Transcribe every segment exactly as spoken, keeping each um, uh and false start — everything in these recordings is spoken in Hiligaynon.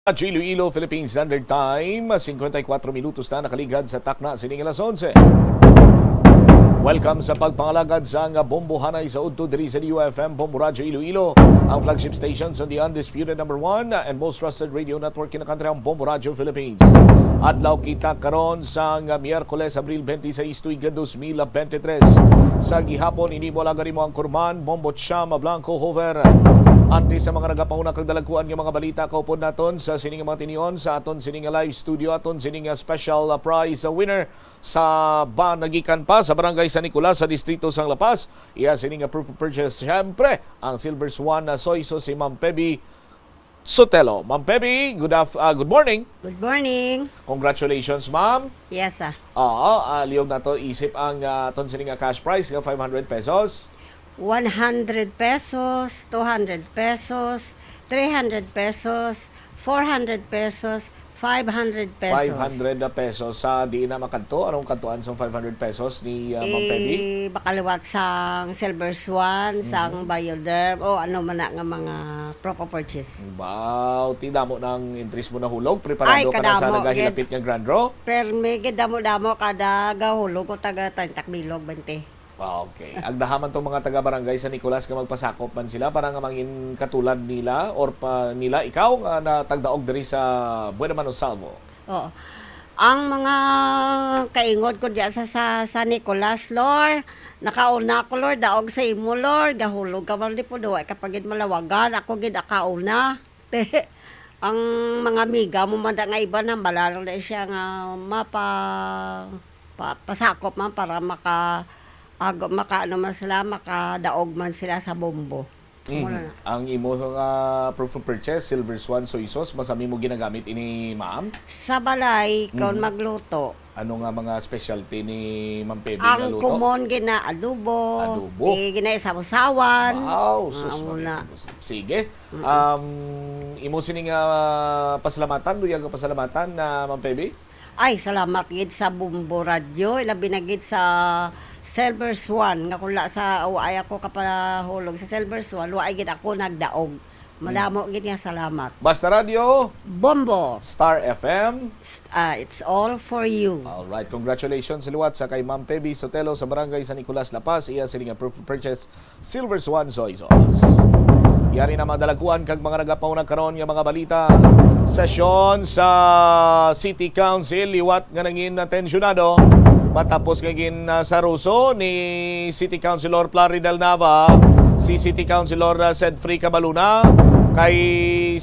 Radyo Iloilo, Philippine Standard Time, singkwenta y kuwatro minutos na nakaligad sa takna sining alas onse. Welcome sa pagpangalagad sang Bombohanay sa udto diri sa D U F M Bombo Radyo Iloilo, ang flagship station sa the undisputed number one and most trusted radio network in the country, ang Bombo Radyo Philippines. Adlaw kita karon sang Miyerkules, Abril twenty-seis, tuig dos mil veintitrés. Sa gihapon, ini mo lang mo ang kurman, Bombo Chama Blanco Hover. Antes sa mga nagapauna kag dalagkuan nga mga balita, kaupod naton sa sining mga tinion sa aton sining live studio, aton sining special, uh, prize, uh, winner sa ba nagikan pa sa Barangay San Nicolas sa Distrito sang La Paz. Iya sining, uh, proof of purchase, syempre, ang Silver Swan na soy sauce, si Ma'am Pebi Sotelo. Ma'am Pebi, good af-, ah, good morning. Good morning. Congratulations, ma'am. Yes, ah. Oo, ah, liyog nato isip ang, ah, aton sini nga cash prize nga five hundred pesos. One hundred pesos, two hundred pesos, three hundred pesos, four hundred pesos, five hundred pesos. Five hundred na pesos. Sa diin na makadto? Anong kadtuan sang five hundred pesos ni, ah, Ma'am Pebi? Eh, makaliwat sang Silver Swan, sang Mhm. Bioderm, o ano man na nga mga proof of purchase. Wow, ti damo nang entries mo nahulog. Preparado Ay, ka na sa kadamo, nagahilapit gid. Nga grand draw? Permi gid, damo-damo kada gahulog ko taga treinta bilog, bente. Ah, okay. Agdaha man tong mga taga-barangay San Nicolas nga magpasakop man sila para nga mangin katulad nila or pa nila ikaw nga natagdaog diri sa Buena Mano Salvo. Oo. Ang mga kaingod ko diya sa, sa, sa Nicolas, Lord, nakauna ko, Lord, daog sa imo, Lord, gahulog ka man di po, duwa ka pa gid malawagan, ako gid akauna. Te, ang mga amiga mo man da nga iba, nambala lang na siya nga mapa-, pa-, pasakop man para maka-, ag-, maka-, ano man sila, makadaog man sila sa bombo. Mhm. Wala na. Ang imo nga proof of purchase, Silver Swan Soy Sauce, masami mo ginagamit ini, ma'am? Sa balay, kon Mhm. magluto. Ano nga mga specialty ni Ma'am Pebi nga Ang luto? Common gina adobo, Adobo. Di gina isaw-sawan. Wow, sus, Ah, muna. Sige. Mm-mm. Um, imo sini nga pasalamatan, luyag nga pasalamatan na, Ma'am Pebi? Ay, salamat gid sa Bombo Radyo, ilabi na gid sa Silver Swan, nga kung la sa, wa ay ako kapahulog sa Silver Swan, wa ay gid ako nagdaog. Madamo Mm. gid nga salamat. Basta Radyo, Bombo. Star F M. St-, ah, it's all for you. Alright, congratulations liwat sa kay Ma'am Pebi Sotelo sa Barangay San Nicolas, La Paz. Iya sini nga proof of purchase, Silver Swan Soy Sauce. Yari na mga dalagkuan kag mga nagapauna karon nga mga balita. Sesyon sa City Council liwat nga nangin tensyonado matapos nga gin, ah, saruso ni City Councilor Plaridel Nava si City Councilor, ah, Sedfrey Cabaluna kay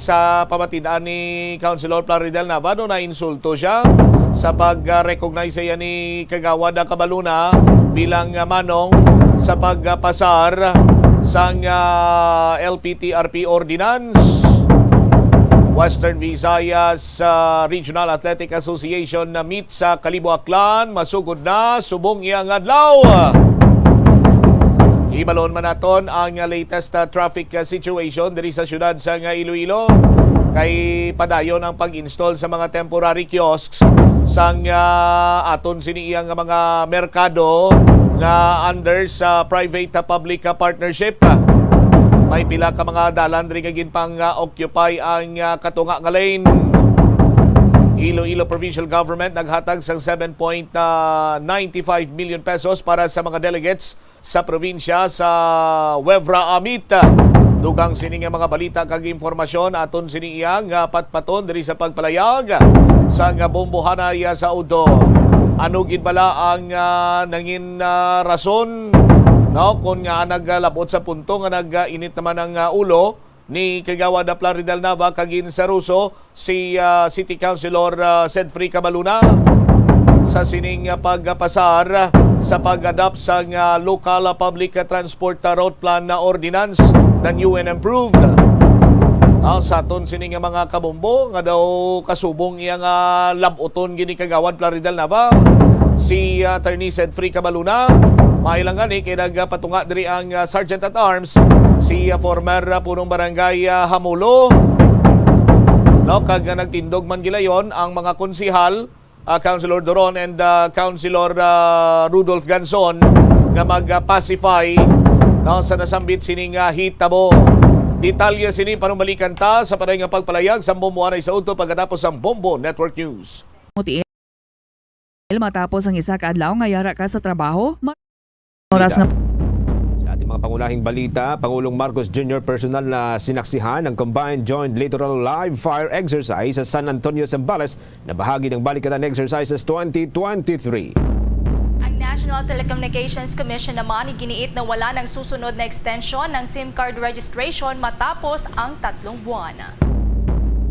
sa pamatin-an ni Councilor Plaridel Nava, no, nainsulto siya sa pag, ah, recognize sa iya ni Kagawad, ah, Cabaluna bilang, ah, manong sa pagpasar sang, ah, L P T R P ordinance. Western Visayas, ah, Regional Athletic Association na meet sa Kalibo, Aklan, masugod na subong iya nga adlaw. Hibalon man naton ang latest, ah, traffic, ah, situation diri sa siyudad sang Iloilo. Kay padayon ang pag-install sa mga temporary kiosks sang, ah, aton sini iya nga mga merkado nga under sa private, ah, public, ah, partnership. May pila ka mga dalan diri nga ginpang, ah, occupy ang, ah, katunga nga lane. Iloilo Provincial Government naghatag sang seven point nine five million pesos para sa mga delegates sa probinsya sa Huevra Amit. Dugang sini nga mga balita kag impormasyon, aton sini iya nga patpaton diri sa pagpalayag sa nga bombohanay sa udto. Ano gid bala ang, ah, nangin, ah, rason, no, kon nga naglabot sa punto nga nag-init naman ang, ah, ulo ni Kagawad Plaridel Nava kag ginsaruso si, ah, City Councilor, ah, Sedfrey Cabaluna sa sining, ah, pagpasar sa pag-adopt sang, ah, Local Public Transport Route Plan na Ordinance, the new and improved. Ah, sa aton sini nga mga kabombo nga daw kasubong iya nga lab-oton gid ni Kagawad Plaridel Nava, si, ah, Attorney Sedfrey Cabaluna, may lang gani kay nagpatunga diri ang, ah, Sergeant at Arms, si, ah, former, ah, punong barangay, ah, Hamulo. No, kag, ah, nagtindog man gilayon ang mga konsihal, ah, Councilor Doron and, ah, Councilor, ah, Rudolph Ganson nga mag-pacify, no, sa nasambit sining, ah, hitabo. Detalye sini panumalikan ta sa panay nga pagpalayag sa Bombo anay sa udto pagkatapos sang Bombo Network News. Mutiil matapos ang isa ka adlaw nga yara ka sa trabaho. Ma-, oras nga. Sa ating mga pangunahing balita, Pangulong Marcos Junior personal na sinaksihan ang Combined Joint Littoral Live Fire Exercise sa San Antonio, Zambales, na bahagi ng Balikatan Exercises twenty twenty-three. Ang National Telecommunications Commission naman iginiit na wala nang susunod na extension ng SIM card registration matapos ang tatlong buwan.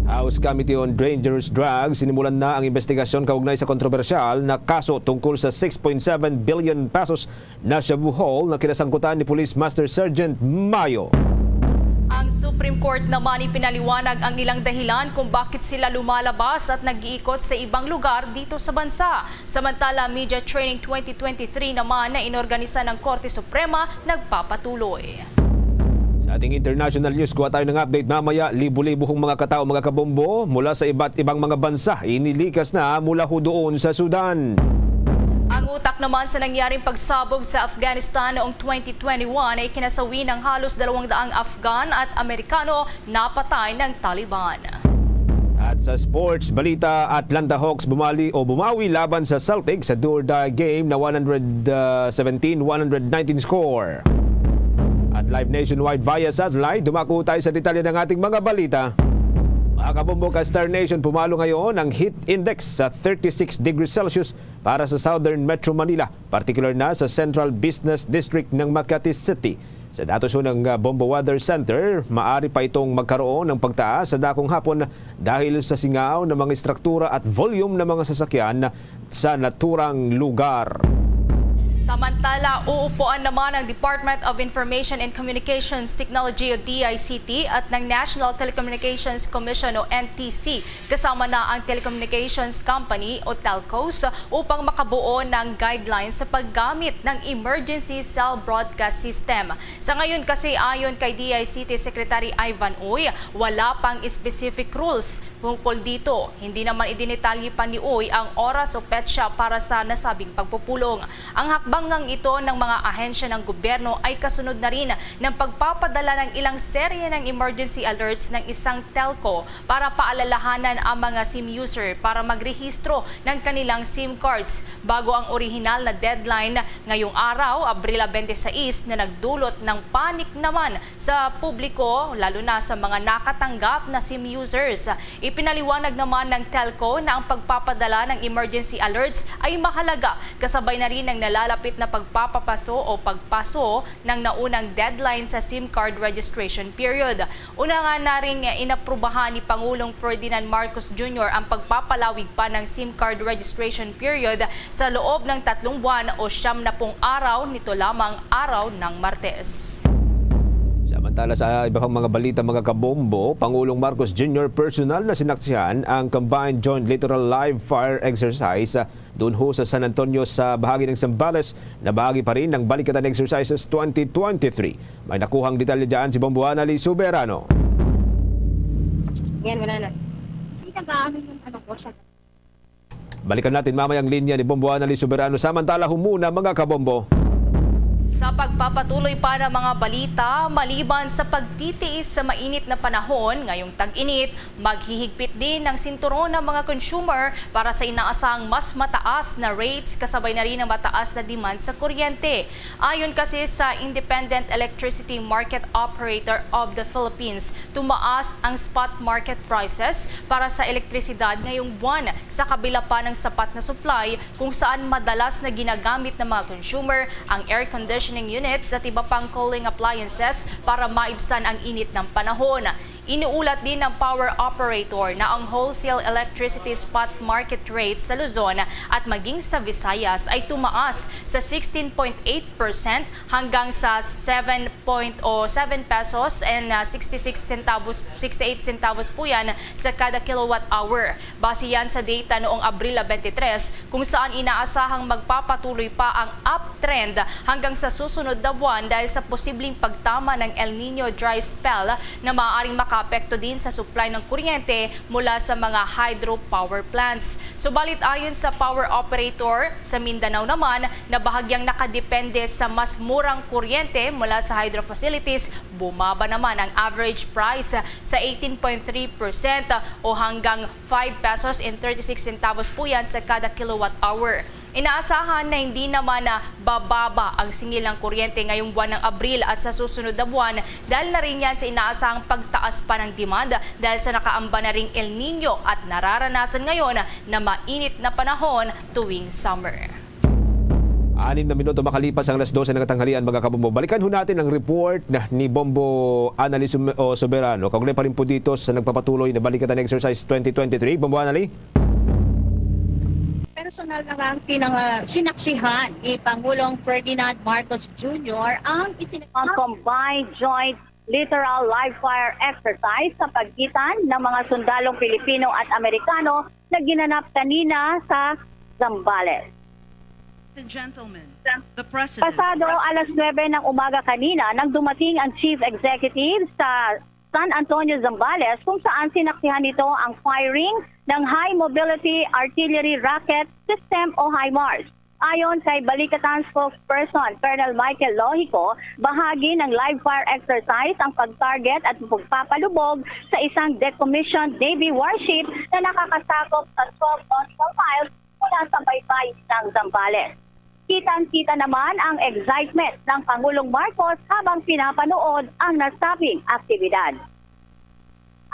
House Committee on Dangerous Drugs sinimulan na ang investigasyon kaugnay sa kontrobersyal na kaso tungkol sa six point seven billion pesos na shabu haul na kinasangkutan ni Police Master Sergeant Mayo. Ang Supreme Court naman ipinaliwanag ang ilang dahilan kung bakit sila lumalabas at nag-iikot sa ibang lugar dito sa bansa. Samantala, Media Training twenty twenty-three naman na inorganisa ng Korte Suprema nagpapatuloy. Sa ating international news, kuha tayo ng update mamaya. Libo-libo hong mga katao, mga kabombo, mula sa iba't ibang mga bansa inilikas na mula ho doon sa Sudan. Ang utak naman sa nangyaring pagsabog sa Afghanistan noong twenty twenty-one ay kinasawi ng halos dalawang daang Afghan at Amerikano napatay ng Taliban. At sa sports balita, Atlanta Hawks bumali o bumawi laban sa Celtics sa do or die game na one hundred seventeen, one hundred nineteen score. At live nationwide via satellite, dumako tayo sa detalye ng ating mga balita. Mga kabombo ka Star Nation, pumalo ngayon ang heat index sa thirty-six degrees Celsius para sa Southern Metro Manila, partikular na sa Central Business District ng Makati City. Sa datos ho ng, ah, Bombo Weather Center, maari pa itong magkaroon ng pagtaas sa dakong hapon dahil sa singaw ng mga istruktura at volume ng mga sasakyan sa naturang lugar. Samantala, uupuan naman ng Department of Information and Communications Technology o D I C T at ng National Telecommunications Commission o N T C, kasama na ang telecommunications company o telcos, upang makabuo ng guidelines sa paggamit ng emergency cell broadcast system. Sa ngayon kasi, ayon kay D I C T Secretary Ivan Uy, wala pang specific rules tungkol dito. Hindi naman idinetalye pa ni Uy ang oras o petsa para sa nasabing pagpupulong. Ang hakbang ngang ito ng mga ahensya ng gobyerno ay kasunod na rin ng pagpapadala ng ilang serye ng emergency alerts ng isang telco para paalalahanan ang mga SIM user para magrehistro ng kanilang SIM cards bago ang orihinal na deadline ngayong araw, Abril twenty-six, na nagdulot ng panic naman sa publiko, lalo na sa mga nakatanggap na SIM users. Ipinaliwanag naman ng telco na ang pagpapadala ng emergency alerts ay mahalaga, kasabay na rin ng nalalapit na pagpapapaso o pagpaso ng naunang deadline sa SIM card registration period. Una nga na ring inaprubahan ni Pangulong Ferdinand Marcos Junior ang pagpapalawig pa ng SIM card registration period sa loob ng tatlong buwan o siyam na pung araw nito lamang araw ng Martes. Samantala, sa iba pang mga balita, mga kabombo, Pangulong Marcos Junior personal na sinaksihan ang Combined Joint Littoral Live Fire Exercise, ah, doon ho sa San Antonio sa bahagi ng Zambales na bahagi pa rin ng Balikatan Exercises twenty twenty-three. May nakuhang detalye dyan si Bombo Anali Soberano. Yan, wala na. Hindi nag-aano yung ano ko sa Balikan natin mamaya ang linya ni Bombo Anali Soberano. Samantala, humuna, mga kabombo. Sa pagpapatuloy pa ng mga balita, maliban sa pagtitiis sa mainit na panahon ngayong tag-init, maghihigpit din ng sinturon ang mga consumer para sa inaasahang mas mataas na rates, kasabay na rin ng mataas na demand sa kuryente. Ayon kasi sa Independent Electricity Market Operator of the Philippines, tumaas ang spot market prices para sa elektrisidad ngayong buwan, sa kabila pa ng sapat na supply, kung saan madalas na ginagamit ng mga consumer ang air conditioning units at iba pang cooling appliances para maibsan ang init ng panahon. Inuulat din ng power operator na ang wholesale electricity spot market rate sa Luzon at maging sa Visayas ay tumaas sa sixteen point eight percent hanggang sa seven point o seven pesos and, ah, sixty-six centavos, sixty-eight centavos po yan sa kada kilowatt hour. Base yan sa data noong Abril twenty-three, kung saan inaasahang magpapatuloy pa ang uptrend hanggang sa susunod na buwan dahil sa posibleng pagtama ng El Niño dry spell na maaaring maka- apekto din sa supply ng kuryente mula sa mga hydropower plants. Subalit ayon sa power operator, sa Mindanao naman na bahagyang nakadepende sa mas murang kuryente mula sa hydro facilities, bumaba naman ang average price sa eighteen point three percent o hanggang five pesos and thirty-six centavos po yan sa kada kilowatt hour. Inaasahan na hindi naman na bababa ang singil ng kuryente ngayong buwan ng Abril at sa susunod na buwan dahil na rin yan sa inaasahang pagtaas pa ng demand dahil sa nakaamba na ring El Niño at nararanasan ngayon na mainit na panahon tuwing summer. Anim na minuto makalipas ang alas dose ng katanghalian, mga kabombo. Balikan ho natin ang report na ni Bombo Anali Sum- o Soberano. Kaugnay pa rin po dito sa nagpapatuloy na Balikatan Exercise twenty twenty-three. Bombo Anali? Personal na nga ang pinang, ah, sinaksihan ni Pangulong Ferdinand Marcos Junior ang isinagawa Ang combined joint littoral live fire exercise sa pagitan ng mga sundalong Pilipino at Amerikano na ginanap kanina sa Zambales. and gentlemen, the President. Pasado alas nuwebe ng umaga kanina nang dumating ang Chief Executive sa San Antonio, Zambales, kung saan sinaksihan nito ang firing ng High Mobility Artillery Rocket System o HIMARS. Ayon kay Balikatan spokesperson Colonel Michael Lojico, bahagi ng live fire exercise ang pag-target at pagpapalubog sa isang decommissioned Navy warship na nakakasakop sa twelve nautical miles mula sa baybayin ng Zambales. Kitang-kita naman ang excitement ng Pangulong Marcos habang pinapanood ang nasabing aktibidad.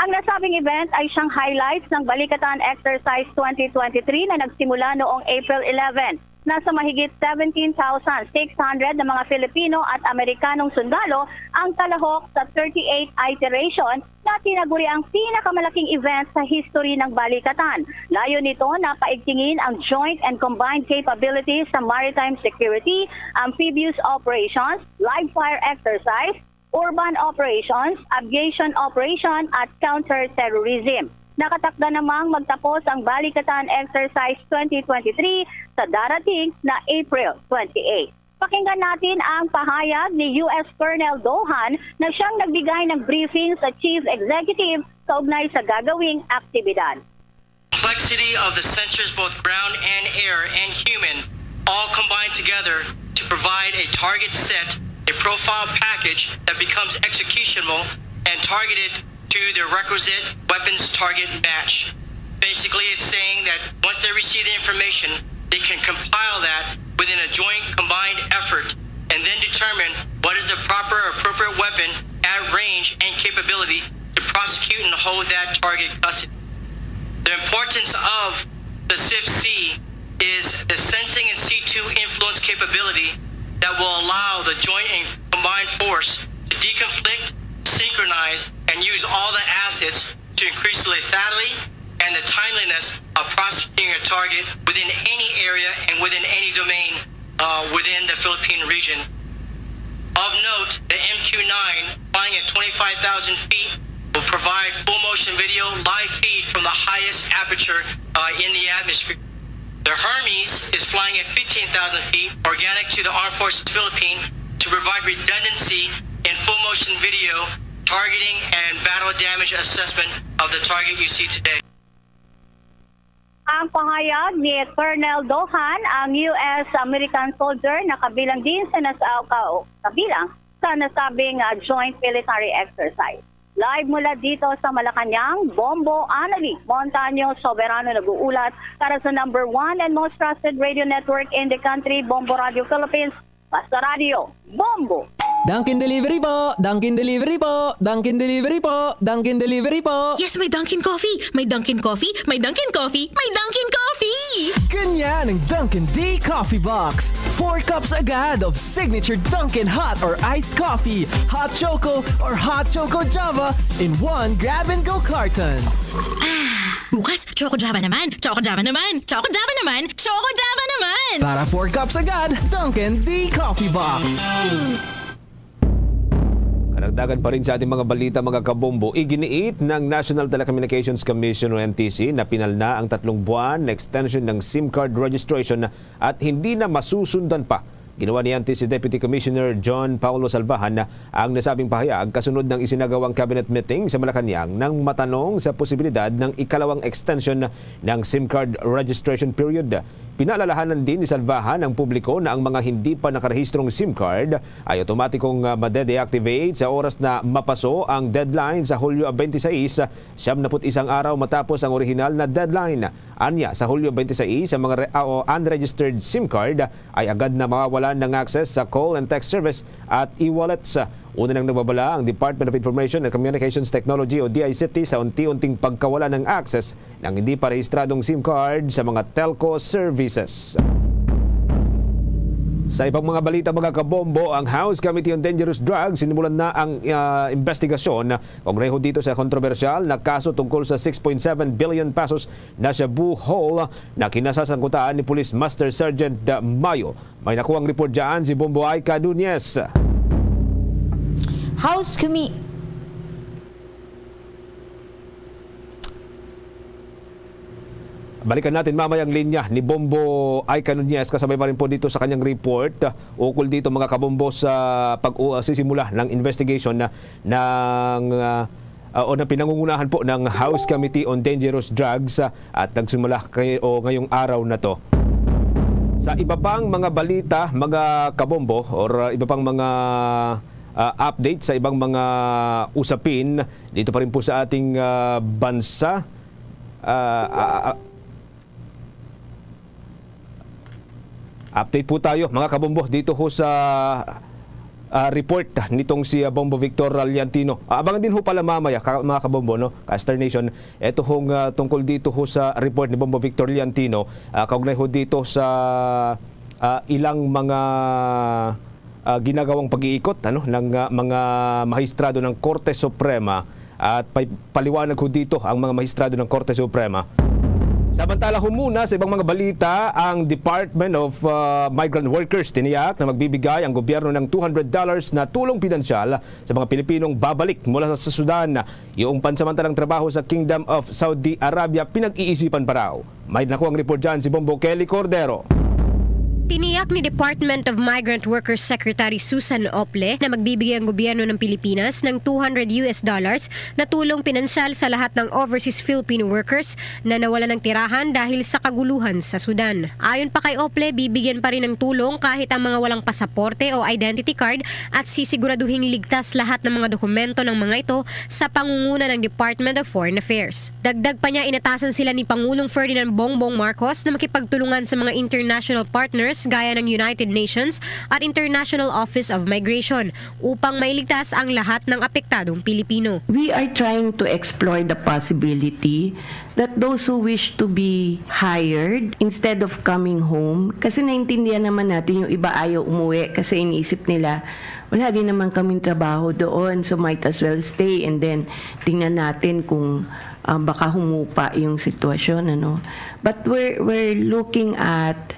Ang nasabing event ay siyang highlights ng Balikatan Exercise twenty twenty-three na nagsimula noong April eleven. Nasa mahigit seventeen thousand six hundred na mga Filipino at Amerikanong sundalo ang kalahok sa thirty-eight iteration na tinaguri ang pinakamalaking event sa history ng Balikatan. Layo nito na paigtingin ang joint and combined capabilities sa maritime security, amphibious operations, live fire exercise, urban operations, aviation operation at counter-terrorism. Nakatakda namang magtapos ang Balikatan Exercise twenty twenty-three sa darating na April twenty-eight. Pakinggan natin ang pahayag ni U S Colonel Dohan na siyang nagbigay ng briefing sa Chief Executive kaugnay sa gagawing aktibidad. Complexity of the sensors, both ground and air and human, all combine together to provide a target set, a profile package that becomes executionable and targeted to their requisite weapons target match. Basically, it's saying that once they receive the information, they can compile that within a joint combined effort and then determine what is the proper appropriate weapon at range and capability to prosecute and hold that target custody. The importance of the CIFC is the sensing and C two influence capability that will allow the joint and combined force to deconflict, synchronize, and use all the assets to increase the lethality and the timeliness of prosecuting a target within any area and within any domain uh, within the Philippine region. Of note, the M Q nine, flying at twenty-five thousand feet, will provide full motion video live feed from the highest aperture uh, in the atmosphere. The Hermes is flying at fifteen thousand feet, organic to the Armed Forces Philippine, to provide redundancy in full motion video targeting and battle damage assessment of the target you see today. Ang pahayag ni Colonel Dohan, ang U S American soldier na kabilang din sa nas- uh, ka- kabilang sa nasabing uh, joint military exercise. Live mula dito sa Malacañang, Bombo Anali Montaño Soberano nag-uulat para sa number one and most trusted radio network in the country, Bombo Radio Philippines, Basta Radio, Bombo! Dunkin' Delivery po! Dunkin' Delivery po! Dunkin' Delivery po! Dunkin' Delivery po! Yes, may Dunkin' Coffee! May Dunkin' Coffee! May Dunkin' Coffee! May Dunkin' Coffee! Ganyan ang Dunkin' D Coffee Box. Four cups agad of signature Dunkin' hot or iced coffee, hot choco or hot choco Java in one grab-and-go carton. Bukas, Choco Java naman! Choco Java naman! Choco Java naman! Choco Java naman! Para four cups agad, Dunkin' D Coffee Box. Karagdagan pa rin sa ating mga balita, mga kabombo, iginiit ng National Telecommunications Commission o N T C na pinal na ang tatlong buwan na extension ng SIM card registration at hindi na masusundan pa Ginawa ni antes si Deputy Commissioner John Paulo Salvahan ang nasabing pahayag kasunod ng isinagawang cabinet meeting sa Malacañang nang matanong sa posibilidad ng ikalawang extension ng SIM card registration period. Pinaalalahanan din ni Salvahan ang publiko na ang mga hindi pa nakarehistrong SIM card ay otomatikong, ah, madedeactivate sa oras na mapaso ang deadline sa Hulyo twenty-six, siyam na put isang araw matapos ang orihinal na deadline. Anya, sa Hulyo twenty-six, ang mga re-, ah, o unregistered SIM card ay agad na mawawalan ng access sa call and text service at e-wallets. Una nang nagbabala ang Department of Information and Communications Technology o D I C T sa unti-unting pagkawala ng access ng hindi pa rehistradong SIM card sa mga telco services. Sa ibang mga balita, mga kabombo, ang House Committee on Dangerous Drugs sinimulan na ang, ah, investigasyon kaugnay ho dito sa kontrobersyal na kaso tungkol sa six point seven billion pesos na shabu haul na kinasasangkutan ni Police Master Sergeant Mayo. May nakuhang report dyan si Bombo Aika Nunez. House Committee. Balikan natin mamaya ang linya ni Bombo Aika Nunez kasabay pa rin po dito sa kanyang report, uh, ukol dito, mga kabombo, sa pag-sisimula ng investigation na, ng, uh, uh, o na pinangungunahan po ng House Committee on Dangerous Drugs, uh, at nagsimula kay, o ngayong araw na to. Sa iba pang mga balita, mga kabombo, or, uh, iba pang mga, uh, update sa ibang mga usapin dito pa rin po sa ating, uh, bansa, uh, uh, uh, update po tayo, mga kabombo, dito ho sa, ah, report nitong si, ah, Bombo Victor Liantino. Ah, abangan din ho pala mamaya, ka-, mga kabombo, no? Ka-Star Nation, eto hong, ah, tungkol dito ho sa report ni Bombo Victor Liantino, ah, kaugnay ho dito sa, ah, ilang mga, ah, ginagawang pag-iikot, ano, ng, ah, mga mahistrado ng Korte Suprema. At pay-, paliwanag ho dito ang mga mahistrado ng Korte Suprema. Samantala, humuna sa ibang mga balita, ang Department of, ah, Migrant Workers tiniyak na magbibigay ang gobyerno ng two hundred dollars na tulong pinansyal sa mga Pilipinong babalik mula sa Sudan. Yung pansamantalang trabaho sa Kingdom of Saudi Arabia, pinag-iisipan pa raw. May nakuhang report dyan si Bombo Kelly Cordero. Tiniyak ni Department of Migrant Workers Secretary Susan Ople na magbibigay ang gobyerno ng Pilipinas ng two hundred U S dollars na tulong pinansyal sa lahat ng overseas Filipino workers na nawalan ng tirahan dahil sa kaguluhan sa Sudan. Ayon pa kay Ople, bibigyan pa rin ng tulong kahit ang mga walang pasaporte o identity card at sisiguraduhing ligtas lahat ng mga dokumento ng mga ito sa pangunguna ng Department of Foreign Affairs. Dagdag pa niya, inatasan sila ni Pangulong Ferdinand Bongbong Marcos na makipagtulungan sa mga international partners gaya ng United Nations at International Office of Migration upang mailigtas ang lahat ng apektadong Pilipino. We are trying to explore the possibility that those who wish to be hired instead of coming home, kasi naintindihan naman natin yung iba ayaw umuwi kasi iniisip nila, "Wala din naman kaming trabaho doon, so might as well stay and then tingnan natin kung, ah, baka humupa yung sitwasyon," ano. But we're, we're looking at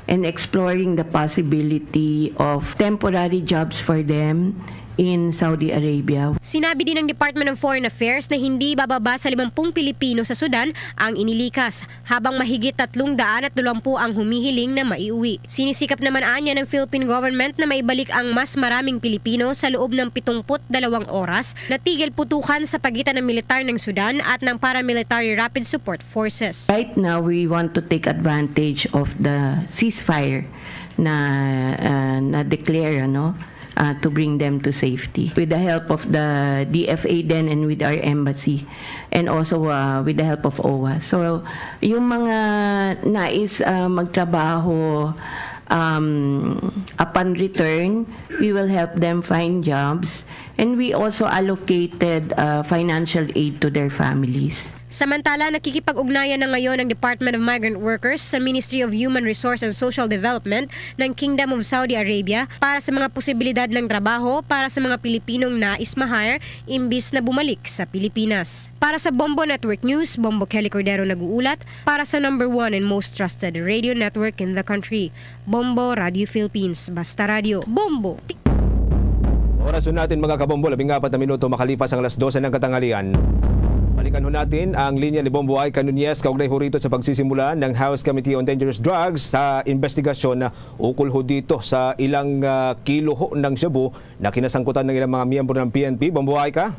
and exploring the possibility of temporary jobs for them in Saudi Arabia. Sinabi din ng Department of Foreign Affairs na hindi bababa sa limampung Pilipino sa Sudan ang inilikas, habang mahigit tatlong daan at dalawampu ang humihiling na maiuwi. Sinisikap naman anya ng Philippine government na maibalik ang mas maraming Pilipino sa loob ng pitungput dalawang oras na tigil putukan sa pagitan ng militar ng Sudan at ng paramilitary Rapid Support Forces. Right now, we want to take advantage of the ceasefire na, ah, na-declare, ano, ah, to bring them to safety with the help of the D F A then and with our embassy and also, ah, with the help of O W A. So, yung mga nais, ah, magtrabaho, um, upon return, we will help them find jobs. And we also allocated, uh, financial aid to their families. Samantala, nakikipag-ugnayan na ngayon ang Department of Migrant Workers sa Ministry of Human Resource and Social Development ng Kingdom of Saudi Arabia para sa mga posibilidad ng trabaho para sa mga Pilipinong nais ma-hire imbis na bumalik sa Pilipinas. Para sa Bombo Network News, Bombo Kelly Cordero nag-uulat para sa number one and most trusted radio network in the country. Bombo Radio Philippines, basta radyo, bombo! Oras natin, mga kabombo, labing apat na minuto makalipas ang alas dose ng katanghalian. Balikan ho natin ang linya ni Bombo Aika Nunez kaugnay ho rito sa pagsisimula ng House Committee on Dangerous Drugs sa investigasyon ukol ho dito sa ilang, ah, kilo ho ng shabu na kinasangkutan ng ilang mga miyembro ng P N P. Bombo Aika?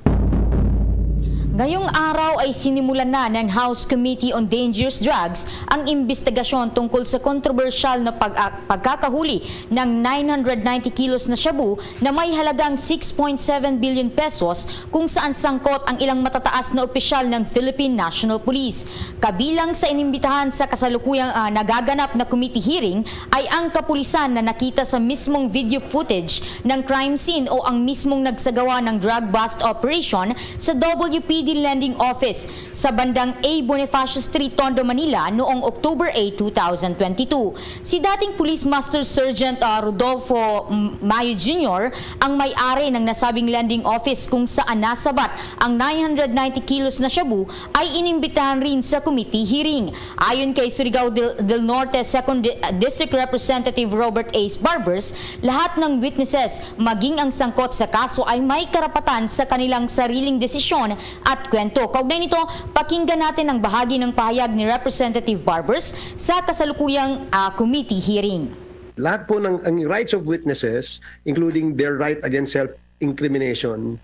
Ngayong araw ay sinimulan na ng House Committee on Dangerous Drugs ang imbestigasyon tungkol sa kontrobersyal na pag-, pagkakahuli ng nine hundred ninety kilos na shabu na may halagang six point seven billion pesos, kung saan sangkot ang ilang matataas na opisyal ng Philippine National Police. Kabilang sa inimbitahan sa kasalukuyang, ah, nagaganap na committee hearing ay ang kapulisan na nakita sa mismong video footage ng crime scene o ang mismong nagsagawa ng drug bust operation sa W P D Lending Office sa bandang A Bonifacio Street, Tondo, Manila, noong October eight, two thousand twenty-two. Si dating Police Master Sergeant, ah, Rodolfo M-, Mayo Junior ang may-ari ng nasabing lending office kung saan nasabat ang nine hundred ninety kilos na shabu ay inimbitahan rin sa committee hearing. Ayon kay Surigao del, del Norte Second Di-, District Representative Robert Ace Barbers, lahat ng witnesses, maging ang sangkot sa kaso, ay may karapatan sa kanilang sariling desisyon at kwento. Kaugnay nito, pakinggan natin ang bahagi ng pahayag ni Representative Barbers sa kasalukuyang, ah, committee hearing. Lahat po ng, ang rights of witnesses, including their right against self-incrimination,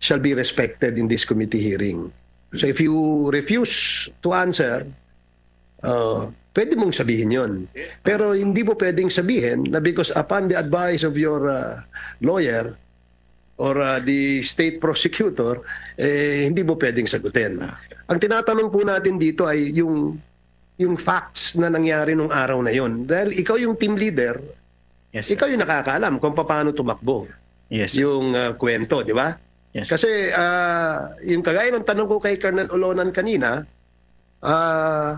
shall be respected in this committee hearing. So if you refuse to answer, uh, pwede mong sabihin yon. Pero hindi mo pwedeng sabihin na because upon the advice of your, uh, lawyer or, uh, the state prosecutor, eh, hindi mo pwedeng sagutin. Ang tinatanong po natin dito ay yung, yung facts na nangyari nung araw na yon. Dahil ikaw yung team leader, Yes, sir. Ikaw yung nakakaalam kung paano tumakbo Yes, sir. yung, uh, kwento, di ba? Yes. Kasi, ah, yung kagaya ng tanong ko kay Colonel Olonan kanina, ah,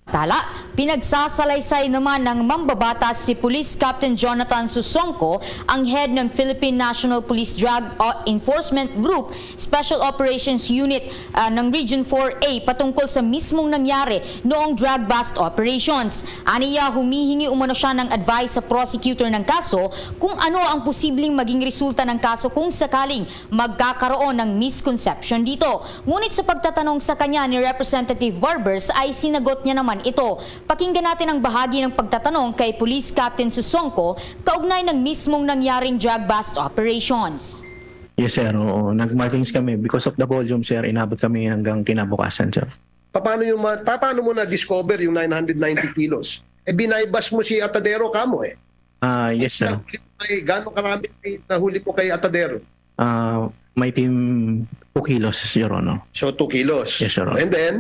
Tala, pinagsasalaysay naman ng mambabatas si Police Captain Jonathan Susongco, ang head ng Philippine National Police Drug, uh, Enforcement Group Special Operations Unit, ah, ng Region four A patungkol sa mismong nangyari noong drug bust operations. Aniya, humihingi umano siya ng advice sa prosecutor ng kaso kung ano ang posibleng maging resulta ng kaso kung sakaling magkakaroon ng misconception dito. Ngunit sa pagtatanong sa kanya ni Representative Barbers ay sinagot niya naman ito. Pakinggan natin ang bahagi ng pagtatanong kay Police Captain Susongco kaugnay ng mismong nangyaring drug bust operations. Yes, sir. Oo. Nag-markings kami. Because of the volume, sir, inabot kami hanggang kinabukasan, sir. Paano yung ma-, pa-, paano mo na-discover yung nine hundred ninety kilos? Eh, binaybas mo si Atadero kamo eh. Ah, yes, sir. Nahuli mo kay, gaano karami kay, nahuli mo kay Atadero? Ah, may team two kilos, Your Honor. So, two kilos. Yes, Your Honor. And then?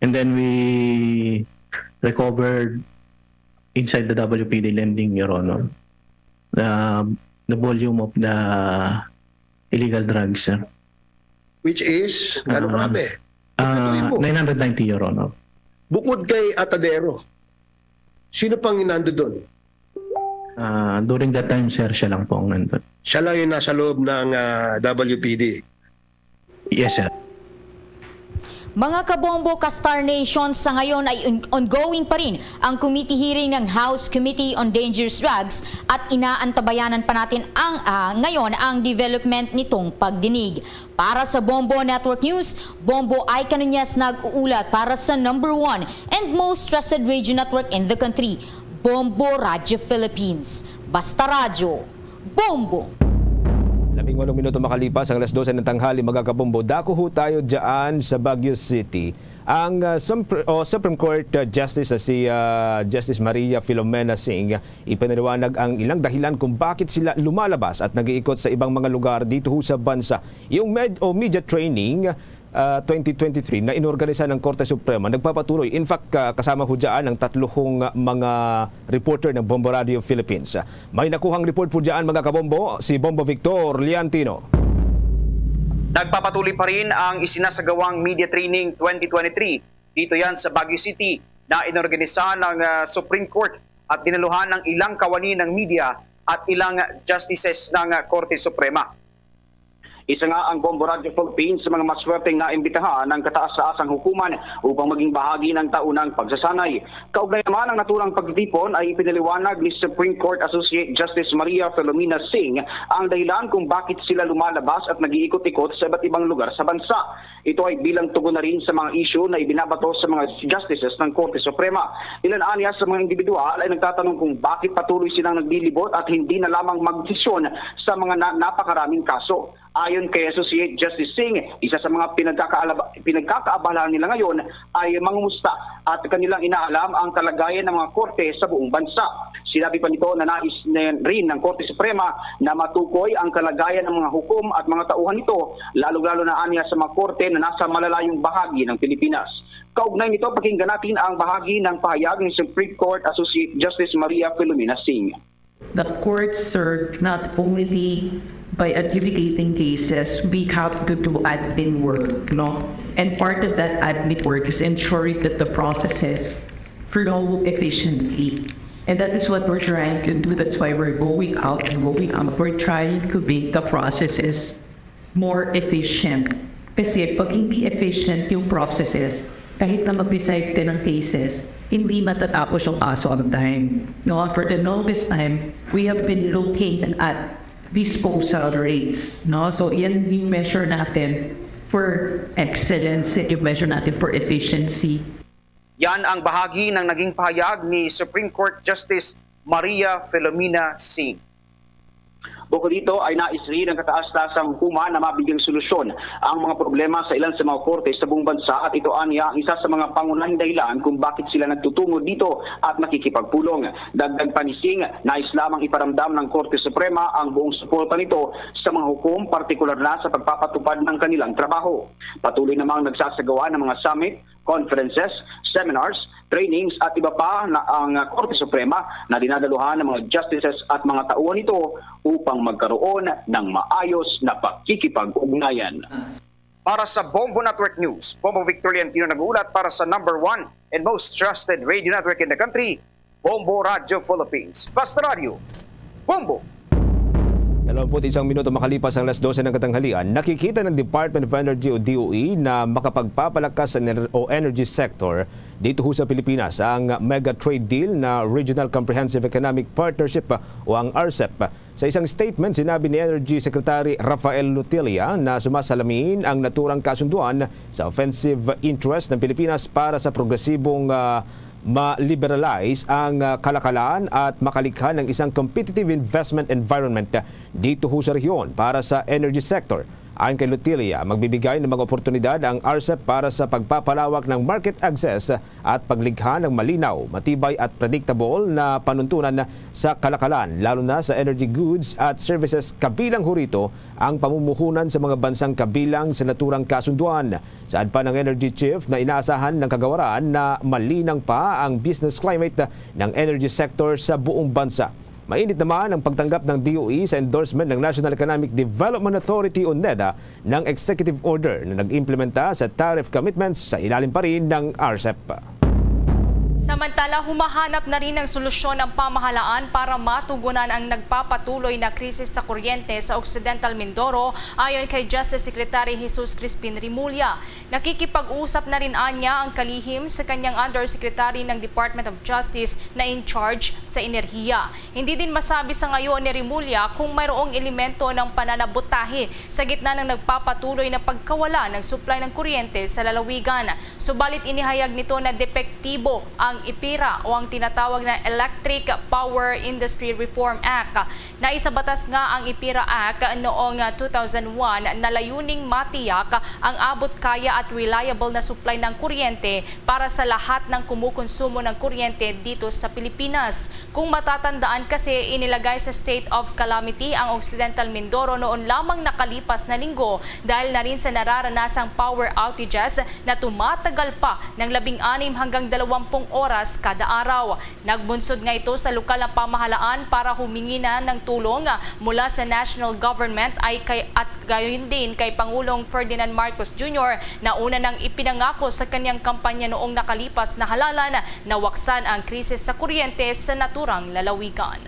And then we recovered inside the W P D lending, Your Honor, the, the volume of the illegal drugs, sir. Which is, gaano Ah, karami? ah, Tutuloy mo. Nine hundred ninety, Your Honor. Bukod kay Atadero, sino pang inando doon? Ah, during that time, sir, siya lang po ang nandun. Siya lang yung nasa loob ng, ah, W P D. Yes, sir. Mga kabombo, ka-Star Nation, sa ngayon ay on-, ongoing pa rin ang committee hearing ng House Committee on Dangerous Drugs at inaantabayanan pa natin ang, ah, ngayon ang development nitong pagdinig. Para sa Bombo Network News, Bombo Ay Canuñas nag-uulat para sa number one and most trusted radio network in the country, Bombo Radyo Philippines. Basta Radyo, Bombo! Labing walong minuto makalipas ang alas dose ng tanghali, mga kabombo. Dako ho tayo dyan sa Baguio City. Ang, ah, Sumpre-, o Supreme Court, ah, Justice, ah, si, ah, Justice Maria Filomena Singh, ipinaliwanag ang ilang dahilan kung bakit sila lumalabas at nag-iikot sa ibang mga lugar dito ho sa bansa. Yung med-, o media training, ah, twenty twenty-three na inorganisa ng Korte Suprema nagpapatuloy. In fact, ah, kasama ho dyan ang tatlo hong, ah, mga reporter ng Bombo Radio Philippines. May nakuhang report po dyan, mga kabombo, si Bombo Victor Liantino. Nagpapatuloy pa rin ang isinasagawang media training twenty twenty-three dito yan sa Baguio City na inorganisa ng, ah, Supreme Court at dinaluhan ng ilang kawani ng media at ilang justices ng, ah, Korte Suprema. Isa nga ang Bombo Radyo Philippines sa mga maswerteng naimbitahan ng kataas-taasang hukuman upang maging bahagi ng taunang pagsasanay. Kaugnay naman ang naturang pagtitipon ay ipinaliwanag ni Supreme Court Associate Justice Maria Filomena Singh ang dahilan kung bakit sila lumalabas at nag-iikot-ikot sa iba't ibang lugar sa bansa. Ito ay bilang tugon na rin sa mga isyu na ibinabato sa mga justices ng Korte Suprema. Ilan anya sa mga individual ay nagtatanong kung bakit patuloy silang naglilibot at hindi na lamang magdesisyon sa mga na- napakaraming kaso. Ayon kay Associate Justice Singh, isa sa mga pinagkakaalaba- pinagkakaabalahan nila ngayon ay mangumusta at kanilang inaalam ang kalagayan ng mga korte sa buong bansa. Sinabi pa nito na nais na rin ng Korte Suprema na matukoy ang kalagayan ng mga hukom at mga tauhan nito, lalong-lalo na anya sa mga korte na nasa malalayong bahagi ng Pilipinas. Kaugnay nito, pakinggan natin ang bahagi ng pahayag ni Supreme Court Associate Justice Maria Filomena Singh. The courts serve not only by adjudicating cases, we have to do admin work, no? And part of that admin work is ensuring that the processes flow efficiently. And that is what we're trying to do. That's why we're going out and going out. We're trying to make the processes more efficient. Kasi pag hindi efficient yung processes, kahit na mag-decide ka ng cases, hindi matatapos yung kaso on time. No, for the longest time, we have been looking at disposal rates. No? So, yan yung measure natin for excellence, yan yung measure natin for efficiency. Yan ang bahagi ng naging pahayag ni Supreme Court Justice Maria Filomena Singh. Bukod dito ay nais rin ng kataas-taasang hukuman na mabigyang solusyon ang mga problema sa ilan sa mga korte sa buong bansa at ito anya ang isa sa mga pangunahing dahilan kung bakit sila nagtutungo dito at nakikipagpulong. Dagdag pa ni Singh, nais lamang iparamdam ng Korte Suprema ang buong suporta nito sa mga hukom, partikular na sa pagpapatupad ng kanilang trabaho. Patuloy namang nagsasagawa ng mga summit, conferences, seminars, trainings at iba pa na ang Korte Suprema na dinadaluhan ng mga justices at mga tauhan nito upang magkaroon ng maayos na pakikipag-ugnayan. Para sa Bombo Network News, Bombo Victor Leontino nag-uulat para sa number one and most trusted radio network in the country, Bombo Radio Philippines. Basta Radio, Bombo! Dalawampu't isang minuto makalipas ang alas dose ng katanghalian, nakikita ng Department of Energy o D O E na makapagpapalakas sa ener- o energy sector dito ho sa Pilipinas ang mega trade deal na Regional Comprehensive Economic Partnership o ang RCEP. Sa isang statement, sinabi ni Energy Secretary Rafael Lutilla na sumasalamin ang naturang kasunduan sa offensive interest ng Pilipinas para sa progresibong ah, ma-liberalize ang ah, kalakalan at makalikha ng isang competitive investment environment dito ho sa rehiyon para sa energy sector. Ayon kay Lutilla, magbibigay ng mga oportunidad ang RCEP para sa pagpapalawak ng market access at paglikha ng malinaw, matibay at predictable na panuntunan sa kalakalan, lalo na sa energy goods at services, kabilang ho rito ang pamumuhunan sa mga bansang kabilang sa naturang kasunduan. Saad pa ng Energy Chief na inaasahan ng kagawaran na malinang pa ang business climate ng energy sector sa buong bansa. Mainit naman ang pagtanggap ng D O E sa endorsement ng National Economic Development Authority o NEDA ng executive order na nag-implementa sa tariff commitments sa ilalim pa rin ng RCEP. Samantala, humahanap na rin ng solusyon ang pamahalaan para matugunan ang nagpapatuloy na krisis sa kuryente sa Occidental Mindoro, ayon kay Justice Secretary Jesus Crispin Remulla. Nakikipag-usap na rin anya ang kalihim sa kanyang undersecretary ng Department of Justice na in charge sa enerhiya. Hindi din masabi sa ngayon ni Remulla kung mayroong elemento ng pananabutahe sa gitna ng nagpapatuloy na pagkawala ng supply ng kuryente sa lalawigan. Subalit, inihayag nito na depektibo ang EPIRA o ang tinatawag na Electric Power Industry Reform Act. Naisabatas nga ang EPIRA Act noong two thousand one na layuning matiyak ang abot kaya at reliable na supply ng kuryente para sa lahat ng kumukonsumo ng kuryente dito sa Pilipinas. Kung matatandaan kasi, inilagay sa state of calamity ang Occidental Mindoro noon lamang nakalipas na linggo dahil na rin sa nararanasang power outages na tumatagal pa ng labing anim hanggang dalawampung oras kada araw. Nagbunsod nga ito sa lokal na pamahalaan para humingi na ng tulong mula sa national government ay kay, at gayon din kay Pangulong Ferdinand Marcos Junior na una nang ipinangako sa kanyang kampanya noong nakalipas na halalan na waksan ang krisis sa kuryente sa naturang lalawigan.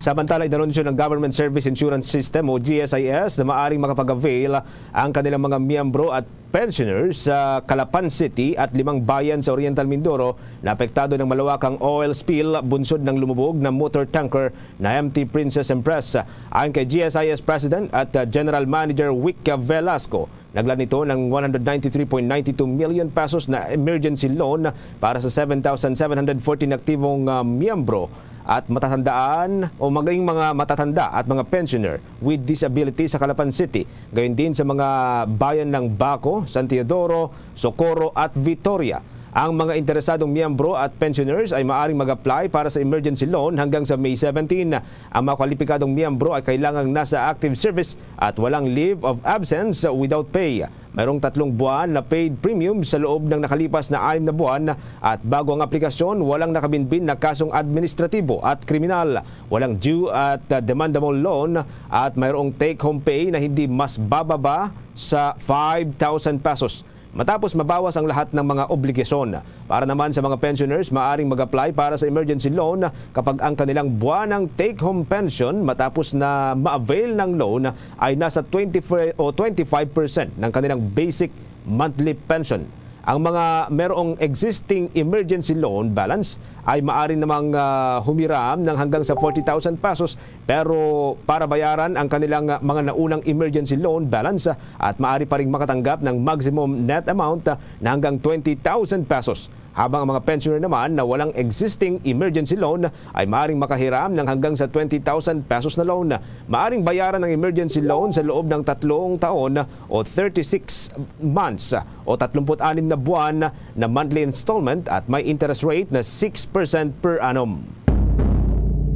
Samantala, inanunsyo ng Government Service Insurance System o G S I S na maaring makapag-avail ang kanilang mga miyembro at pensioners sa Calapan City at limang bayan sa Oriental Mindoro na apektado ng malawakang oil spill bunsod ng lumubog na motor tanker na M T Princess Empress. Ayon kay G S I S President at, uh, General Manager Wick Velasco, naglaan ito ng one hundred ninety-three point nine two million pesos na emergency loan para sa seven thousand seven hundred fourteen aktibong, uh, miyembro at matatandaan o maging mga matatanda at mga pensioner with disability sa Calapan City, gayon din sa mga bayan ng Baco, San Teodoro, Socorro at Vitoria. Ang mga interesadong miyembro at pensioners ay maaring mag-apply para sa emergency loan hanggang sa May seventeen. Ang mga kwalipikadong miyembro ay kailangang nasa active service at walang leave of absence without pay. Mayroong tatlong buwan na paid premium sa loob ng nakalipas na anim na buwan at bago ang aplikasyon, walang nakabinbin na kasong administratibo at kriminal. Walang due at, uh, demandable loan at mayroong take-home pay na hindi mas bababa sa five thousand pesos matapos mabawas ang lahat ng mga obligasyon. Para naman sa mga pensioners, maaring mag-apply para sa emergency loan kapag ang kanilang buwanang take-home pension matapos na ma-avail ng loan ay nasa twenty o twenty-five percent ng kanilang basic monthly pension. Ang mga merong existing emergency loan balance ay maaari namang, ah, humiram ng hanggang sa forty thousand pesos, pero para bayaran ang kanilang, ah, mga naunang emergency loan balance, ah, at maaari pa ring makatanggap ng maximum net amount, ah, na hanggang twenty thousand pesos. Habang ang mga pensioner naman na walang existing emergency loan ay maaring makahiram ng hanggang sa twenty thousand pesos na loan. Maaring bayaran ang emergency loan sa loob ng tatlong taon o thirty-six months o tatlumpu't anim na buwan na monthly installment at may interest rate na six percent per annum.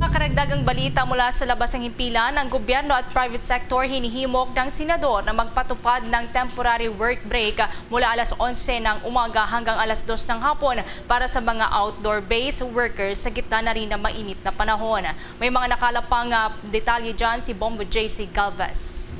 Mga karagdagang balita mula sa labas ng himpilan, ang gobyerno at private sector hinihimok ng senador na magpatupad ng temporary work break mula alas onse ng umaga hanggang alas dos ng hapon para sa mga outdoor-based workers sa gitna na rin ng mainit na panahon. May mga nakalapang, ah, detalye dyan si Bombo J C Galvez.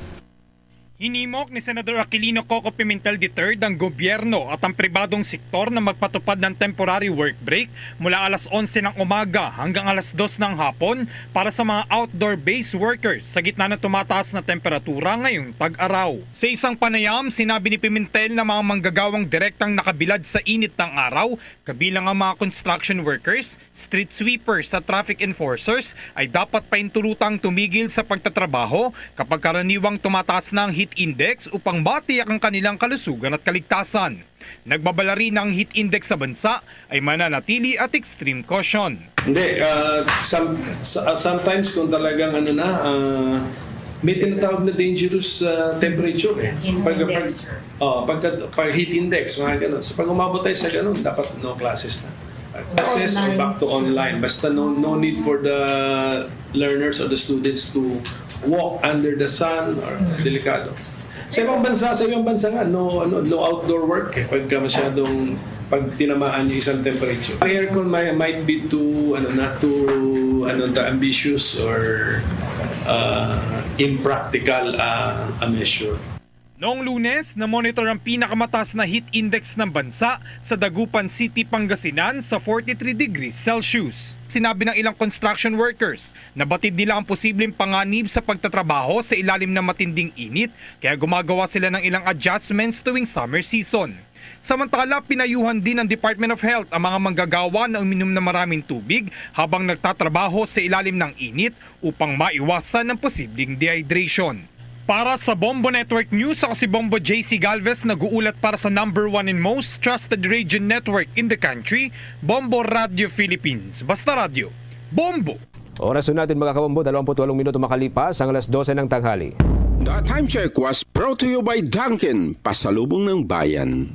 Hinimok ni Senador Aquilino Coco Pimentel the third ang gobyerno at ang pribadong sektor na magpatupad ng temporary work break mula alas onse ng umaga hanggang alas dos ng hapon para sa mga outdoor-based workers sa gitna ng tumataas na temperatura ngayong tag-araw. Sa isang panayam, sinabi ni Pimentel na mga manggagawang direktang nakabilad sa init ng araw, kabilang ang mga construction workers, street sweepers sa traffic enforcers ay dapat pahintulutang tumigil sa pagtatrabaho kapag karaniwang tumataas na ang heat index upang matiyak ang kanilang kalusugan at kaligtasan. Nagbabala rin na ang heat index sa bansa ay mananatili at extreme caution. Hindi, ah, some- sa- sometimes kung talagang ano na, ah, may tinatawag na dangerous, ah, temperature eh. Pag, pag, oh, pagka, pag heat index, mga ganun. So pag umabot tayo sa ganun, dapat no classes na. Assess or back to online. Basta no, no need for the learners or the students to walk under the sun or delikado. Sa ibang bansa, sa ibang bansa nga, no, ano, no outdoor work eh, pagka masyadong pag tinamaan yung isang temperature. Ang aircon may, might be too, ano na, too, ano ta, ambitious or, uh, impractical, uh, a measure. Noong Lunes, na-monitor ang pinakamataas na heat index ng bansa sa Dagupan City, Pangasinan sa forty-three degrees Celsius. Sinabi ng ilang construction workers na batid nila ang posibleng panganib sa pagtatrabaho sa ilalim ng matinding init, kaya gumagawa sila ng ilang adjustments tuwing summer season. Samantala, pinayuhan din ng Department of Health ang mga manggagawa na uminom ng maraming tubig habang nagtatrabaho sa ilalim ng init upang maiwasan ang posibleng dehydration. Para sa Bombo Network News, ako si Bombo J C Galvez, nag-uulat para sa number one and most trusted radio network in the country, Bombo Radio Philippines. Basta Radyo, Bombo! Oras na natin, mga kabombo, dalawampu't walong minuto makalipas ang alas dose ng tanghali. The time check was brought to you by Dunkin, pasalubong ng bayan.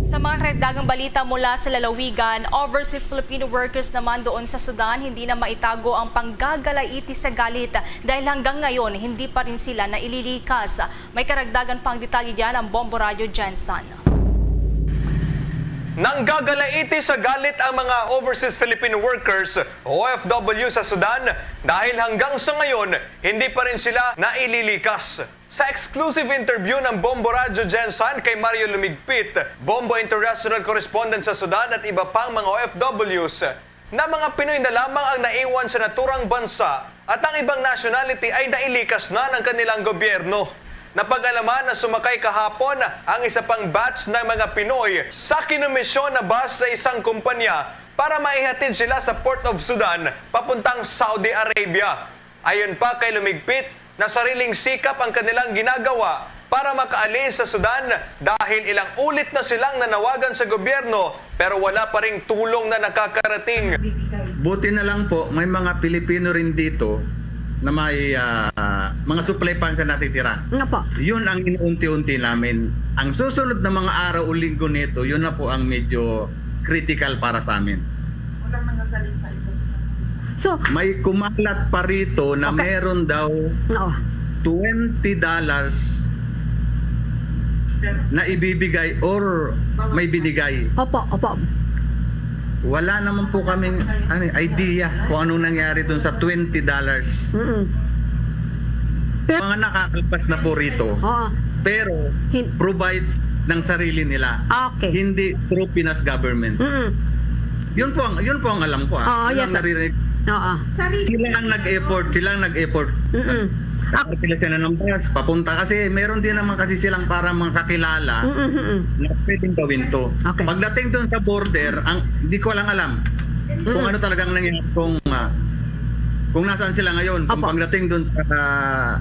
Sa mga karagdagang balita mula sa lalawigan, overseas Filipino workers naman doon sa Sudan hindi na maitago ang panggagalaiti sa galit dahil hanggang ngayon hindi pa rin sila naililikas. May karagdagan pang detalye diyan ang Bombo Radyo Jensen. Nanggagalaiti sa galit ang mga overseas Filipino workers o O F W sa Sudan dahil hanggang sa ngayon hindi pa rin sila naililikas. Sa exclusive interview ng Bombo Radyo Jensen kay Mario Lumigpit, Bombo International Correspondent sa Sudan at iba pang mga O F Ws, na mga Pinoy na lamang ang naiwan sa naturang bansa at ang ibang nationality ay nailikas na ng kanilang gobyerno. Napag-alaman na sumakay kahapon ang isa pang batch ng mga Pinoy sa kinomisyon na bus sa isang kumpanya para maihatid sila sa Port of Sudan papuntang Saudi Arabia. Ayon pa kay Lumigpit, na sariling sikap ang kanilang ginagawa para makaalis sa Sudan dahil ilang ulit na silang nanawagan sa gobyerno pero wala pa ring tulong na nakakarating. Buti na lang po, may mga Pilipino rin dito na may ah, mga supply pants na natitira. Nga po. Yun ang inuunti-unti namin. Ang susunod na mga araw o linggo nito, yun na po ang medyo critical para sa amin. So, May kumalat pa rito na Okay. meron daw oo. twenty dollars na ibibigay or may binigay. Opo, opo. Wala naman po kaming ano, idea kung anong nangyari dun sa twenty dollars. Mm-mm. Mga nakakalpas na po rito. Oo. Pero Hin- provide ng sarili nila. Okay. Hindi through Pinas government. Mm-mm. Yun po ang yun po ang alam ko ah. Oo, Yun yes, ang sir. naririnig. Oo. Sila ang nag-effort, sila ang nag-effort. Mm-mm. Nag-order sila ng bus, papunta kasi meron din naman kasi silang para mga kakilala Mm-mm. na pwedeng gawin to. Okay. Pagdating doon sa border, ang hindi ko lang alam kung ano talagang nangyari kung ah, kung nasaan sila ngayon. Kung Apo. Pagdating doon sa ah,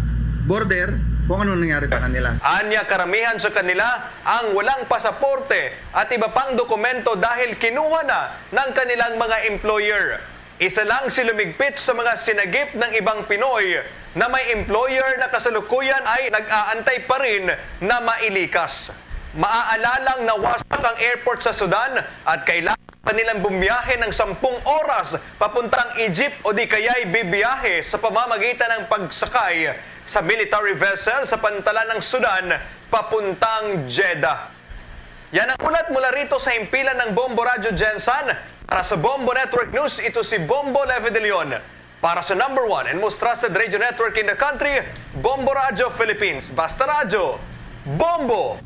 border, kung ano nangyari sa kanila. Anya karamihan sa kanila ang walang pasaporte at iba pang dokumento dahil kinuha na ng kanilang mga employer. Isa lang si Lumigpit sa mga sinagip ng ibang Pinoy na may employer na kasalukuyan ay nag-aantay pa rin na mailikas. Maaalalang nawasak ang airport sa Sudan at kailangan pa nilang bumiyahe ng sampung oras papuntang Egypt o di kaya'y bibiyahe sa pamamagitan ng pagsakay sa military vessel sa pantalan ng Sudan papuntang Jeddah. Yan ang ulat mula rito sa himpilan ng Bombo Radyo Gensan. Para sa Bombo Network News, ito si Bombo Leve de Leon. Para sa number one and most trusted radio network in the country, Bombo Radyo Philippines. Basta Radyo, Bombo!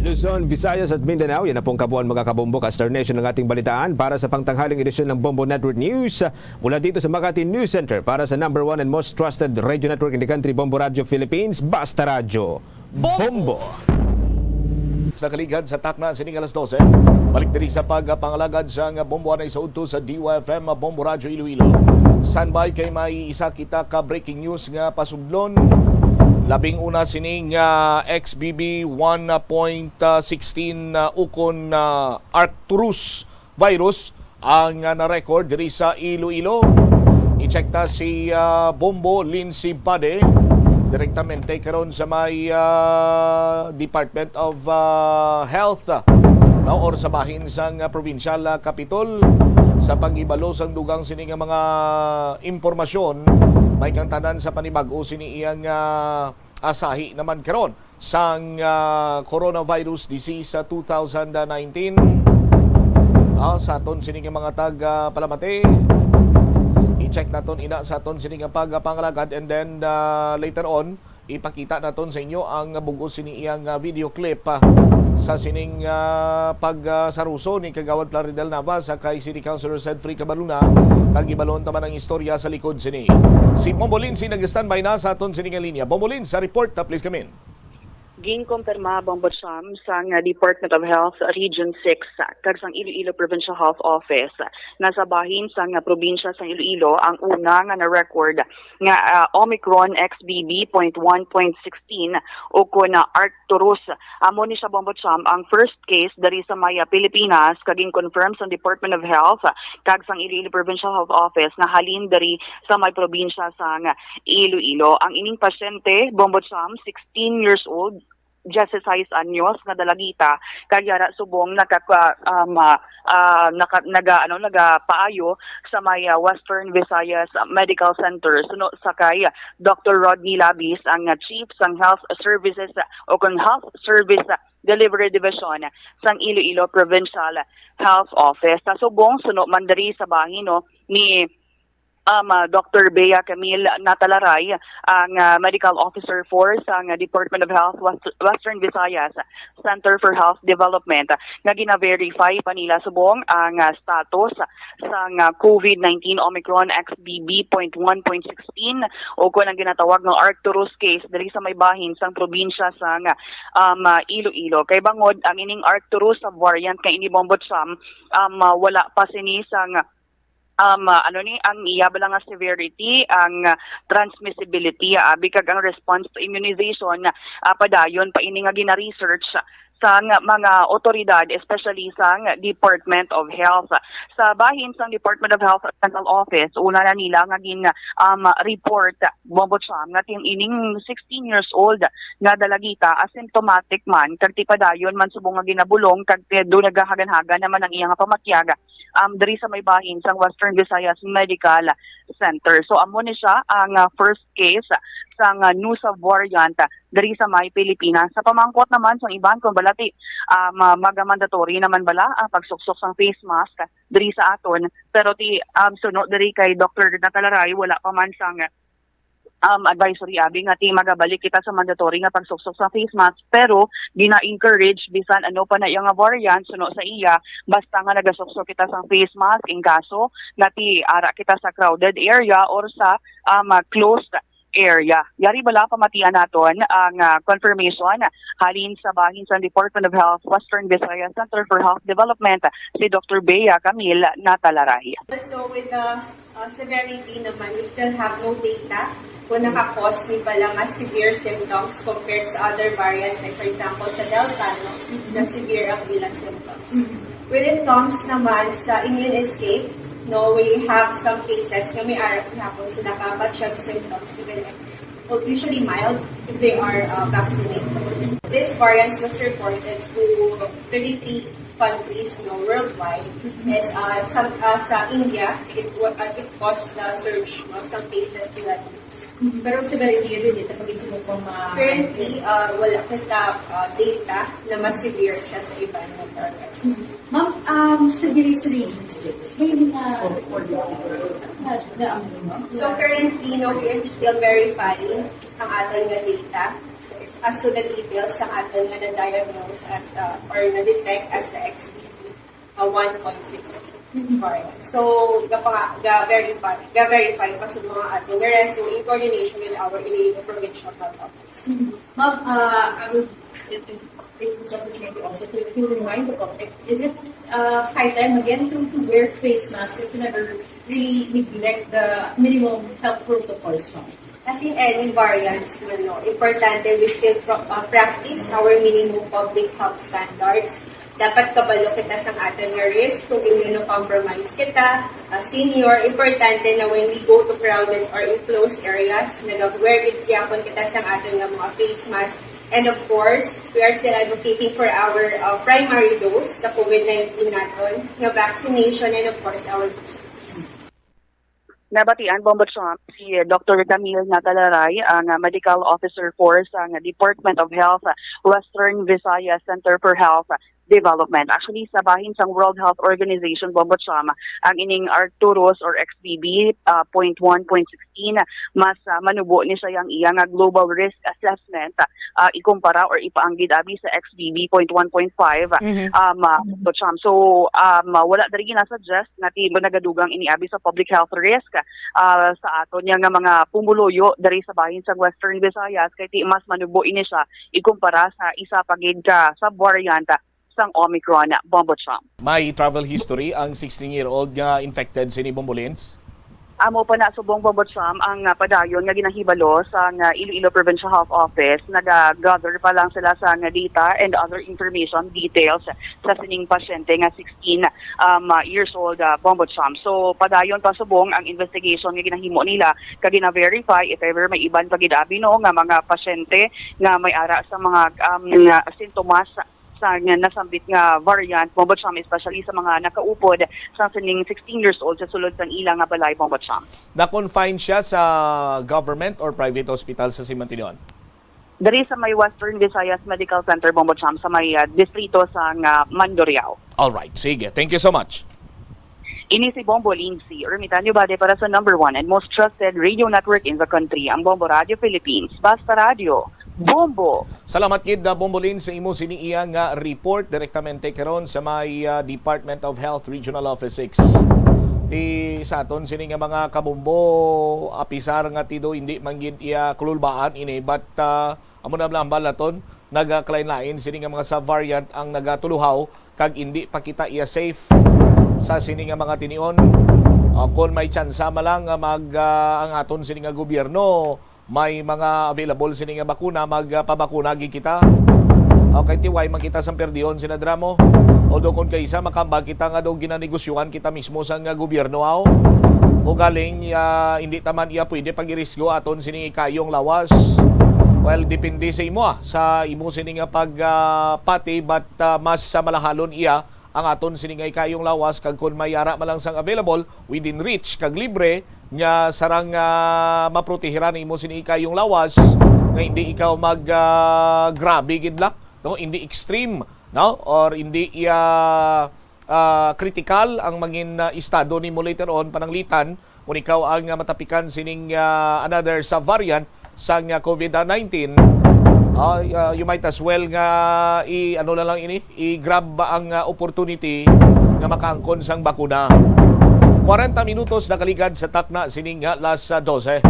Luzon, Visayas at Mindanao, yan na pong kabuuan, mga kabombo, ka Star Nation, ang ating balitaan para sa pangtanghaling edisyon ng Bombo Network News. Mula dito sa Makati News Center para sa number one and most trusted radio network in the country, Bombo Radyo Philippines, Basta Radyo. Bombo! Nakaligad sa takna sining alas dose. Balik diri sa pagpangalagad sang Bombo anay sa udto sa D Y F M Bombo Radyo Iloilo. Standby kay may isa kita ka breaking news nga pasudlon. Labing una sining ah, X B B one point sixteen ah, ukon ah, Arcturus virus ang ah, na-record diri sa Iloilo. I-check ta si ah, Bombo Lindsay Bade direktamente karon sa may ah, Department of ah, Health, ah, no, or sa bahin sang ah, provincial ah, capitol sa paghibalo sang dugang sini nga mga impormasyon. May kang tanan sa panibag-o sini iyang ah, asahi naman karon sang ah, coronavirus disease sa two thousand nineteen. Ah, sa aton sini nga mga tag ah, palamati, i-check naton ina sa aton sini nga pagpangalagad, and then ah, later on ipakita naton sa inyo ang bug-os sini iyang ah, video clip ah, sa sining ah, pagsaruso ni Kagawad Plaridel Navas sa kay City Councilor Sedfrey Cabaluna, kag ibalon ta man ang istorya sa likod sini. Si Mombo Lindsay nag-standby na sa aton sini nga linya. Mombo Lindsay, sa report, ah, please come in. Ginkumpirma, Bombo Cham, sang Department of Health Region six kag sang Iloilo Provincial Health Office na sa bahin sang probinsya sang Iloilo ang una nga na-record nga ah, Omicron X B B point one point sixteen o kon ah, Arcturus. Amo ni siya, Bombo Cham, ang first case diri sa may ah, Pilipinas kag gin-confirm sang Department of Health kag sang Iloilo Provincial Health Office nga halin diri sa may probinsya sang Iloilo. Ang ining pasyente, Bombo Cham, sixteen years old, diyesisais anyos nga dalagita, kag yara subong nakaka, um, ah, ah, naka, naga, ano, nagapaayo sa may ah, Western Visayas Medical Center. Suno sa kay Doctor Rodney Labis, ang ah, Chief sang Health Services o kung Health Service Delivery Division sang Iloilo Provincial Health Office. Sa subong, suno man diri sa bahin, no, ni um, ah, Doctor Bea Camille Natalaray, ang, ah, medical officer for sang Department of Health West-, Western Visayas Center for Health Development, nga gina-verify pa nila subong ang, ah, status sang, ah, COVID nineteen Omicron X B B point one point sixteen o kon ang ginatawag nga Arcturus case diri sa may bahin sang probinsya sang, um, ah, Iloilo. Kay bangod ang ining Arcturus variant nga ini, Bombo Cham, um, ah, wala pa sini sang um, ah, ano ni, ang iya bala nga severity, ang, ah, transmissibility, ah, abi kag ang response to immunization, ah, padayon pa ini nga gina-research sa nga mga otoridad, especially sa nga Department of Health. Sa bahin sang Department of Health Central Office, una na nila nga gin, um, report, Bombo Cham, nga tin-, ining sixteen years old nga dalagita asymptomatic man, kag ti padayon man subong nga ginabulong, kag ti-, do nagahagan-hagan naman ang iya nga pamatyag, um, diri sa may bahin sang Western Visayas Medical Center. So, amo ni siya ang, ah, first case sang, ah, new sub-variant, ah, diri sa may Pilipinas. Sa pamangkot naman sang iban, kung bala ti, um, ah, maga-mandatory naman bala ang pagsuksok sang face mask diri sa aton. Pero ti, um, suno diri kay Doctor Natalaray, wala pa man sang um, advisory, abi, nga ti magabalik kita sa mandatory nga pagsuksok sa face mask, pero gina-encourage bisan ano pa na iya nga variant suno sa iya, basta nga nagasuksok kita sa face mask, in kaso nga ti ara kita sa crowded area or sa, um, closed area. Yari bala pamatian naton ang, ah, confirmation halin sa bahin sa Department of Health Western Visayas Center for Health Development, si Doctor Bea Camille Natalaray. So with the uh, severity naman, we still have no data kung nakakos ni pala mas severe symptoms compared sa other variants, like for example sa Delta, no, na severe ang ilang symptoms. When it comes naman sa immune escape, no, we have some cases nga may ara gihapon sila kabatyag symptoms, even if, well, usually mild if they are uh, vaccinated. This variant was reported to thirty-three countries, no, worldwide. And uh, some, uh, sa India, it, wa- uh, it caused the surge, no, some cases nila. Pero ang severity yun, hindi tapagin sumukong ma- Currently, uh, wala kita uh, data na mas severe siya sa iban nga variant. Ma'am, um, sa diri sa Region six, may mga report na, na ang So currently, no, we are still verifying ang aton nga data as to the details sa aton nga na-diagnose as uh, or na-detect as the X B B uh, one point six eight variant. So, gapanga- ga-verify, ga-verify pa sa mga aton nga reso in coordination with our Iloilo Provincial Health Office. Ma'am, uh, I would take this opportunity also to, to remind the public, is it uh, high time again to, to wear face mask if you never really neglect the minimum health protocols, ma'am? As in any variants, man, no, importante we still pro- uh, practice our minimum public health standards. Dapat kabalo kita sang aton nga risk kung immunocompromised kita, uh, senior. Importante na when we go to crowded or enclosed areas, nag-wear gid gyapon kita sang aton nga mga face mask. And of course, we are still advocating for our uh, primary dose sa COVID nineteen naton nga vaccination and of course our boosters. Nabatian, Bombo Cham, si Doctor Camille Natalaray, ang, ah, Medical Officer four sa, ah, Department of Health, ah, Western Visayas Center for Health Development. Actually, sa bahin sang World Health Organization, Bombo Cham, ang ining Arcturus or X B B, ah, point one point sixteen, mas, ah, manubo ni siya ang iya nga global risk assessment, ah, ikumpara or ipaanggid abi sa X B B point one point five, Mhm. um, ah, Bombo Cham. So, um, ah, wala diri ginasuggest nga ti-, nagadugang ini abi sa public health risk, ah, sa aton niya nga mga pumuluyo diri sa bahin sa Western Visayas, kay ti mas manubo ini siya ikumpara sa isa pa gid ka subvariant sang Omicron, Bombo Cham. May travel history ang sixteen-year-old nga infected sini, Bombo Lins? Amo pa na subong, Bombo Cham, ang, ah, padayon nga ginahibalo sa nga Iloilo Provincial Health Office. Naga-gather pa lang sila sa nga data and other information details sa sining pasyente nga sixteen, um, years old, ah, Bombo Cham. So, padayon pa subong ang investigation nga ginahimo nila kag gina-verify if ever may iban pa gid abi, no, nga mga pasyente nga may ara sa mga, um, nga sintomas sa nga nasambit nga variant, Bombo Cham, especially sa mga nakaupod sa sining sixteen years old sa sulod sang ila nga balay, Bombo Cham. Na-confine siya sa government or private hospital sa Simantinon? Diri sa may Western Visayas Medical Center, Bombo Cham, sa may, ah, distrito sa nga Mandurriao. All right, sige. Thank you so much. Ini si Bombo Lindsay. Remitanyo bade para sa number one and most trusted radio network in the country, ang Bombo Radio Philippines. Basta Radio, Bombo! Salamat gid, ah, Bombo Lin, sa imo sini iya nga report direktamente karon sa may, ah, Department of Health Regional Office six. Ti sa aton sini nga mga kabombo, apisar nga tido hindi man gid iya kululbaan ini, but, ah, amo na lang hambal naton, nagakalain-lain sini nga mga subvariant ang nagatuluhaw kag indi pa kita iya safe sa sini nga mga tinion. Ah, kon may tsansa man lang nga mag, ah, ang aton sini nga gobyerno, may mga available sini nga bakuna, magpabakuna gid kita. Okay, ti why man kita sang perdihon sina dramo? Although kon kaisa makambal kita nga daw ginanegosyohan kita mismo sang, ah, gobyerno, aw? O galing, ah, hindi ta man iya pwede pag-irisgo aton sini ikayong lawas. Well, depende sa imo, ah, sa imo sini nga pag, ah, pati, but, ah, mas sa malahalon iya ang aton sini nga ikayong lawas, kag kon may ara man lang sang available, within reach, kag libre, nga sarang, ah, maprotehiran nimo sini ikayong lawas, nga hindi ikaw mag, ah, grabe gid la, no? Hindi extreme, no? Or hindi iya, ah, critical ang mangin, ah, estado nimo later on, pananglitan, kung ikaw ang, ah, matapikan sining, ah, another subvariant sang, ah, COVID nineteen, ah, ah, you might as well nga i-, ano na lang ini, i-grab ang, ah, opportunity nga makaangkon sang bakuna. Kwarenta minutos nakaligad sa takna sining, ah, alas, ah, dose.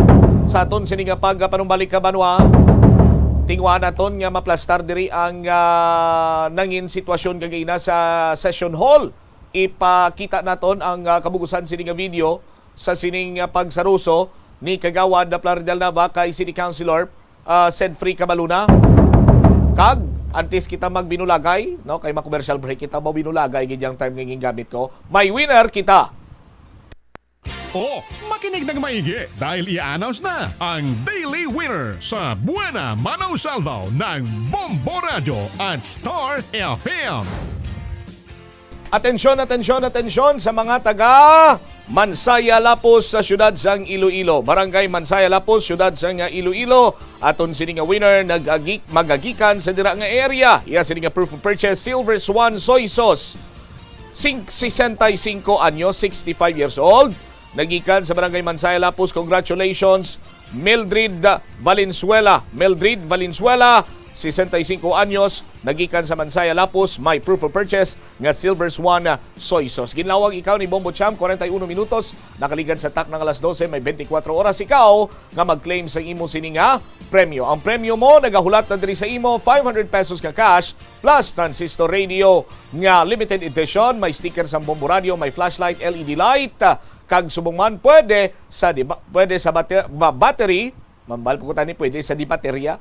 Sa aton sining, ah, pagpanumbalik ka banwa, tinguhaan naton nga maplastar diri ang, ah, nangin sitwasyon kagina sa session hall. Ipakita naton ang, ah, kabugusan sini nga video sa sining, ah, pagsaruso ni Kagawad na Plaridel Nava kay City Councilor, ah, Sedfrey Cabaluna. Kag antes kita magbinulagay, no, kay ma-commercial break kita, mabinulagay gid ang term nga gingamit ko. May winner kita. Oh, makinig ng maigi dahil i-announce na ang Daily Winner sa Buena Mano Salvo ng Bombo Radyo at Star F M. Atensyon, atensyon, atensyon sa mga taga Mansaya Lapos sa siyudad sang Iloilo. Barangay Mansaya Lapos, siyudad sang Iloilo. Aton sini nga winner nag-agi-, magagikan sa dira nga area. Iya sini nga proof of purchase, Silver Swan Soy Sauce. Sing-, sesenta y cinco anyos, sixty-five years old. Nagikan sa Barangay Mansaya Lapos. Congratulations, Mildred Valenzuela. Mildred Valenzuela, sesenta y cinco anyos, nagikan sa Mansaya Lapos, may proof of purchase nga Silver Swan Soy Sauce. Ginlawag ikaw ni Bombo Cham, kwarenta y uno minutos, nakaligad sa takna nga alas dose, may bente kwatro oras ikaw nga mag-claim sa imo sini nga premyo. Ang premyo mo nagahulat na diri sa imo, five hundred pesos nga cash plus transistor radio nga limited edition, may sticker sang Bombo Radio, may flashlight, L E D light, kag subong man pwede sa di ba, pwede sa bate-, ba-, battery. Mambal po ko tani, pwede sa di baterya.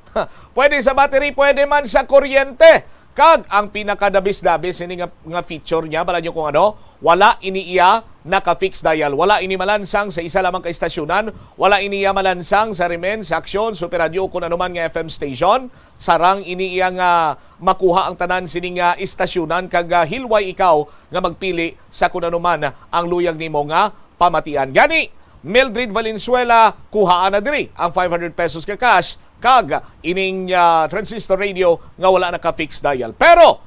Pwede sa battery, pwede man sa kuryente. Kag ang pinakadabis-dabis ini nga, nga feature niya, bala nyo kung ano, wala ini iya naka-fix dial. Wala ini malansang sa isa lamang ka istasyonan. Wala ini iya malansang sa Remen, sa Aksyon, Super Radio, o kung anuman nga F M station. Sarang ini iya nga makuha ang tanan sini nga istasyonan kag, ah, hilway ikaw nga magpili sa kung anuman ang luyag nimo nga pamatian. Gani, Mildred Valenzuela, kuhaan na diri ang five hundred pesos ka cash kag ining, ah, transistor radio nga wala naka-fix dial. Pero,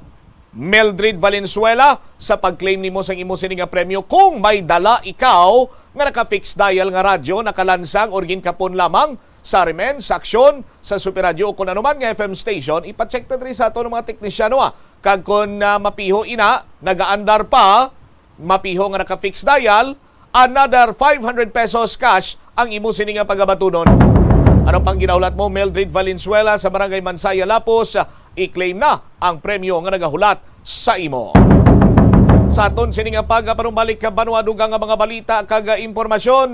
Mildred Valenzuela, sa pag-claim nimo sang imo sini nga premyo, kung may dala ikaw nga naka-fix dial nga radyo, nakalansang or ginkapon lamang sa Remen, sa Aksyon, sa Super Radio o kung anuman nga F M station, ipa-check na diri sa aton mga teknisyano, ah. Kag kung, ah, mapiho ina, nagaandar pa, mapiho nga naka-fix dial, another five hundred pesos cash ang imo sini nga pagabatunon. Ano pang ginahulat mo, Mildred Valenzuela sa Barangay Mansaya, Lapos? I-claim na ang premyo nga nagahulat sa imo. Sa aton sini nga pagpanumbalik ka banwa, dugang nga mga balita kag impormasyon.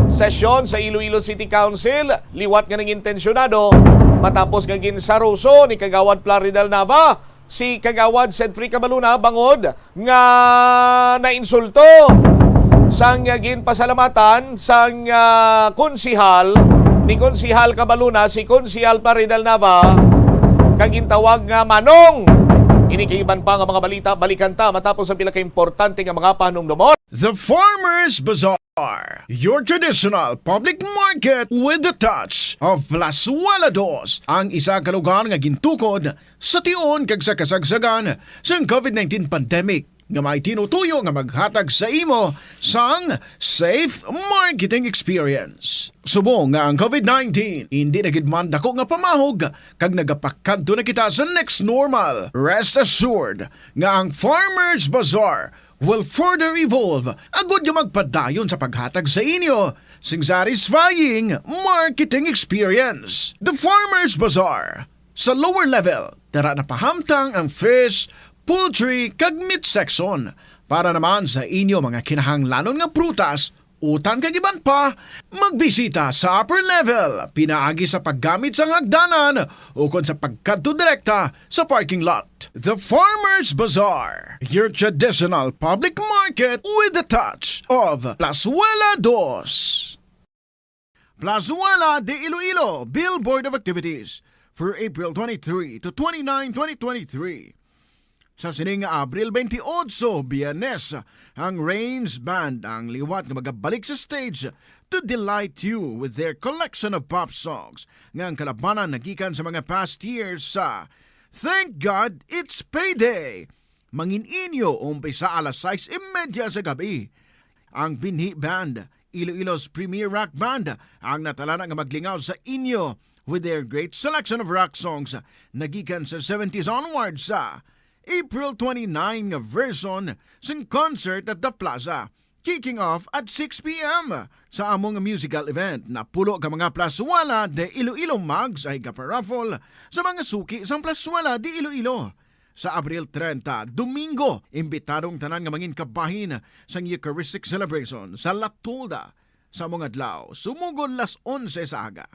Sesyon sa Iloilo City Council, liwat nga nangin tensyonado matapos nga ginsaruso ni Kagawad Plaridel Nava si Kagawad Sedfrey Cabaluna bangod nga nainsulto sang ginpasalamatan sang, ah, konsihal, ni Konsihal Cabaluna, si Konsihal Plaridel Nava, kag gintawag nga Manong. Ini kag iban pa nga mga balita, balikan ta matapos ang pila ka importante nga mga panumdumon. The Farmers Bazaar, your traditional public market with the touch of Plazuela Dos, ang isa ka lugar nga gintukod sa tion kag sa kasagsagan sang COVID nineteen pandemic. nga may tinutuyo nga maghatag sa imo sang safe marketing experience. Subong nga ang COVID nineteen indi na gid man dako nga pamahog kag nagapakadto na kita sa next normal, rest assured nga ang Farmers Bazaar will further evolve agud nga magpadayon sa paghatag sa inyo sing satisfying marketing experience. The Farmers Bazaar. Sa lower level, tara na pahamtang ang fish, poultry, kag meat section. Para naman sa inyo mga kinahanglanon nga prutas, utan kag iban pa, magbisita sa upper level pinaagi sa paggamit sang hagdanan ukon sa pagkadto direkta sa parking lot. The Farmers Bazaar, your traditional public market with a touch of Plazuela Dos. Plazuela de Iloilo, Billboard of Activities for April twenty-three to twenty-nine, twenty twenty-three. Sa sining nga Abril twenty-eight, Biyernes, ang Rains Band ang liwat nga magabalik sa stage to delight you with their collection of pop songs nga ang kalabanan nagikan sa mga past years sa Thank God It's Payday! Mangin-inyo umpisa alas sais y media sa gabi. Ang Binhi Band, Iloilo's premier rock band, ang natalana nga maglingaw sa inyo with their great selection of rock songs nagikan sa seventies onwards sa April twenty-nine nga version sang concert at the Plaza, kicking off at six p m. Sa among musical event, napulo ka mga Plazuela de Iloilo mugs ang igaparaffle sa mga suki sang Plazuela de Iloilo. Sa Abril treinta, Domingo, imbitado ang tanan nga mangin kabahin sang Eucharistic Celebration sa La Tolda sa among adlaw, sumugod las onse sa aga.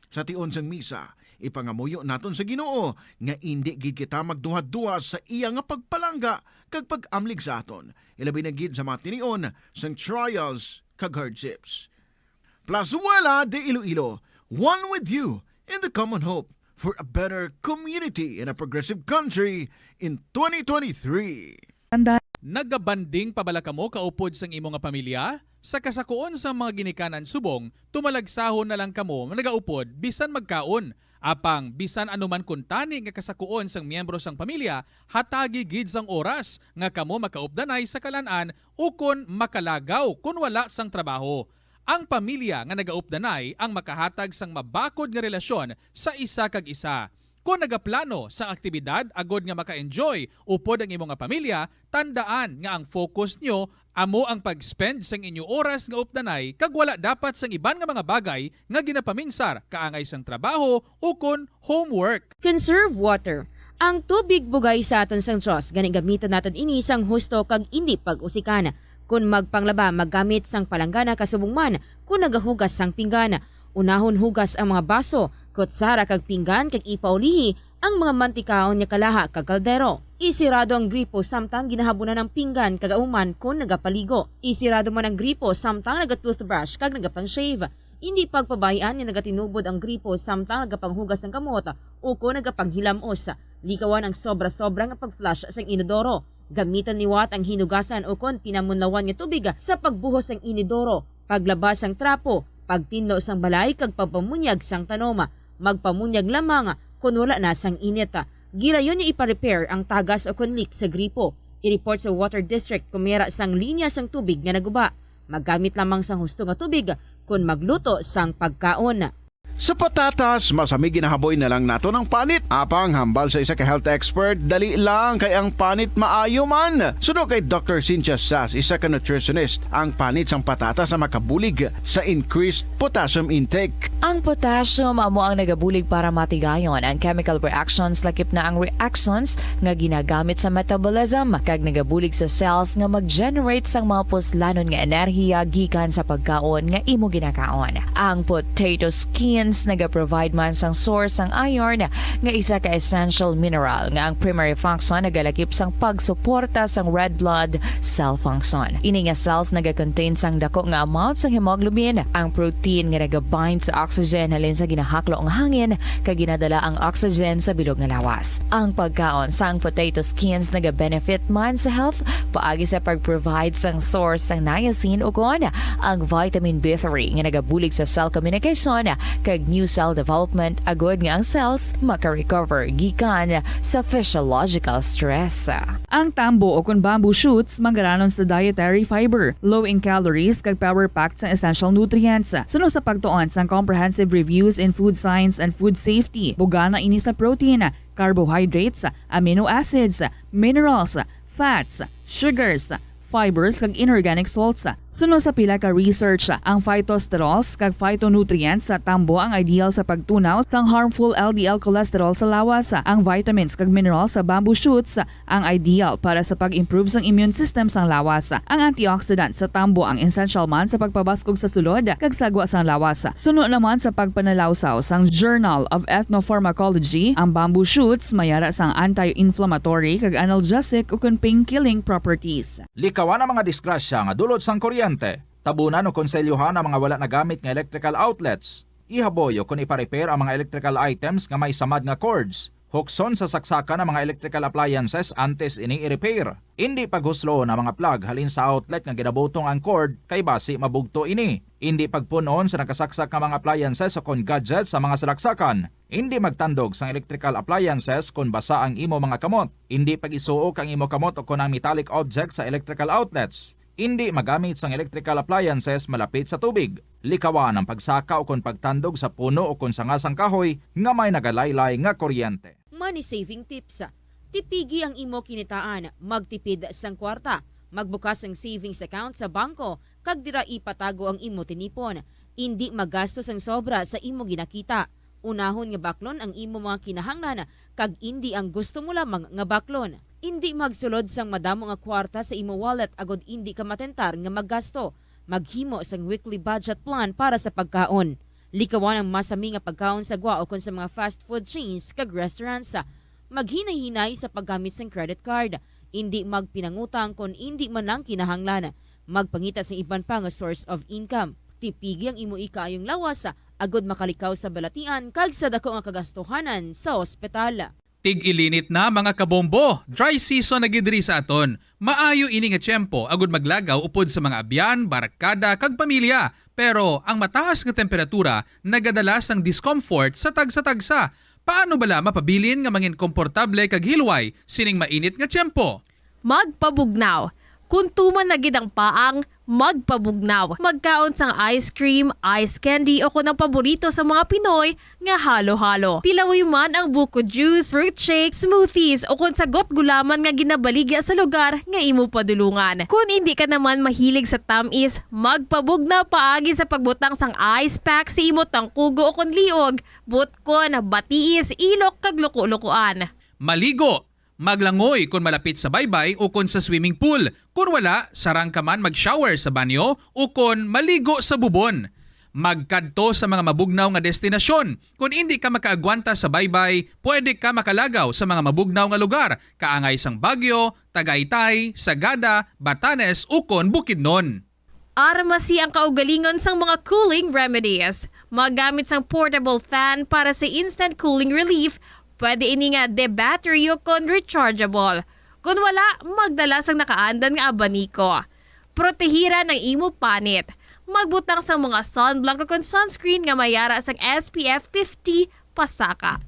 Sa tion sang misa, ipangamuyo naton sa Ginoo nga indi gid kita magduhaduha sa iya nga pagpalangga kag pag-amlig sa aton, ilabi na gid sa mga tinion sang trials kag hardships. Plazuela de Iloilo, one with you in the common hope for a better community and a progressive country in twenty twenty-three. Nagabanding pa bala kamo kaupod sang imo nga pamilya? Sa kasakuon sang mga ginikanan subong, tumalagsahon na lang kamo nagaupod bisan magkaon. Apang bisan ano man kuntani nga kasakuon sang miyembro sang pamilya, hatagi gid sang oras nga kamo makaupdanay sa kalan-an ukon makalagaw kon wala sang trabaho. Ang pamilya nga nagaupdanay ang makahatag sang mabakod nga relasyon sa isa kag isa. Kon nagaplano sang aktibidad agod nga maka-enjoy upod ang imo nga pamilya, tandaan nga ang focus nyo amo ang pag-spend sang inyo oras nga updanay kag wala dapat sang iban nga mga bagay nga ginapaminsar kaangay sang trabaho ukon homework. Conserve water. Ang tubig bugay sa aton sang Dios, gani gamiton naton ini sang husto kag indi pag-usikan. Kon magpanglaba, maggamit sang palanggana kasubong man kon nagahugas sang pinggan. Unahon hugas ang mga baso, kutsara kag pinggan kag ipaulihi ang mga mantikaon nga kalaha kag kaldero. Isirado ang gripo samtang ginahabunan ang pinggan kag ahuman kon nagapaligo. Isirado man ang gripo samtang naga-toothbrush kag nagapang-shave. Indi pagpabay-an nga nagatinubod ang gripo samtang nagapanghugas sang kamot ukon nagapanghilamos. Likawan ang sobra-sobra nga pag-flush sang inodoro. Gamitan liwat ang hinugasan ukon pinamunlawan nga tubig sa pagbuhos sang inodoro, paglaba sang trapo, pagtinlo sang balay kag pagpamunyag sang tanom. Magpamunyag lamang kon wala na sang init. Gilayon nga ipa-repair ang tagas ukon leak sa gripo. I-report sa Water District kon may ara sang linya sang tubig nga naguba. Maggamit lamang sang husto nga tubig kon magluto sang pagkaon. Sa patatas, masami ginahaboy na lang naton ang panit. Apang hambal sa isa ka health expert, dali lang kay ang panit maayo man. Suno kay Doctor Cynthia Sass, isa ka nutritionist, ang panit sang patatas ang makabulig sa increased potassium intake. Ang potassium amo ang nagabulig para matigayon ang chemical reactions, lakip na ang reactions nga ginagamit sa metabolism, kag nagabulig sa cells nga mag-generate sang mga puslanon nga enerhiya gikan sa pagkaon nga imo ginakaon. Ang potato skins nagaprovide man sang source sang iron, nga isa ka essential mineral nga ang primary function nagalakip sang pagsuporta sang red blood cell function. Ini nga cells nagakontain sang dako nga amount sang hemoglobin, ang protein nga nagabind sa oxygen halin sa ginahaklo nga hangin kag ginadala ang oxygen sa bilog nga lawas. Ang pagkaon sang potato skins nagabenefit man sa health paagi sa pag-provide sang source sang niacin ukon ang vitamin B three nga nagabulig sa cell communication kag new cell development agod nga ang cells maka-recover gikan sa physiological stress. Ang tambo o kon bamboo shoots manggaranon sa dietary fiber, low in calories kag power-packed sang essential nutrients. Suno sa pagtuon sang Comprehensive Reviews in Food Science and Food Safety, bugana ini sa protein, carbohydrates, amino acids, minerals, fats, sugars, fibers kag inorganic salts. Suno sa pila ka research, ang phytosterols kag phytonutrients sa tambo ang ideal sa pagtunaw sang harmful L D L cholesterol sa lawas. Ang vitamins kag minerals sa bamboo shoots ang ideal para sa pag-improve sang immune system sang lawas. Ang antioxidant sa tambo ang essential man sa pagpabaskog sa sulod kag sagwa sang lawas. Suno naman sa pagpanalawsaw sang Journal of Ethnopharmacology, ang bamboo shoots mayara sang anti-inflammatory kag analgesic ukon pain-killing properties. Likawan ang mga disgrasya nga dulot sang kuryente. Tabunan o konselyohan ang mga wala nagamit nga electrical outlets. Ihaboy o kon ipa-repair ang mga electrical items nga may samad nga cords. Hukson sa saksakan ang mga electrical appliances antes ini i-repair. Indi paghusloon ang mga plug halin sa outlet nga ginabutong ang cord kay basi mabugto ini. Indi pagpun-on sa nakasaksak nga mga appliances o kon gadgets sa mga salaksakan. Indi magtandog sang electrical appliances kon basa ang imo mga kamot. Indi pag-isuok ang imo kamot o kon ang metallic objects sa electrical outlets. Indi magamit sang electrical appliances malapit sa tubig. Likawan ang pagsaka o kon pagtandog sa puno o kon sanga sang kahoy nga may nagalaylay nga kuryente. Money saving tips. Tipigi ang imo kinitaan, magtipid sang kwarta, magbukas sang savings account sa bangko, kag dira ipatago ang imo tinipon. Indi magasto sang sobra sa imo ginakita. Unahon nga baklon ang imo mga kinahanglan kag indi ang gusto mo lamang nga baklon. Indi magsulod sang madamo nga kwarta sa imo wallet agod indi ka matentar nga maggasto. Maghimo sang weekly budget plan para sa pagkaon. Likawan ang masami nga pagkaon sa gwa ukon sa mga fast food chains kag restaurants. Maghinay-hinay sa paggamit sang credit card. Indi magpinangutang kon indi man lang kinahanglan. Magpangita sang iban pa nga source of income. Tipigi ang imo ikaayong lawas agod makalikaw sa balatian kag sa daku nga kagastuhanan sa ospital. Tig-ilinit na, mga kabombo! Dry season na gid diri sa aton. Maayo ini nga tiyempo agud maglagaw upod sa mga abyan, barkada, kag pamilya. Pero ang mataas nga temperatura nagadala sang discomfort sa tagsa-tagsa. Paano bala mapabilin nga mangin komportable kag hilway sining mainit nga tiyempo? Magpabugnaw. Kon tuman na gid ang paang, magpabugnaw. Magkaon sang ice cream, ice candy, o kon ang paborito sa mga Pinoy nga halo-halo. Tilawi man ang buko juice, fruit shake, smoothies, o kon sagot gulaman nga ginabaligya sa lugar nga imo padulungan. Kon indi ka naman mahilig sa tamis, magpabugnaw paagi sa pagbutang sang ice pack sa imo tangkugo o kon liog, butkon, batiis, ilok, kag luko-lukoan. Maligo. Maglangoy kon malapit sa baybay ukon sa swimming pool. Kon wala, sarang ka man mag-shower sa banyo ukon maligo sa bubon. Magkadto sa mga mabugnaw nga destinasyon. Kon indi ka makaagwanta sa baybay, pwede ka makalagaw sa mga mabugnaw nga lugar, kaangay sang Baguio, Tagaytay, Sagada, Batanes, ukon Bukidnon. Armasi ang kaugalingon sang mga cooling remedies. Magamit sang portable fan para sa instant cooling relief. Pwede ini nga de battery o kon rechargeable. Kon wala, magdala sang nakaandan nga abaniko. Protehiran ang imo panit. Magbutang sang mga sunblock o kon sunscreen nga may ara sang S P F fifty pasaka.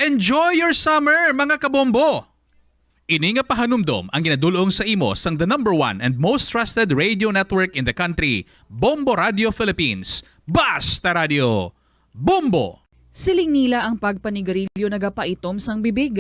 Enjoy your summer, mga kabombo! Ini nga pahanumdom ang ginadul-ong sa imo sang the number one and most trusted radio network in the country, Bombo Radio Philippines. Basta Radio Bombo! Siling nila ang pagpanigarilyo nagapaitom sang bibig.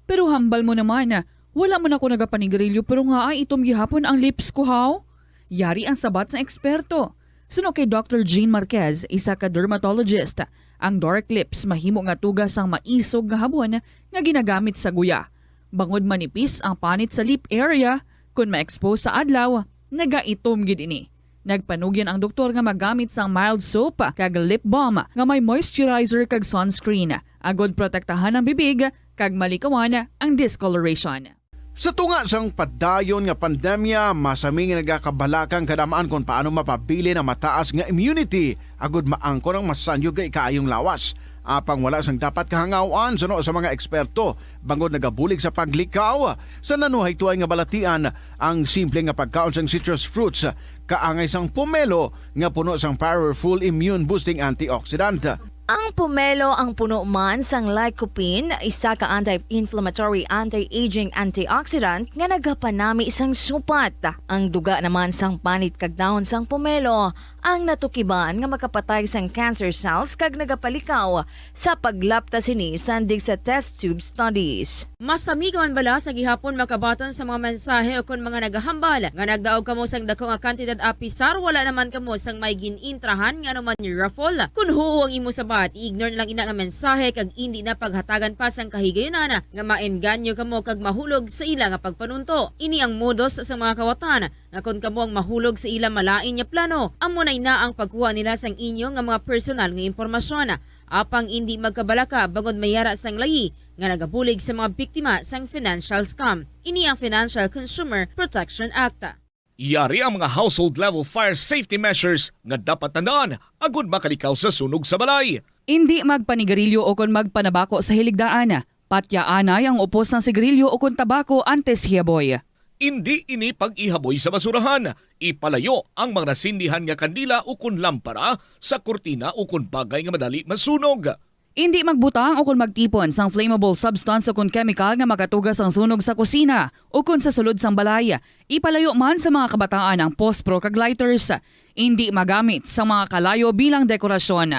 Pero hambal mo naman, wala man ako nagapanigarilyo pero nga ay itom gihapon ang lips ko, haw? Yari ang sabat sang eksperto. Suno kay Doctor Jean Marquez, isa ka dermatologist, ang dark lips mahimo nga tuga sang maisog nga habon nga ginagamit sa guya. Bangod manipis ang panit sa lip area, kon ma-expose sa adlaw, nagaitom gid ini. Nagpanugyan ang doktor nga magamit sang mild soap kag lip balm nga may moisturizer kag sunscreen, agod protektahan ang bibig kag malikawan ang discoloration. Sa tunga sang padayon nga pandemya, masami nga nagakabalaka ang kadam-an kon paano mapabilin ang mataas nga immunity agud maangkon ang masanyog nga ikaayong lawas. Apang wala sang dapat kahangaw-an suno sa mga eksperto, bangod nagabulig sa paglikaw sa nanuhaytoay nga balatian ang simple nga pagkaon sang citrus fruits, kaangay sang pomelo nga puno sang powerful immune-boosting antioxidant. Ang pomelo ang puno man sang lycopene, isa ka anti-inflammatory, anti-aging antioxidant nga nagapanami sang supat. Ang duga naman sang panit kag dahon sang pomelo ang natukiban nga makapatay sang cancer cells kag nagapalikaw sa paglapta sini sandig sa test tube studies. Masami ka man bala sa gihapon makabaton sa mga mensahe o kon mga nagahambal nga nagdaog kamo sang dako nga kantidad apisar wala naman kamo sang may gin-intrahan nga anuman raffle? Kon huo ang imo sabat, i-ignore na lang ina nga mensahe kag indi na paghatagan pa sang kahigayunan nga maengganyo kamo kag mahulog sa ila nga pagpanunto. Ini ang modus sa mga kawatan nga kon kamo ang mahulog sa ila malain nga plano, amo na ina ang pagkuha nila sang inyo nga mga personal nga impormasyon. Apang indi magkabalaka bangod may ara sang layi nga nagabulig sa mga biktima sang financial scam. Ini ang Financial Consumer Protection Act. Yari ang mga household level fire safety measures nga dapat tandaan agud makalikaw sa sunog sa balay. Indi magpanigarilyo o kon magpanabako sa hiligdaan. Patyaanay ang upos sang sigarilyo o kon tabako antes hiaboy. Indi ini pag-ihaboy sa basurahan. Ipalayo ang mga nasindihan nga kandila o kon lampara sa kurtina o kon bagay nga madali masunog. Indi magbutang o kon magtipon sang flammable substance o kon chemical nga makatuga sang sunog sa kusina o kon sa sulod sang balay. Ipalayo man sa mga kabataan ang pospro kag lighters. Indi magamit sa mga kalayo bilang dekorasyon.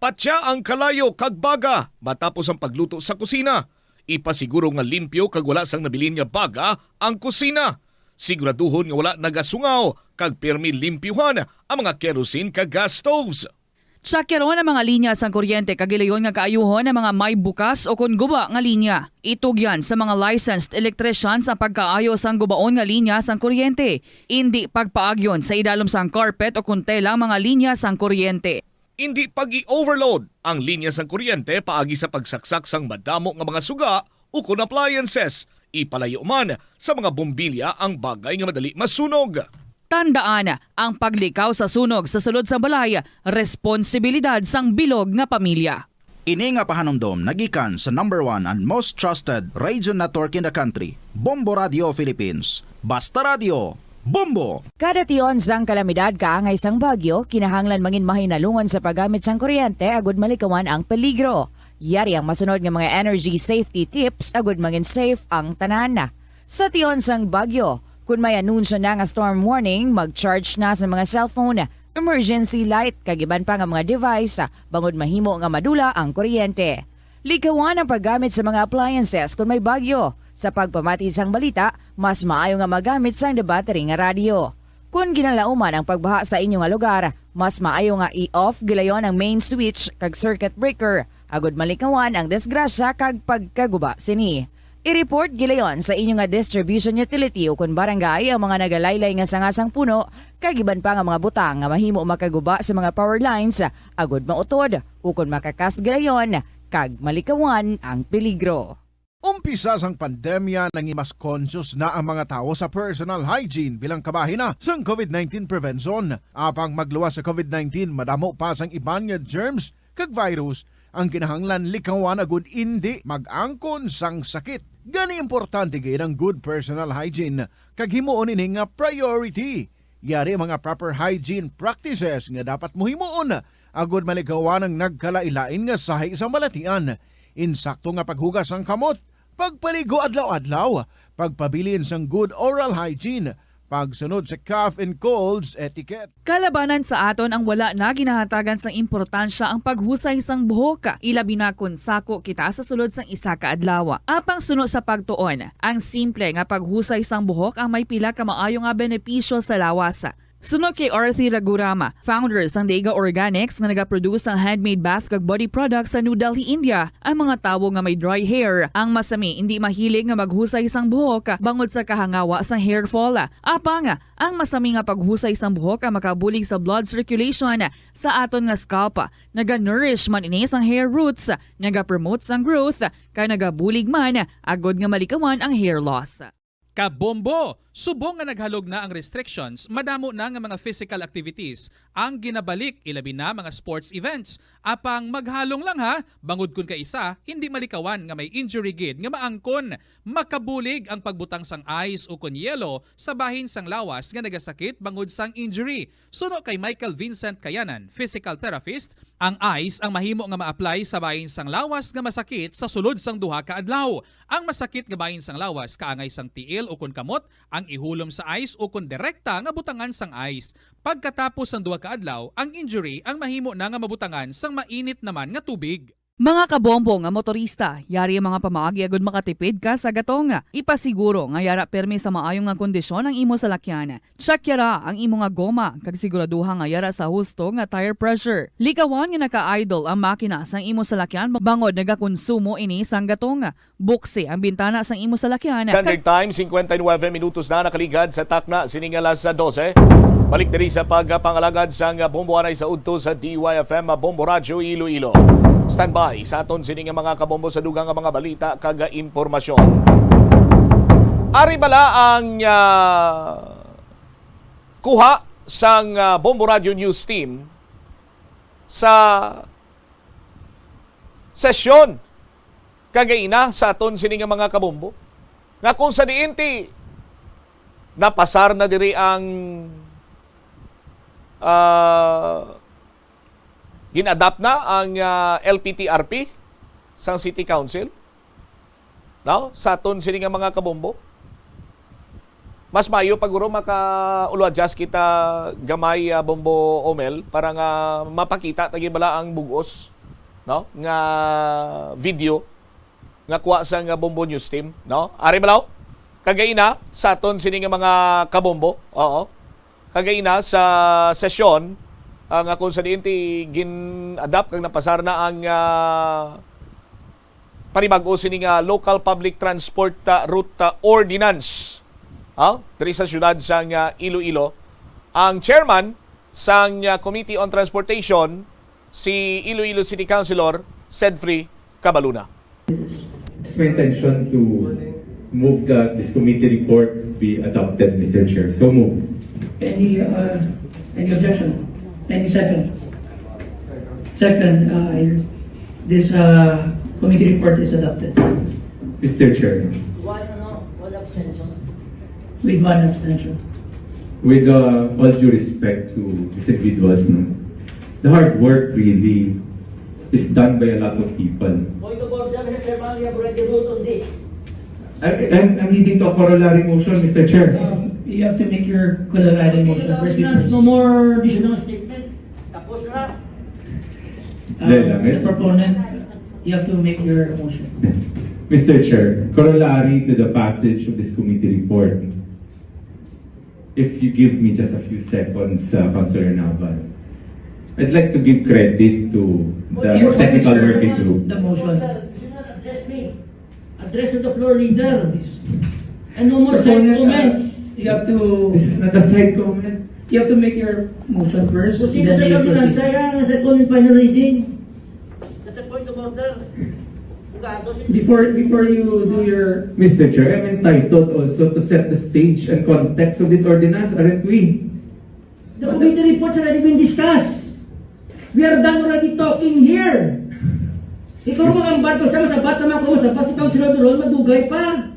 Patya ang kalayo kag baga matapos ang pagluto sa kusina. Ipasiguro nga limpyo kag wala sang nabilin nga baga ang kusina. Siguraduhon nga wala nagasungaw kag pirmi limpyuhan ang mga kerosene kag gas stoves. Tsakyaron ang mga linya sang kuryente kag gilayon nga kaayuhon ang mga may bukas o kon guba nga linya. Itugyan sa mga licensed electricians ang pagkaayo sang gubaon nga linya sang kuryente. Indi pagpaagyon sa idalom sang carpet o kon tela ang mga linya sang kuryente. Indi pag-i-overload ang linya sang kuryente paagi sa pagsaksak sang madamo nga mga suga ukon appliances. Ipalayo man sa mga bombilya ang bagay nga madali masunog. Tandaan, ang paglikaw sa sunog sa sulod sang balay, responsibilidad sang bilog nga pamilya. Ini nga pahanumdom nagikan sa number one and most trusted radio network in the country, Bombo Radio Philippines. Basta Radio, Bombo! Kada tion sang kalamidad kaangay sang bagyo, kinahanglan mangin mahinalungon sa paggamit sang kuryente agud malikawan ang peligro. Yari ang masunod nga mga energy safety tips agud mangin safe ang tanan. Sa tion sang bagyo, kun may anunsyo na nga storm warning, mag-charge na sa mga cellphone, emergency light, kag iban pa nga mga device, bangod mahimo nga madula ang kuryente. Likawan ang paggamit sa mga appliances kun may bagyo. Sa pagpamati sang balita, mas maayo nga magamit sang battery nga radyo. Kon ginalauman ang pagbaha sa inyo nga lugar, mas maayo nga i-off gilayon ang main switch kag circuit breaker, agud malikawan ang disgrasya kag pagkaguba sini. I-report gilayon sa inyo nga distribution utility o kon barangay ang mga nagalaylay nga sanga sang puno, kag iban pa nga mga butang nga mahimo makaguba sa mga power lines, agud mautod o kon makakas gilayon kag malikawan ang peligro. Umpisa sang pandemya, nangin mas conscious na ang mga tawo sa personal hygiene bilang kabahin na sang COVID nineteen prevention. Apang magluwas sa COVID nineteen, madamo pa sang iban nga germs kag virus ang kinahanglan likawan agud indi mag-angkon sang sakit. Gani, importante gid ang good personal hygiene kag himuon ini nga priority. Yari ang mga proper hygiene practices nga dapat mo himuon agud malikawan ang nagkalain-lain nga sahi sang balatian. Insakto nga paghugas sang kamot, pagpaligo adlaw-adlaw, pagpabilin sang good oral hygiene, pagsunod sa cough and colds etiquette. Kalabanan sa aton ang wala na ginahatagan sang importansya ang paghusay sang buhok, ilabi na kon sako kita sa sulod sang isa ka adlaw. Apang suno sa pagtuon, ang simple nga paghusay sang buhok ang may pila ka maayo nga benepisyo sa lawas. Suno kay Arthi Raghuram, founder sang Dega Organics nga nagaproduce sang handmade bath kag body products sa New Delhi, India, ang mga tawo nga may dry hair ang masami indi mahilig nga maghusay sang buhok bangod sa kahangawa sang hair fall. Apang ang masami nga paghusay sang buhok ang makabulig sa blood circulation sa aton nga scalp. Naga-nourish man ini sang hair roots, naga-promote sang growth, kag nagabulig man agud nga malikawan ang hair loss. Kabombo! Subong nga naghalog na ang restrictions, madamo na nga mga physical activities ang ginabalik, ilabi na mga sports events. Apang maghalong lang ha, bangod kun kaisa, hindi malikawan nga may injury gid nga maangkon. Makabulig ang pagbutang sang ice o kon yelo sa bahin sang lawas nga nagasakit bangod sang injury. Suno kay Michael Vincent Kayanan, physical therapist, ang ice ang mahimo nga ma-apply sa bahin sang lawas nga masakit sa sulod sang duha ka adlaw. Ang masakit nga bahin sang lawas kaangay sang tiil o kon kamot ang ihulom sa ice o kon direkta nga butangan sang ice. Pagkatapos sang duha ka adlaw, ang injury ang mahimo na nga mabutangan sang mainit naman nga tubig. Mga kabombo nga motorista, yari ang mga pamaagi agud makatipid ka sa gatong. Ipasiguro nga yara pirmi sa maayo nga kondisyon ang imo salakyan. Check yara ang imo nga goma kag siguraduha nga yara sa husto nga tire pressure. Likawan nga naka-idle ang makina sang imo salakyan bangod nagakonsumo ini sang gatong. Buksi ang bintana sang imo salakyan. Standard Time, singkwenta y nuebe minutos na nakaligad sa takna sining alas dose. Balik diri sa pagpangalagad sang bombo anay sa udto sa D Y F M Bombo Radyo Iloilo. Standby sa aton sini nga mga kabombo sa dugang nga mga balita kag impormasyon. Ari bala ang, ah, kuha sang, ah, Bombo Radyo News Team sa sesyon kagaina sa aton sini nga mga kabombo, nga kung sa diin ti napasar na diri ang, ah, gin-adopt na ang, ah, L P T R P sang City Council, no? Sa aton sini nga mga kabombo. Mas maayo pa guro maka-ulo adjust kita gamay, ah, Bombo Omel, para nga mapakita ta gid bala ang bug-os, no, nga video nga kuha sa nga Bombo News Team, no? Ari bala, oh. Kagaina sa aton sini nga mga kabombo, oo. Kagaina sa sesyon, ah, nga kung sa diin ti gin-adopt kag napasar na ang, ah, panibag-o sini nga Local Public Transport, ah, Route, ah, Ordinance, ah, diri sa siyudad sang, ah, Iloilo. Ang chairman sang, ah, Committee on Transportation, si Iloilo City Councilor Sedfrey Cabaluna. It's my intention to move that this committee report be adopted, Mister Chair. So move. Any, uh, any objection? Any second? Second, uh, this, uh, committee report is adopted. Mister Chair. One, ano, one abstention. With one abstention. With, uh, all due respect to these individuals, no, the hard work really is done by a lot of people. Point of order, Mister Chairman, we have already ruled on this. I, I'm, I'm leading to a corollary motion, Mister Chair. Um, you have to make your corollary motion first before. No more additional statement. Tapos na. Um, Dahil lang, eh. The proponent, you have to make your motion. Mister Chair, corollary to the passage of this committee report, if you give me just a few seconds, uh, Councilor Naval, I'd like to give credit to the technical working group. The motion. Address to the floor leader. And no more side comments. You have to, this is not a side comment. You have to make your motion first, then you proceed. Proceed sa second and final reading. That's a point of order. Before, before you do your, Mister Chair, I'm entitled also to set the stage and context of this ordinance, aren't we? The committee reports already been discussed. We are done already talking here. Ikaw, mga ambat ko siya, masabat naman ko, masabat si Councilor Duron, madugay pa.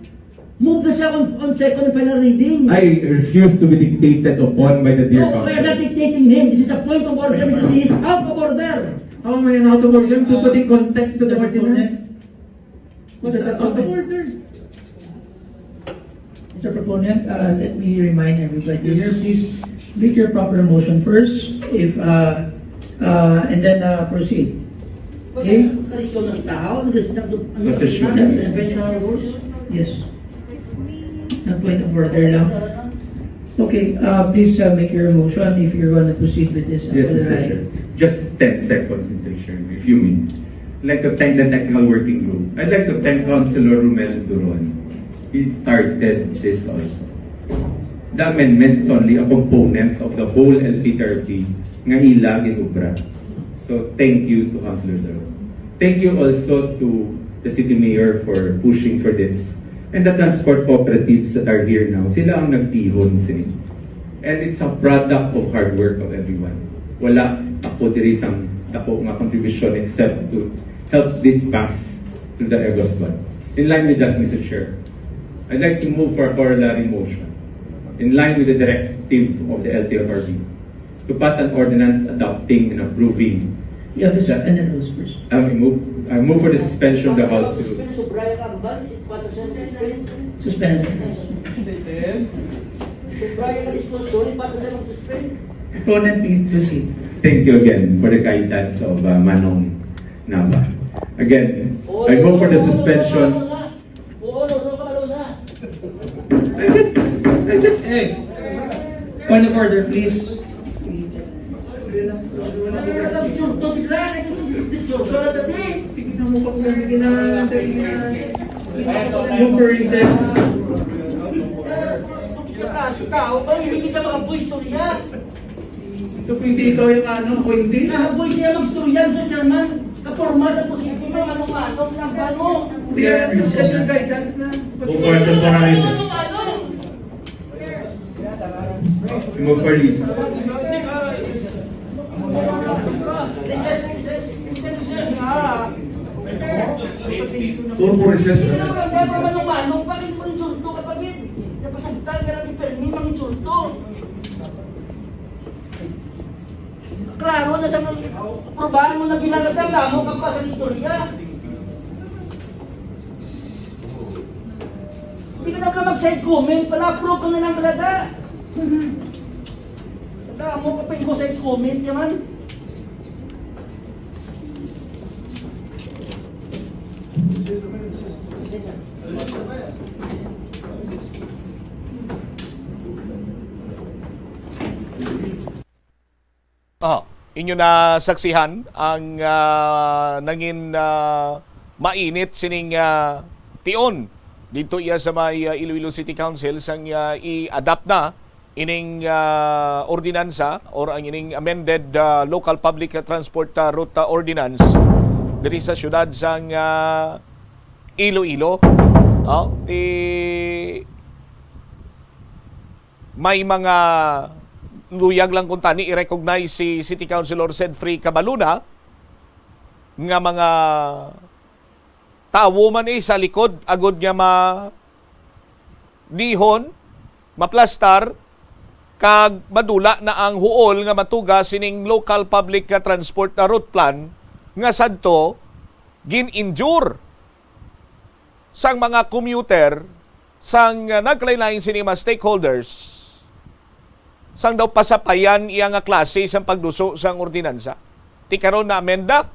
Move na siya on, on second and final reading. I refuse to be dictated upon by the dear council. No, we are not dictating him. This is a point of order because he is out of order. How am I out of order? I'm putting context to the ordinance. What's the out of order? Mister Proponent, uh, let me remind everybody here, please make your proper motion first, if, uh, uh, and then, uh, proceed. Okay? Posisyon ng tao, ang gusto ng, ang Posisyon. Yes. Na point of order lang. Okay, uh, please, uh, make your motion if you're gonna proceed with this. Yes, Mister Chair. Just ten seconds, Mister Chair, if you may. I'd like to thank the technical working group. I'd like to thank Councilor Romel Duron. He started this also. The amendments is only a component of the whole L P thirty nga ila ginobra. So, thank you to Councilor Duron. Thank you also to the city mayor for pushing for this. And the transport cooperatives that are here now, sila ang nagtihon sini. And it's a product of hard work of everyone. Wala ako diri sang dako nga contribution except to help this pass through the August one. In line with that, Mister Chair, I'd like to move for a corollary motion in line with the directive of the L T F R B to pass an ordinance adopting and approving. You have to second the rules first. Um, I move, I move for the suspension of the House rules. Suspend. Proponent, please proceed. Thank you again for the guidance of uh, Manong Nava. Again, I move for the suspension. I just, I just, hey, point of order, please. Tignan mo pa kung ano ginagawa. Move for recess. Kaso tao ba, hindi kita makabuistorya. So, pwede ikaw yung ano, ako hindi? Nakabuy siya mag-istorya, Mister Chairman. Kaporma sa positibo, manong-manong, ang gano. Hindi, session guidance na. Move for temporary recess. Manong-manong. Move for recess. Turbo recess. Hindi naman ang tema, manong-manong, bakit mo insulto, kapatid? Napasugtan ka lang ni Fermi, manginsulto. Klaro na sa mga probahan mo na ginagawa, damo ka pa sa istorya. Hindi ka na pala mag-side comment, pala approve ka na lang talaga. Damo ka pa yung side comment, yaman. Ah, inyo na saksihan ang ah, nangin ah, mainit sining ah, tion dito iya sa may ah, Iloilo City Council sang ah, i-adapt na ining ah, ordinansa or ang ining amended ah, Local Public Transport ah, Route ah, Ordinance diri sa siyudad sang ah, Iloilo. Oh, ti may mga luyag lang kung tani i-recognize si City Councilor Sedfrey Cabaluna nga mga tawo man eh sa likod agud nga ma dihon, maplastar, kag madula na ang huol nga matuga sining local public nga transport na route plan nga sadto gin-injure sang mga commuter sang nagkalain-lain sini mga stakeholders sang daw pasapayan iya nga klase sang pagduso sang ordinansa. Ti karon na amenda,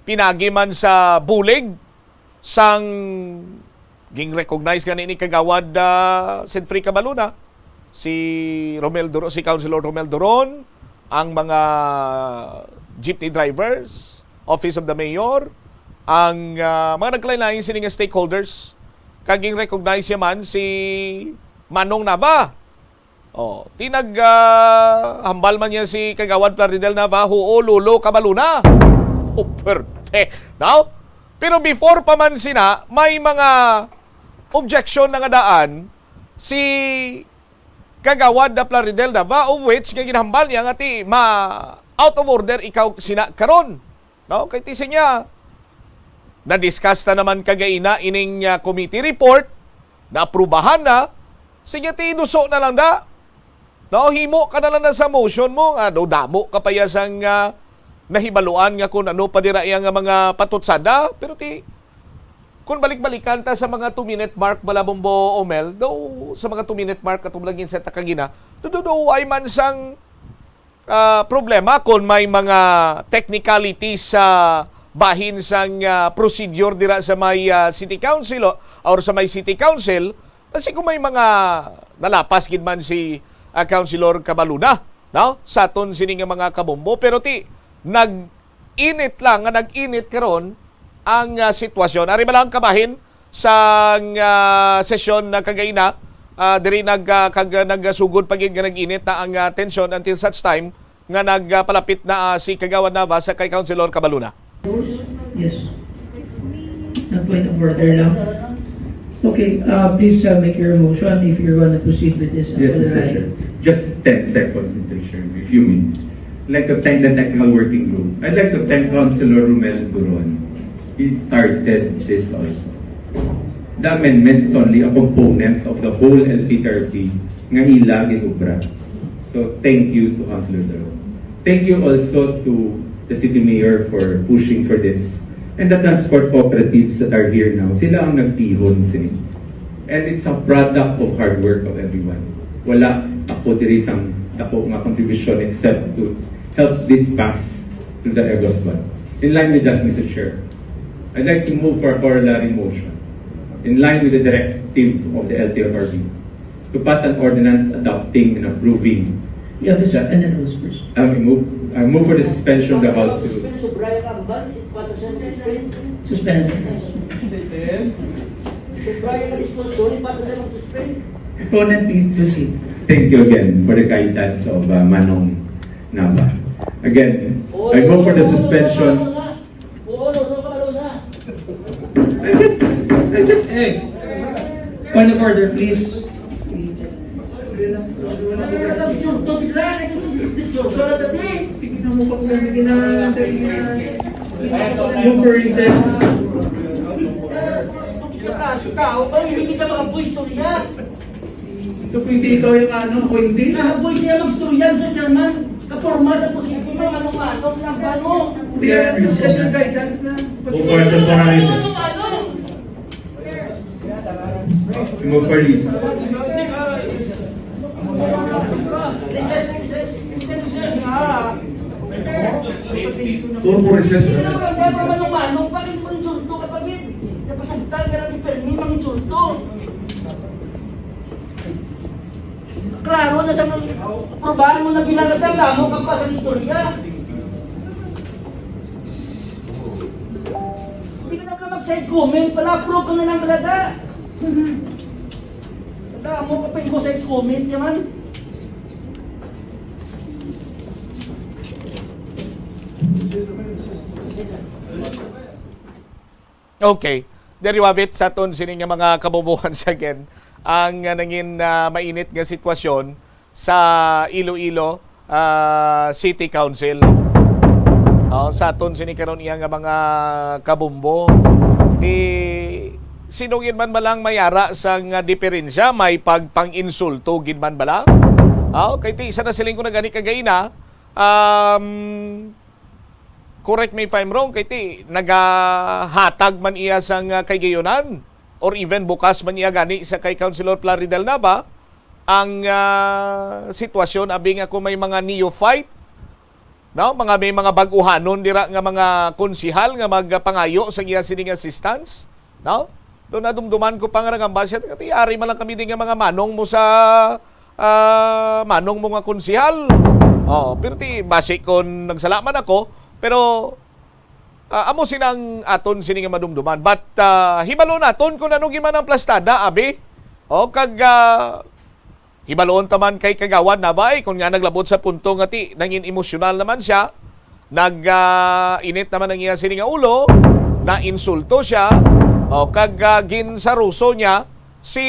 pinagi man sa bulig sang ging-recognize gani ni Kagawad ah, Sedfrey Cabaluna, si Romel Duro, si Councilor Romel Duron, ang mga jeepney drivers, Office of the Mayor, ang ah, mga nagkalain-lain sini nga stakeholders, kag ging-recognize siya man si Manong Nava. Oh, ti nag ah, hambal man niya si Kagawad Plaridel Nava, "Huo, Lolo, Cabaluna." Oh, perte. Now, pero before pa man sina, may mga objection na nga daan si Kagawad na Plaridel Nava, of which nga ginhambal niya nga ti ma out of order ikaw sina karon. No? Kay ti siya, na-discuss na naman kagaina ining ah, committee report, naaprubahan na, sige ti iduso na lang da. No, himo ka na lang na sa motion mo nga daw damo ka pa ya sang ah, nahibaluan nga kung ano pa dira iya nga mga patutsada, pero ti kung balik-balikan ta sa mga two minute mark bala, Bombo, Omel, daw sa mga two minute mark atong lagi sa takagina, daw, daw, daw ay man sang ah, problema kon may mga technicalities sa bahin sang ah, procedure dira sa may ah, city council o, or sa may city council, kasi kung may mga nalapas gid man si ah, Councilor Cabaluna, no? Sa aton sini nga mga kabombo, pero ti nag-init lang nga nag-init karon ang ah, sitwasyon. Ari ba lang kabahin sang ah, sesyon na kagaina, ah, diri nag ah, kag nagasugod pa gid nga nag-init na ang ah, tensyon until such time nga nagpalapit na ah, si Kagawad Nava sa kay Councilor Cabaluna. Yes. Na point of order lang. Okay, uh, please uh, make your motion if you're going to proceed with this. Yes, All Mister right. Chair. Just ten seconds, Mister Chair, if you may. I'd like to thank the technical working group. I'd like to thank Councilor Romel Duron. He started this also. The amendments is only a component of the whole L P thirty nga ila ginubra. So thank you to Councilor Duron. Thank you also to the city mayor for pushing for this. And the transport cooperatives that are here now, sila ang nagtihon sini. And it's a product of hard work of everyone. Wala ako diri sang dako nga contribution except to help this pass to the August one. In line with that, Mister Chair, I'd like to move for a corollary motion in line with the directive of the L T F R B to pass an ordinance adopting and approving. You have to suspend the rules first. I move, I move for the suspension of the House rules. Suspend. Proponent, please proceed. Thank you again for the guidance of uh, Manong Nava. Again, I move for the suspension. I just, I just, Point of order, please. Move for recess. Hindi kita makabuistorya. So, pwede ikaw yung ano, ako hindi? Nakabuistorya magstorya sa chairman. Kaporma sa posisyon mo, manong-manong lang ba mo? Yes, special guidance na. Move for temporary. Manong-manong. Move for recess. Recess, recess, recess, recess, ah. Move for recess. Hindi naman ang manong-manong, bakit mo insulto, kapatid? Napasugtan ka lang ni Fermin, manginsulto. Klaro na sa mga probahan mo na ginagandang damo kang pa sa istorya. Hindi ka na pala mag-side comment, pala approve ka na lang talaga. Damo ka pa yung side comment naman. Okay. There you have it sa aton sini nga mga kabubuhan sa again. Ang uh, nangin uh, mainit nga sitwasyon sa Iloilo uh, City Council. Oh, sa aton sini karon iya nga mga kabumbo. Eh, sino gid man ba lang may ara sang uh, diferensya, may pagpang-insulto gid man ba lang? Oh, kay ti isa na siling ko na gani kagaina, um, correct me if I'm wrong, kay ti nagahatag man iya sang uh, kahigayonan or even bukas man iya gani sa kay Councilor Plaridel Nava ang uh, sitwasyon abi nga kung may mga neophyte, no, mga may mga bag-uhanon dira nga mga konsihal nga magpangayo sa iya sining assistance, no? Do nadumduman ko pa nga nangamba siya, "Ti ari man lang kami di nga mga manong mo sa ah, manong mo nga konsihal." Oh, pero ti basi kon nagsala man ako, pero ah, amo sini ang aton sini nga madumduman. But ah, hibalo naton kung ano giman ang plastada, abi. O kag ah, hibaloon ta man kay Kagawad Nava, eh, kung nga naglabot sa punto nga ti nangin emosyonal naman siya, nag ah, init naman ang iya sini nga ulo, na insulto siya, o kag ah, ginsaruso niya si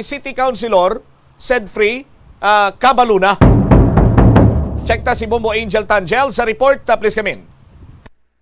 City Councilor Sedfrey ah, Cabaluna. Check ta si Bombo Angel Tangel sa report. Ah, please come in.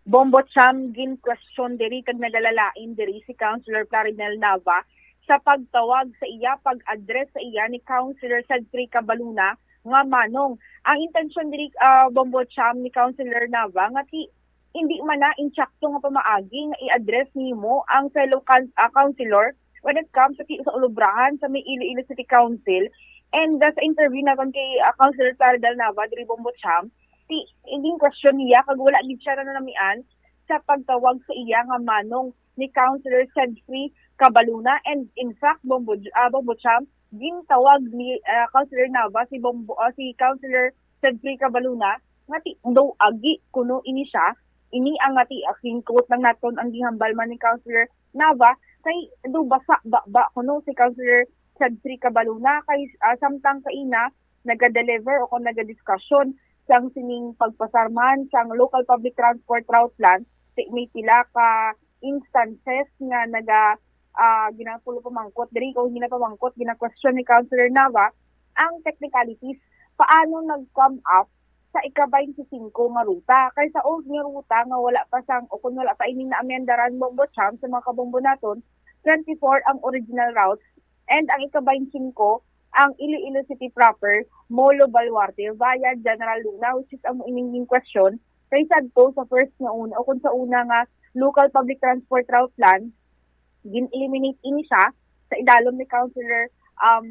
Bombo Cham, gin-question diri kag nagalalain diri si Councilor Clarinel Nava sa pagtawag sa iya, pag-address sa iya ni Councilor Sedfrey Cabaluna nga manong. Ang intensyon diri, ah, Bombo Cham, ni Councilor Nava nga ti hindi man na insakto nga pamaagi nga i-address nimo ang fellow coun- ah, councilor when it comes sa, sa ulubrahan sa may Iloilo City Council. And ah, sa interview naton kay ah, Councilor Clara Del Nava diri Bombo Cham, ti igin question niya kag wala gid siya nanamian sa pagtawag sa iya nga manong ni Councilor Sedfrey Cabaluna. And in fact, Bombo, ah, Bombo Cham, gintawag ni ah, Councilor Nava si Bombo, ah, si Councilor Sedfrey Cabaluna nga ti daw agi kuno ini siya. Ini ang nga ti, ah, quote lang naton ang gihambal man ni Councilor Nava kay daw basa ba, ba kuno si Councilor Sedfrey Cabaluna kay ah, samtang kaina nagadeliver o kung nagadiskusyon sang sining pagpasarman sang local public transport route plan, ti may pila ka instances nga naga ah, ginapulo pamangkot diri, kung hindi na pamangkot, gina-question ni Councilor Nava ang technicalities. Paano nag-come up sa ika-twenty-five nga ruta? Kay sa old nga ruta nga wala pa sang, o kung wala pa ining naamendaran, Bombo Champ, sa mga kabombo naton, twenty-four ang original routes, and ang ika-twenty-five, ang Iloilo City proper, Molo Baluarte, via General Luna, which is amo ining in question, kay sadto sa first nga una, o kung sa una nga local public transport route plan, gin-eliminate ini siya sa idalom ni Councilor, um,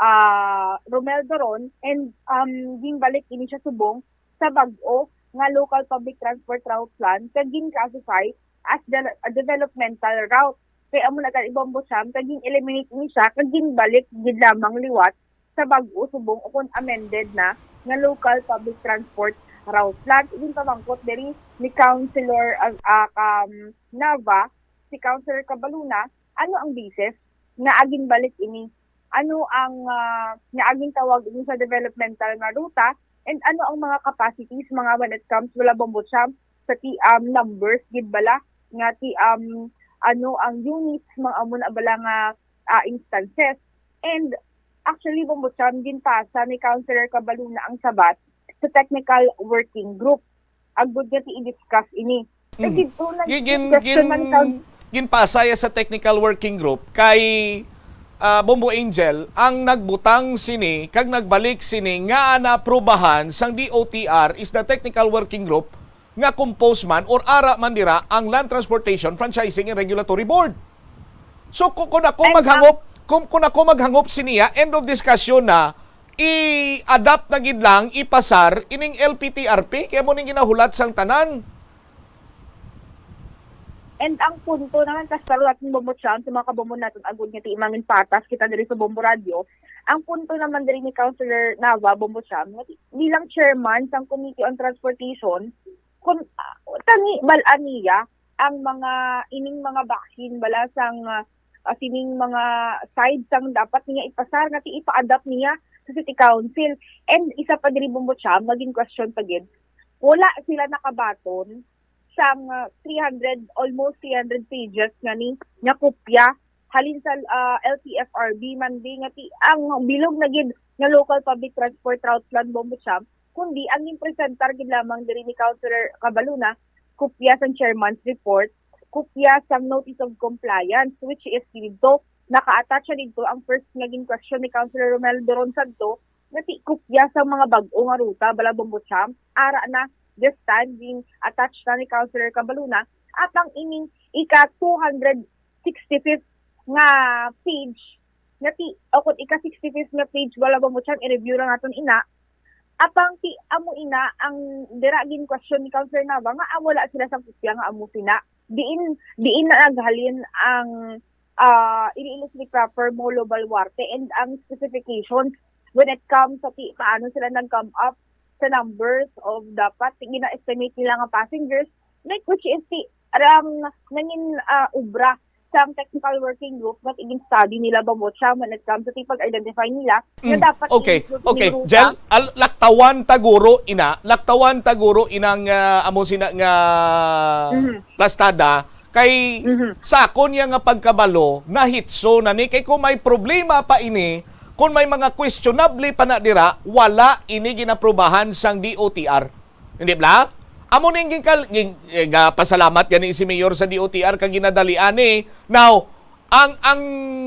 ah, Romel Doron, and, um, ginbalik ini siya subong sa bag-o nga local public transport route plan kag gin-classify as de-, a developmental route. Kay amo na gani, Bombo Champ, kag gin-eliminate ini siya kag ginbalik gid lamang liwat sa bag-o subong, o kon amended na, nga local public transport route plan. Ginpamangkot diri ni Councilor, ah, ah, um, Nava, si Councilor Cabaluna, ano ang basis nga ginbalik ini? Ano ang, ah, nga gintawag ini sa developmental nga ruta? And ano ang mga capacities, mga, when it comes, wala, Bombo Champ, sa ti, um, numbers gid bala nga ti, um, ano ang units, mga amo na bala nga, ah, instances? And actually, Bombo Champ, ginpasa ni Councilor Cabaluna ang sabat sa technical working group agud nga ti i-discuss ini. Mm. Kasi ito, nag-, Gi-, gin-, question man gin-, sa ginpasa ya sa technical working group kay, ah, Bombo Angel, ang nagbutang sini kag nagbalik sini nga naaprubahan sang D O T R is the technical working group nga composed man or ara man dira ang Land Transportation Franchising and Regulatory Board. So, ku-, kun ako And maghangop, kung, kun ako maghangop siniya, end of discussion na, i-adapt na gid lang, ipasar ining L P T R P, kay amo ning ginahulat sang tanan. And ang punto naman, Pastor, aton, Bombo Champ, sa mga kabombo naton, agud nga ti mangin patas kita diri sa Bombo Radio, ang punto naman diri ni Councilor Nava, Bombo Champ, nga ti-, bilang chairman sang Committee on Transportation, kun, ah, tani, bal-an niya ang mga, ining mga bahin bala sang, ah, ah, sining mga side sang dapat niya ipasar nga ti ipa-adapt niya sa City Council. And isa pa diri, Bombo Champ, naging question pa gid, wala sila nakabaton sang, ah, three hundred, almost three hundred pages nga ni, nga kopya halin sa, ah, L T F R B man di nga ti ang bilog na gid nga local public transport route plan, Bombo Champ, kundi ang ginpresentar gid lamang diri ni Councilor Cabaluna, kopya sang chairman's report, kopya sang notice of compliance, which is didto, naka-attach siya didto ang first nga gin-question ni Councilor Romel Doron sadto, nga ti kopya sang mga bag-o nga ruta, bala, Bombo Champ, ara na, this time, gin-attach na ni Councilor Cabaluna, at ang ining ika two hundred sixty-fifth nga page, nga ti, o kung ika sixty-fifth nga page, wala, Bombo Champ, i-review lang naton ina. Apang ti, amo ina ang dira gin-question ni Councilor Nava nga, ah, wala sila sa kopya nga amo sina. Diin, diin na naghalin ang, ah, Iloilo City proper, Molo Baluarte, and ang specifications when it comes sa ti, paano sila nag-come up sa numbers of dapat gina-estimate nila nga passengers, like, which is ti, ang nangin, ah, obra sang technical working group nga igin-study nila, Bombo Champ, when it comes to ti pag-identify nila nga Mm. dapat Okay, i-include okay. Ining ruta. Jel, al-, laktawan taguro ina, laktawan taguro inang, ah, amo sina nga Mhm. plastada kay Mhm. sa akon niya nga pagkabalo, nahitso na ni. Kay kung may problema pa ini, kung may mga questionable pa na dira, wala ini ginaprubahan sang D O T R. Hindi bala? Amo ning ginkal-, gin-, eh, ga-, pasalamat gani si Mayor sa D O T R kag ginadalian ni. Now, ang, ang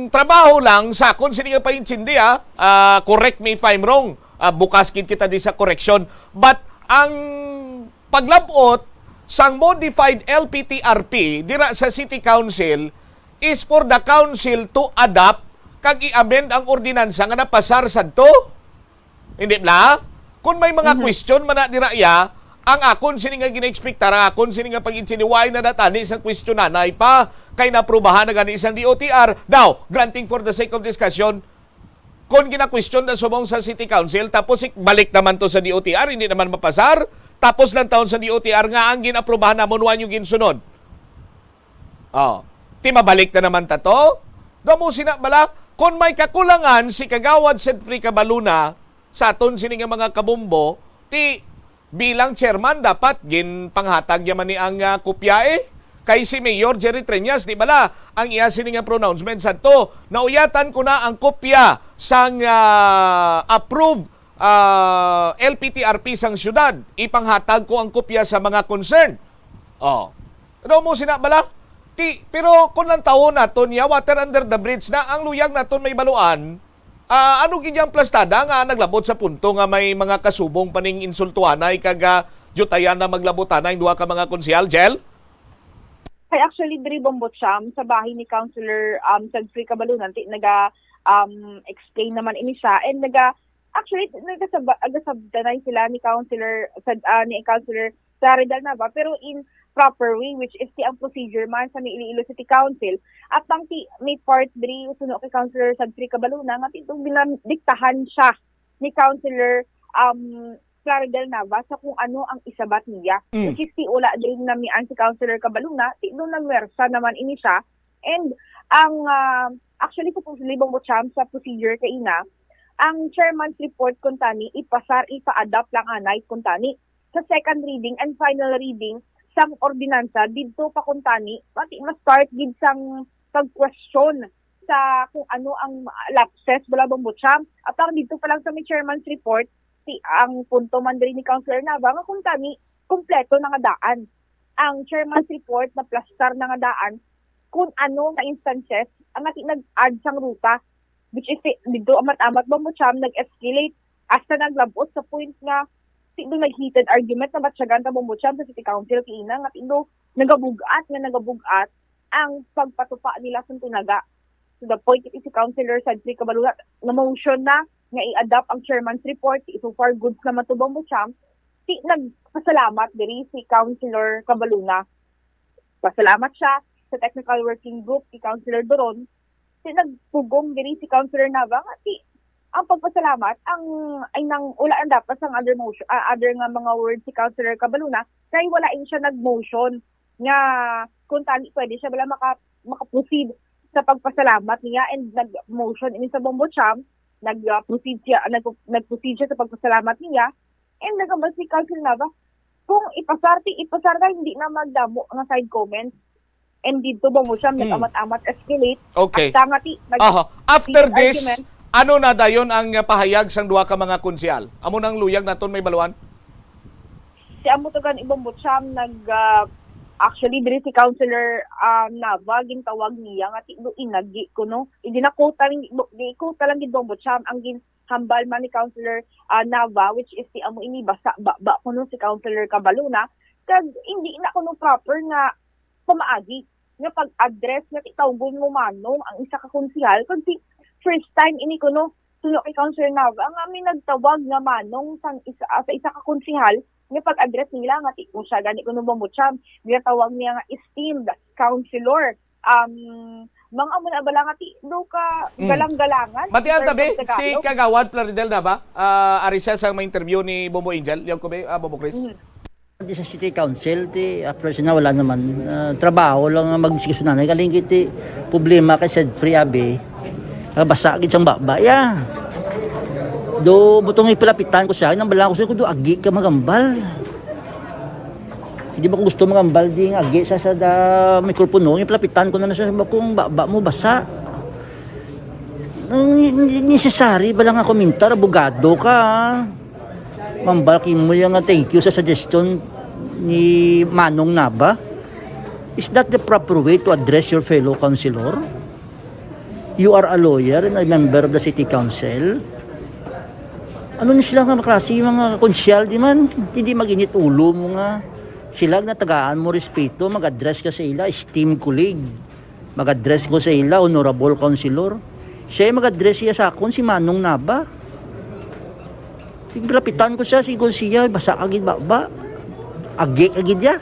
trabaho lang sa akon sini nga pag-intindi, ah, ah, correct me if I'm wrong. Ah, bukas gid kita di sa correction. But ang paglab-ot sang modified L P T R P dira sa City Council is for the council to adopt kag i-amend ang ordinansa nga napasar sadto. Hindi bala? Kung may mga Mhm. question man na dira iya, ang akon sini nga gina-expectar, ang akon sini nga pag-intindi, why na natani sang question nanay pa, kay naprubahan na gani sang D O T R. Now, granting for the sake of discussion, kung gina-question na subong sa City Council, tapos ik-, balik naman to sa D O T R, hindi naman mapasar, tapos lang taon sa D O T R nga ang gin-aprubahan namon, wa nyo ginsunod. Oh, ti mabalik na naman ta to? Damo sina bala, kung may kakulangan si Kagawad Sedfrey Cabaluna sa aton sini nga mga kabombo, ti bilang chairman dapat ginpanghatag niya man ni ang, ah, kopya, eh. Kay si Mayor Jerry Treñas, di bala, ang iya sini nga pronouncement sadto, nauyatan ko na ang kopya sang, ah, approved, ah, L P T R P sang syudad. Ipanghatag ko ang kopya sa mga concern. Oh. Ano mo sina bala? Ti, pero kung lang taon naton niya, water under the bridge na, ang luyag naton may baluan, ah, ano gid ang plastada nga naglabot sa punto nga may mga kasubong pa ning insultuhanay kag, ah, diutayan na maglabutanay ang duha ka mga konsehal, Jel? Ay, actually, diri, Bombo Cham, sa bahin ni Councilor, um, Godfrey Cabaluna, ti-, naga, um, explain naman ini siya, and naga, actually, nagasab-, nagasabtanay sila ni Councilor, sa, ah, ni Councilor Plaridel Nava, pero in proper way, which is ti ang procedure man sa may Iloilo City Council. At ang ti, may part diri, suno kay Councilor Godfrey Cabaluna, nga ti-, binandiktahan siya ni Councilor, um, Plaridel Nava sa kung ano ang isabat niya. Mm. Which is ti wala diri namian si Councilor Cabaluna, ti doon nagwersa naman ini siya. And ang, ah, actually, supposedly, Bombo Cham, sa procedure kaina, ang chairman's report kuntani ipasar, ipa-adopt lang anay kuntani sa second reading and final reading sang ordinansa didto pa kuntani, pati ma-start gid sang pag-question sa kung ano ang lapses, bala, Bombo Cham. At ang didto pa lang sa may chairman's report, ti ang punto man diri ni Councilor Nava nga kuntani kompleto na nga daan. Ang chairman's report, naplastar na nga daan kung ano nga instances ang ati nag-add sang ruta, which is, eh, didto amat-amat, Bombo Cham, nag-escalate hasta naglabot sa point nga ti do nag-heated argument, nabatyagan ta, Bombo Cham, sa City Council kaina nga ti do nagabug-at nga nagabug-at ang pagpatupa nila sa Tunaga. To the point, it is si Councilor Godfrey Cabaluna na motion na nga i-adopt ang chairman's report. So far, goods naman to, Bombo Cham. Ti nagpasalamat diri si Councilor Cabaluna. Pasalamat siya sa technical working group ni Councilor Doron. Ti nagpugong diri si Councilor Nava nga ti ang pagpasalamat ang, ay, nang wala ang dapat sang other motion, ah, other nga mga words si Councilor Cabaluna kay wala ini siya nag-motion nga kung tani pwede siya bala maka-, maka-proceed sa pagpasalamat niya, and nag-motion ini sa Bombo Cham, nag-, ah, proceed siya, nag-, nag-proceed siya sa pagpasalamat niya, and nagambal si Councilor Nava, kung ipasar, ti ipasar na, hindi na magdamo nga side comments. And didto, Bombo Cham, Mm. nag-amat-amat escalate. Okay. Hasta nga ti, nag-, Aha. After heated this, argument. Ano na dayon ang, uh, pahayag sang duha ka mga konsehal? Amo nang luyag naton may baluan? Si amo to gani, Bombo Cham, nag, ah, actually, diri si Councilor, ah, Nava, gintawag niya nga ti do inagi kuno. Hindi na quote lang, di quote lang gid, Bombo Cham, ang ginhambal man ni Councilor, ah, Nava, which is ti amo ini basa, ba, ba kuno si Councilor Cabaluna, kag hindi na kuno proper nga pamaagi nga pag-address nga ti tawgon mo manong ang isa ka konsehal, kag ti first time ini kuno, suno kay Councilor Nava, nga may nagtawag nga manong sang isa, ah, sa isa ka konsehal nga pag-address nila nga ti, kung siya gani kuno, Bombo Cham, ginatawag niya nga esteemed councilor. Um, mga amo na bala nga ti do ka Mm. galang-galangan in Batian terms tabi, of si Tagalog. Kagawad Plaridel Nava, ah, ari siya sa may interview ni Bombo Angel, liyaw ko ba, ah, Bombo Chris? Mm. Di sa City Council, ti, ah, personal, wala naman. Ah, trabaho lang nga magdiskusyon na. Galing kiti problema kay Godfrey abi. Ah, basa gid sang baba, ya. Do, butong ipalapitan ko siya, nang bala ko siya, kudo agi ka magambal. Hindi ba ko gusto magambal di nga agi sa, sa da, mikropono, yung palapitan ko na na siya, sa bakong baba mo, basa. Ang ni-, ni-, necessary ba lang nga komentar, abogado ka, ah? Mambal kimo yang nga thank you sa suggestion ni Manong Nava. Is that the proper way to address your fellow councilor? You are a lawyer and a member of the city council. Ano ni sila nga klase mga konsyal di man? Hindi mag-init ulo mo nga sila nga tagaan mo respeto, mag-address ka sa ila, esteemed colleague. Mag-address ko sa ila, honorable councilor. Siya ay mag-address siya sa akon, si Manong Nava. Tiglapitan ko siya, sigon siya, basa ka gid baba. Agi ka gid ya.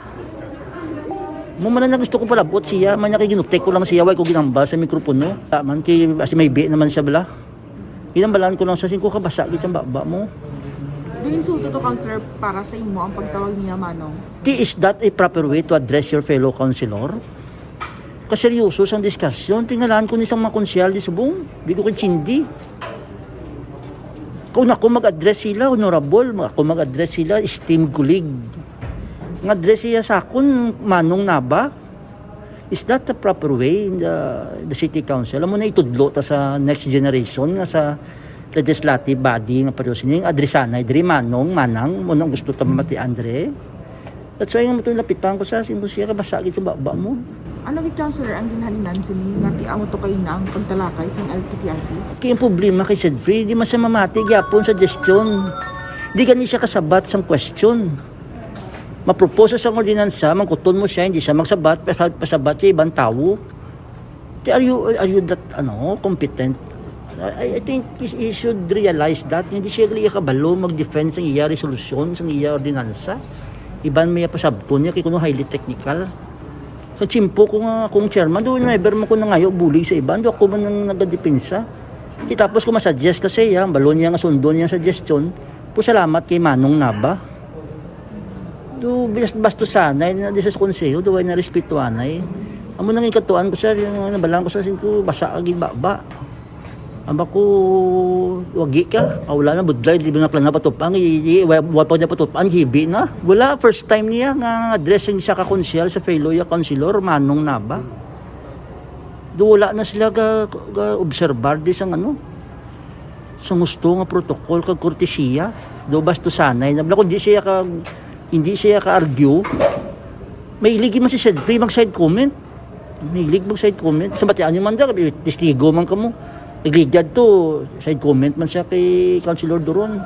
Mo man na gusto ko palabot siya, man niya kay ginutek ko lang siya, way ko ginambal sa mikropono. Taman kay, as may bi naman siya bala. Ginambalan ko lang sa singko ka basa gid ang baba mo. Do you insulto to, Counselor, para sa imo ang pagtawag niya Manong? Di, is that a proper way to address your fellow councilor? Kaseryoso sang diskusyon, tingnalan ko ni sang mga konsyal di subong, di ko kay Chindi. Kung ako mag-address sila, honorable, mag-, ako mag-address sila, esteemed colleague. Ang address siya sa akon, Manong Nava. Is that the proper way in the, the city council? Amo na itudlo ta sa next generation nga sa legislative body nga pareho sini, adresanay diri, manong, manang, mo nang gusto ta mamatian diri. That's why nga matong lapitan ko sa, siling ko siya, kabasa gid sa baba mo. Ano gid, Councilor, ang ginhalinan sini nga ti amo to kaina ang pagtalakay sang L P T R P? Kaya ang problema kay Sedfrey, di man siya mamati gyapon sa suggestion. Di gani siya kasabat sang question. Mapropose sang ordinansa, mangkuton mo siya, hindi siya magsabat, pasa- pasabat sa ibang tawo. Di, are you, are you that, ano, competent? I, I think he, he should realize that. Hindi siya gali kabalo mag-defend sang iya resolusyon, sang iya ordinansa. Iban may pasabton niya, kay kuno highly technical. Sa tiyempo ko nga akong chairman, do never man ko nangayo bulig sa iban, do ako man ang nagadepensa. Di tapos ko masuggest kasi iya, balo niya nga sundon niya ang suggestion, po salamat kay Manong Naba. Do bas- bastusanay na di sa konseho, do way na respetuanay. Amo nang ikatuan ko sa, yung nabalaan ko sa singko, basa agid baba. Aba ko, wagi ka. Ah, wala na, budlay, di ba na klana patupang, i, i, wa, wa pa niya patupang, hibi na. Wala, first time niya nga addressing sa ka-council, sa fellow ya councilor, Manong Naba. Do wala na sila ga, ga obserbar di sang ano, sa gusto nga protocol kag kortesiya. Do bastusanay na bala, kung di siya ka, hindi siya ka-argue, mahilig man si Sedfrey mag-side comment. Mahilig mag-side comment. Sa batian nyo man dyan, testigo man kamo. Nagligyad to, side comment man siya kay Councilor Duron.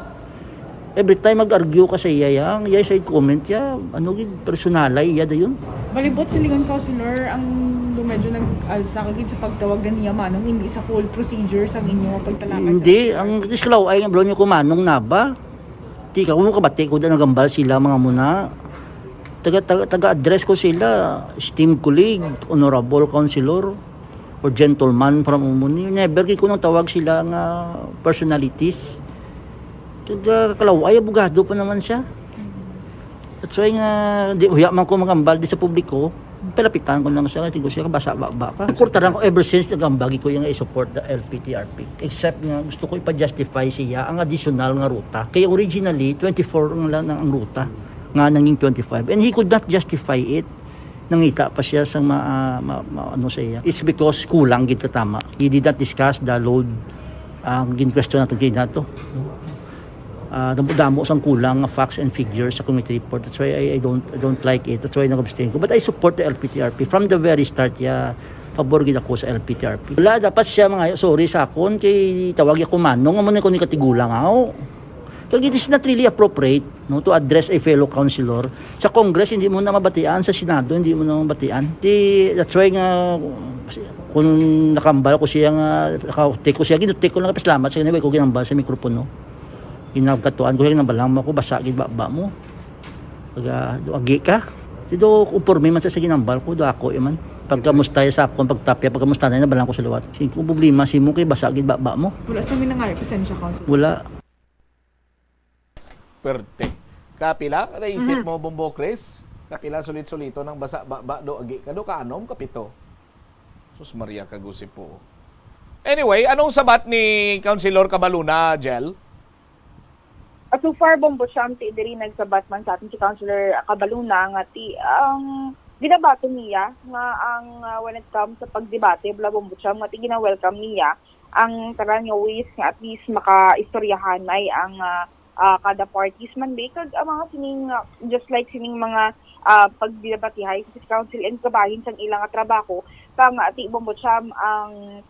Every time mag-argue ka sa iya, yang iya side comment ya, ano gid, personalay iya dayon. Balibot silingon, Councilor, ang do medyo nag-alsa ka gid sa pagtawag na niya manong, hindi sa whole procedure sang inyo nga pagtalakay sa Hindi, ang iskalaw ay nga bro nyo ko Manong Naba. Di ka, kung kabati ko da nagambal sila mga muna. Taga, taga, taga-address ko sila, esteemed colleague, honorable councilor, or gentleman from Umuni. Never gid ko nang tawag sila nga personalities. Taga Kalaway, abogado pa naman siya. That's why nga, di, uya man ko magambal di sa publiko, palapitan ko lang siya, tingko siya, kabasa ba, ba ka? Suportaran ko ever since nagambagi ko yung i-support the L P T R P. Except nga gusto ko ipa-justify siya ang additional nga ruta. Kaya originally, twenty-four nga lang ang ruta, nga nanging twenty-five. And he could not justify it. Nangita pa siya sa ma, ah, ma, ma- ano sa iya. It's because kulang gid ka tama. He did not discuss the load ang gin-question natin kay nato. Ah, damo-damo sang kulang nga facts and figures sa committee report. That's why I, I don't I don't like it. That's why nag-abstain ko. But I support the L P T R P. From the very start, ya, pabor gid ako sa L P T R P. Wala, dapat siya mga sorry sa akon kay tawag ako manong, amo na ko ni katigulang ako. Kag it is not really appropriate, no, to address a fellow councilor. Sa Congress, hindi mo na mabatian. Sa Senado, hindi mo na mabatian. Di, that's why nga, kung nakambal ko siya nga, naka-take ko siya, ginutik ko lang, pasalamat siya, anyway, ko ginambal sa mikropono. Ginagkatuan ko siya, ginambalan mo ako, basa gid baba mo. Pag, ah, do agi ka. Di do, conforme man sa, sa ginambal ko, do ako, man. Pagkamusta sa akon, pagtapya, pagkamusta na, nabalan ko sa liwat. Sin ko problema, simo kay basa gid baba mo. Wala sa minangayo, pasensya, Councilor. Wala. Perte. Kapila, naisip mo, Bombo Chris? Kapila sulit-sulito ng basa, ba, ba, do, agi ka, do, kaanom, kapito. Sus Maria, kagusi po. Anyway, anong sabat ni Councilor Cabaluna, Jel? Ah, so far, Bombo Siam, ti diri nagsabat man sa atin si Councilor Cabaluna nga ti ang ginabato niya nga ang, ah, when it comes sa pagdebate, bala, Bombo Siam, nga ti gina-welcome niya ang tanan nga ways nga at least makaistoryahanay ang, ah, ah, kada parties man, be, kag ang mga sining, ah, just like sining mga, ah, pagdebatehay sa city council and kabahin sang ila nga trabaho, pa nga ti, Bombo Siam, ang,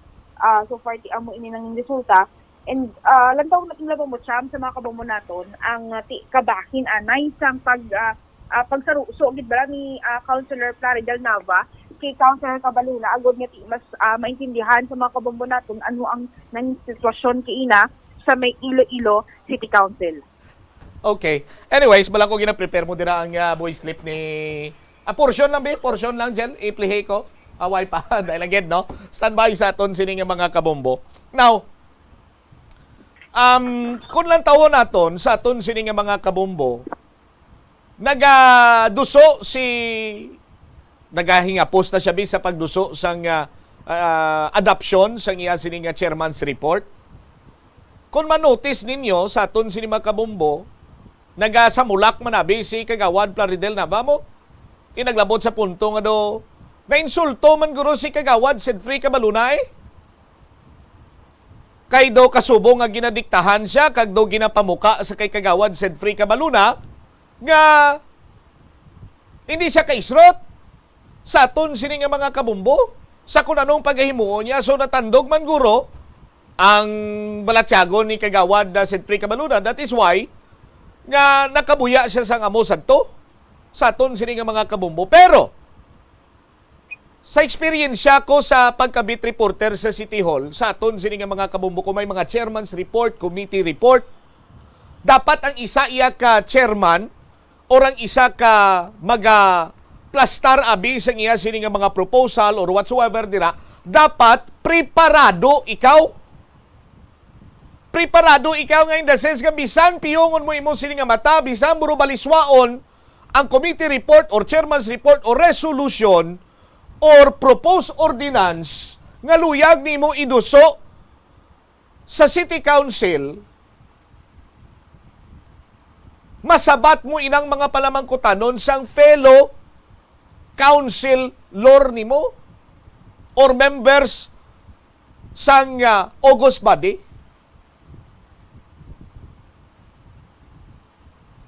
ah, so far ti amo ini nang resulta. And, ah, lantaw natin, Bombo Siam, sa mga kabombo naton ang, ah, ti kabahin anay sang pag, ah, ah, pagsaruso gid bala ni, ah, Councilor Plaridel Nava kay Councilor Cabaluna, agod nga ti mas, ah, maintindihan sa mga kabombo naton ano ang nang sitwasyon kay ina sa may Iloilo City Council. Okay. Anyways, balang ko gina-prepare mo dira ang, ah, voice clip ni, ah, portion lang, be, portion lang, Jel, i-play ko. Away pa, dahil again, no? Standby sa aton sini nga mga kabombo. Now, um, kung lang tawon naton sa aton sini nga mga kabombo, nagaduso si, nagahingapos na siya, bi, sa pagduso sang, ah, ah, adoption sang iya sini nga chairman's report. Kung manotice ninyo sa aton sini mga kabombo, nagasamulak man abi si Kagawad Plaridel Nava mo. Inaglabot sa punto nga do Nainsulto man guro si Kagawad Sedfrey Cabaluna, eh. Kay daw kasubong nga ginadiktahan siya kag daw ginapamuka sa kay Kagawad Sedfrey Cabaluna nga hindi siya kaisrot sa aton sini nga mga kabumbo sa kun anong pagahimuon niya. So, natandog man guro ang balatyagon ni Kagawad, ah, Sedfrey Cabaluna. That is why nga nakabuya siya sang amo sadto sa aton sini nga mga kabumbo. Pero, sa eksperyensya ko sa pagka-beat reporter sa City Hall, sa aton sini nga mga kabumbo, kung may mga chairman's report, committee report, dapat ang isa iya ka chairman or ang isa ka maga-plastar abi sang iya sini nga mga proposal or whatsoever dira, dapat preparado ikaw. Preparado ikaw nga in the sense nga bisan piyongon mo imo sini nga mata, bisan mo baliswaon ang committee report or chairman's report or resolution or proposed ordinance nga luyag nimo iduso sa City Council, masabat mo inang mga palamangkutanon sang fellow councilor nimo or members sang, ah, August body?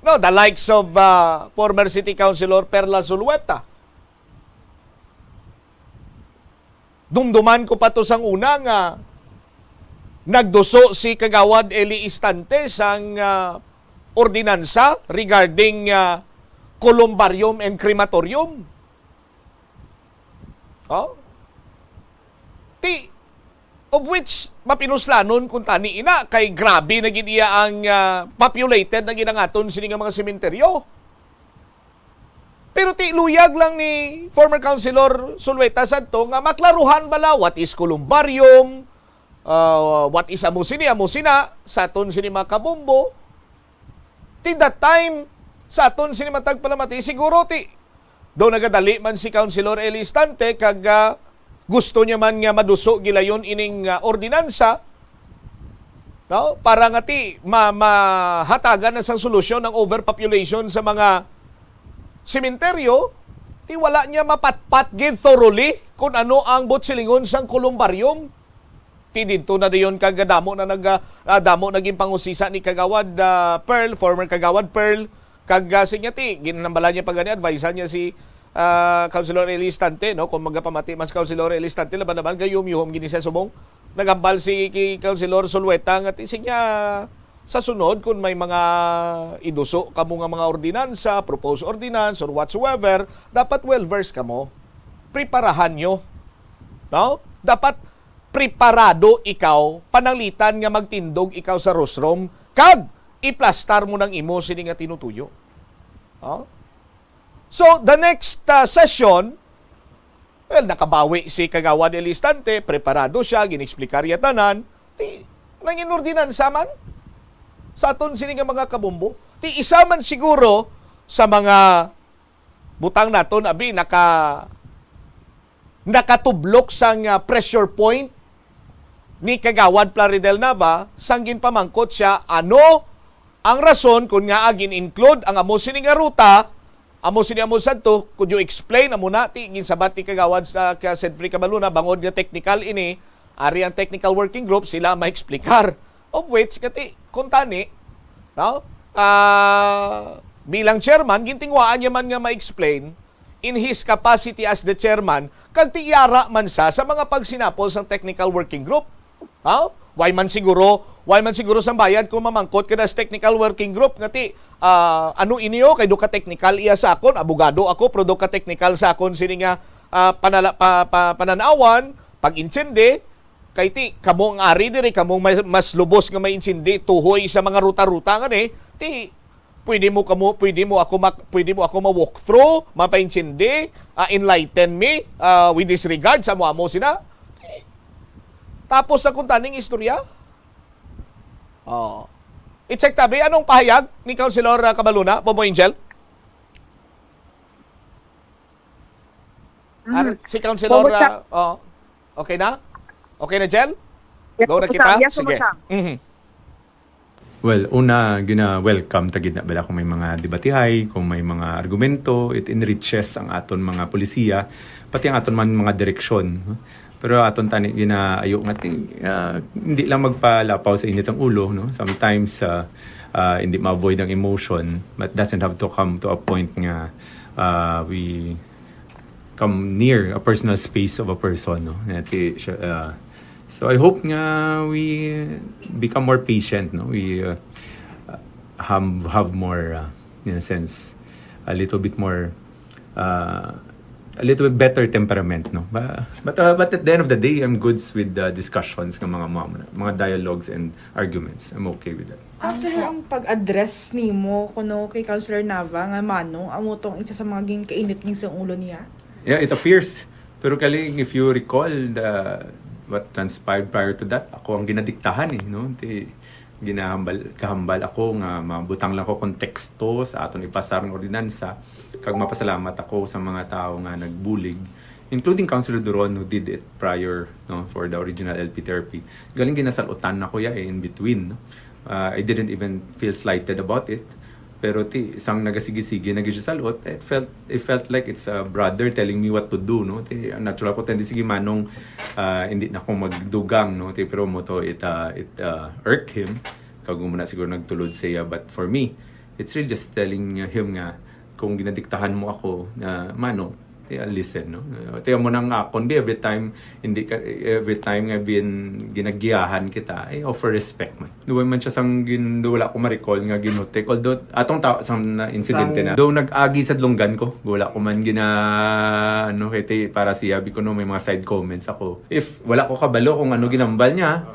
No, the likes of, ah, former City Councilor Perla Zulueta. Dumduman ko pa to sang una nga nagduso si Kagawad Eli Istante sang, ah, ordinansa regarding, ah, columbarium and crematorium. Oh? Ti, of which, mapinuslanon kung tani ina, kay grabe na gid iya ang, ah, populated na gid ang aton sini nga mga sementeryo. Pero ti, luyag lang ni former Councilor Zulueta sadto nga maklaruhan bala what is columbarium, ah, what is amo sini, amo sina, sa aton sini mga kabumbo. Ti that time, sa aton sini matag palamati, siguro ti, daw nagadali man si Councilor Eli Istante kag, ah, gusto niya man nga maduso gilayon ining, ah, ordinansa, no? Para nga ti ma-, mahatagan na sang solusyon ang overpopulation sa mga sementeryo, ti wala niya mapatpat gid thoroughly kung ano ang buot silingon sang columbarium. Ti didto na dayon kag damo na nag-, ah, damo naging pangusisa ni Kagawad, ah, Pearl, former Kagawad Pearl, kag, ah, siya ti, ginambala niya pa gani, advisean niya si, ah, Councilor Eli Istante, no? Kung magapamati mas Councilor Eli Istante, laban naman, gayom-yuhom gini siya subong. Nagambal si ki-, Councilor Zulueta nga ti siya, sa sunod, kung may mga iduso kamo nga mga ordinansa, proposed ordinance, or whatsoever, dapat well-versed kamo. Preparahan nyo. No? Dapat preparado ikaw, pananglitan nga magtindog ikaw sa rostrum, kag iplastar mo nang imo sini nga tinutuyo. Oh? So, the next, uh, session, well, nakabawi si Kagawad Elistante, preparado siya, gin-explicar iya tanan, ti, nangin ordinansa man sa aton sini nga mga kabumbo. Ti, isa man siguro sa mga butang naton, abi, naka-, nakatublok sang, ah, pressure point ni Kagawad Plaridel Nava sang ginpamangkot siya ano ang rason kon ngaa gin-include ang amo sini nga ruta, amo sini, amo sadto. Could you explain? Amo na ti ginsabat ni Kagawad sa ka Sedfrey Cabaluna, bangod nga technical ini, ari ang technical working group, sila ang maexplikar. Of which, kati, kung tani, no? Ah, bilang chairman, gintinguhaan niya man nga ma-explain in his capacity as the chairman, kag ti yara man sa, sa mga pagsinapol sang technical working group. Ha? Why man siguro, why man siguro sang bayad kung mamangkot ka na sa technical working group nga ti, ah, ano inyo, kay do ka technical iya sa akon, abogado ako, pero do ka technical sa akon sini nga, ah, panala-, pa-, pa-, pananawan, pag-intindi, kay ti, kamo ang ari diri, kamo ang may, mas lubos nga may intindi, tuhoy sa mga ruta-ruta nga ni, ti, pwede mo kamo, pwede mo ako mak-, pwede mo ako ma-walk through, mapaintindi, ah, enlighten me, ah, with this regard sa amo-amo sina. Tapos na kung taning istorya. Oh. I-check tabi, anong pahayag ni Councilor, ah, Cabaluna, Bobo Angel? Mm. Ar-, si Councilor, Bobo, sa- ah, oh. Okay na? Okay na, Jel? Yes, Go na po, kita? Sam. Yes, po, Sige. Sam. Mhm. Well, una, gina-welcome ta gid na bala kung may mga debatihay, kung may mga argumento, it enriches ang aton mga polisiya, pati ang aton man mga direksyon. Pero aton tani ginaayo nga ti-, ah, hindi lang magpalapaw sa init sang ulo, no? Sometimes, ah, ah, hindi ma-avoid ang emotion, but doesn't have to come to a point nga, ah, we come near a personal space of a person, no? Nga ti-, siya, ah, so I hope nga we become more patient, no? We, uh, have, have more, uh, in a sense, a little bit more, uh, a little bit better temperament, no? But, but, uh, but at the end of the day, I'm goods with the discussions ng mga, mga, mga dialogues and arguments. I'm okay with that. Counselor, ang pag-address nimo kuno kay Counselor Nava nga Manong, amo tong isa sa mga ginkainit gid sang ulo niya? Yeah, it appears. Pero kaling, if you recall the, what transpired prior to that, ako ang ginadiktahan eh, no? Ti, ginahambal, kahambal ako nga mabutang lang ko konteksto sa aton ipasar nga ordinansa, kag mapasalamat ako sa mga tawo nga nagbulig, including Councilor Duron, who did it prior, no, for the original L P therapy. Galing ginasalutan na ko ya eh, in between, no? Uh, I didn't even feel slighted about it. Pero ti, sang nagasigi-sige na gyud siya salot, it felt, it felt like it's a brother telling me what to do, no? Ti, ang natural ko tendency, "Sige, Manong, ah, hindi na ako magdugang," no? Ti, pero mo to, it, ah, it, ah, irk him. Kag mo na siguro nagtulod siya. But for me, it's really just telling him nga, kung ginadiktahan mo ako, na, "Manong, ti, ah, listen," no? Ti, amo nang akon, di, every time, hindi ka, every time nga bin, ginagiyahan kita, I offer respect man. Duwa man siya sang gin-, wala ko ma-recall nga ginutik. Although, atong ta-, sang na insidente Sang na. Though nag-agi sa dulunggan ko, wala ko man gina-, ano, kay ti-, para siya, bi ko no, may mga side comments ako. If wala ko kabalo kung ano ginambal niya,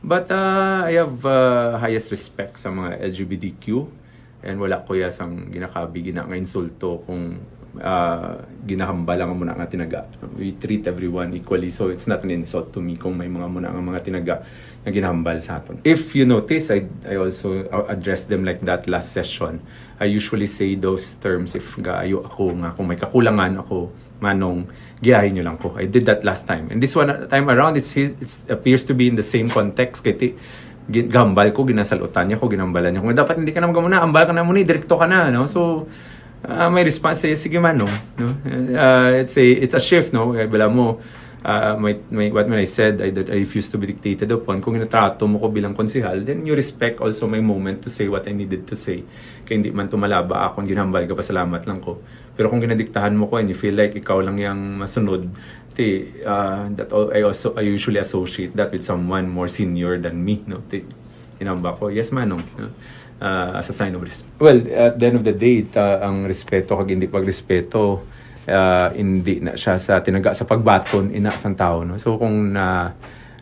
but, ah, I have, ah, highest respect sa mga L G B T Q. And wala ko ya sang ginakabi, gina nga insulto kung, ah, ginahambal lang mo na nga tinaga. We treat everyone equally, so it's not an insult to me kung may mga muna nga mga tinaga na ginahambal sa aton. If you notice, I, I also, uh, addressed them like that last session. I usually say those terms if gaayo ako nga kung may kakulangan ako, "Manong, giyahin nyo lang ko." I did that last time. And this one, uh, time around, it's, it's appears to be in the same context. Kay ti-, gin-, gahambal ko, ginasalutan niya ko, ginambalan niya ko. Dapat hindi ka na magamuna, ambal ka na muna, direkto ka na, no? So, ah, my response is, "Sige, Manong," no? Ah, it's a, it's a shift, no? Kaya bala mo, ah, my, my, what when I said, I, that I refuse to be dictated upon. Kung ginatrato mo ko bilang konsehal, then you respect also my moment to say what I needed to say. Kaya hindi man tumalaba akong ginambal ka, pasalamat lang ko. Pero kung ginadiktahan mo ko and you feel like ikaw lang yang masunod, ti, ah, that al-, I also, I usually associate that with someone more senior than me, no? Ti, tinamba ko, "Yes, Manong," no? Ah, as a sign of respect. Well, at the end of the day, ta, ang respeto kag hindi pagrespeto, ah, hindi na siya sa tinaga sa pagbaton ina sang tawo, no? So, kung na,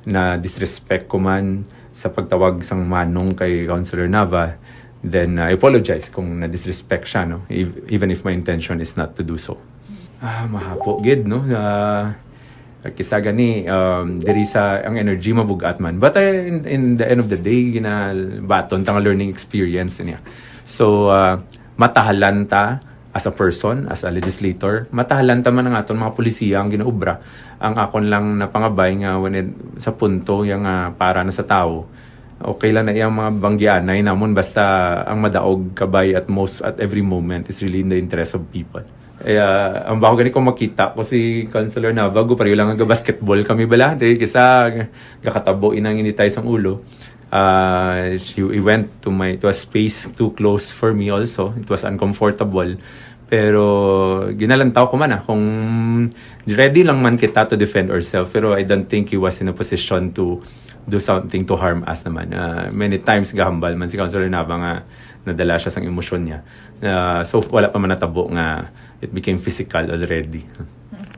na disrespect ko man sa pagtawag sang Manong kay Councilor Nava, then, uh, I apologize kung na-disrespect siya, no? Ev-, even if my intention is not to do so. Ah, mahapo gid, no? Ah, kisa gani, um, diri sa ang energy mabug-at man. But, uh, in, in the end of the day, ginabaton ta nga learning experience niya. So, uh, matahalan ta as a person, as a legislator, matahalan ta man ang aton mga polisiya ang ginaubra. Ang akon lang napangabay nga when it, sa punto yang, ah, para na sa tawo, okay lang na iyang mga banggianay namon, basta ang madaog kabay at most at every moment is really in the interest of people. Kaya, ang baho gani kung makita ko si Councilor Nava, gu-, pareho lang nga basketball kami bala. Di, kisa, gakatabo inang initay sang ulo. Ah, she, he went to my, to a space too close for me also. It was uncomfortable. Pero ginalantaw ko man, ah, kung ready lang man kita to defend ourselves, pero I don't think he was in a position to do something to harm us naman. Ah, many times gahambal man si Councilor Nava nga nadala siya sang emosyon niya. Ah, so wala pa man natabo nga it became physical already.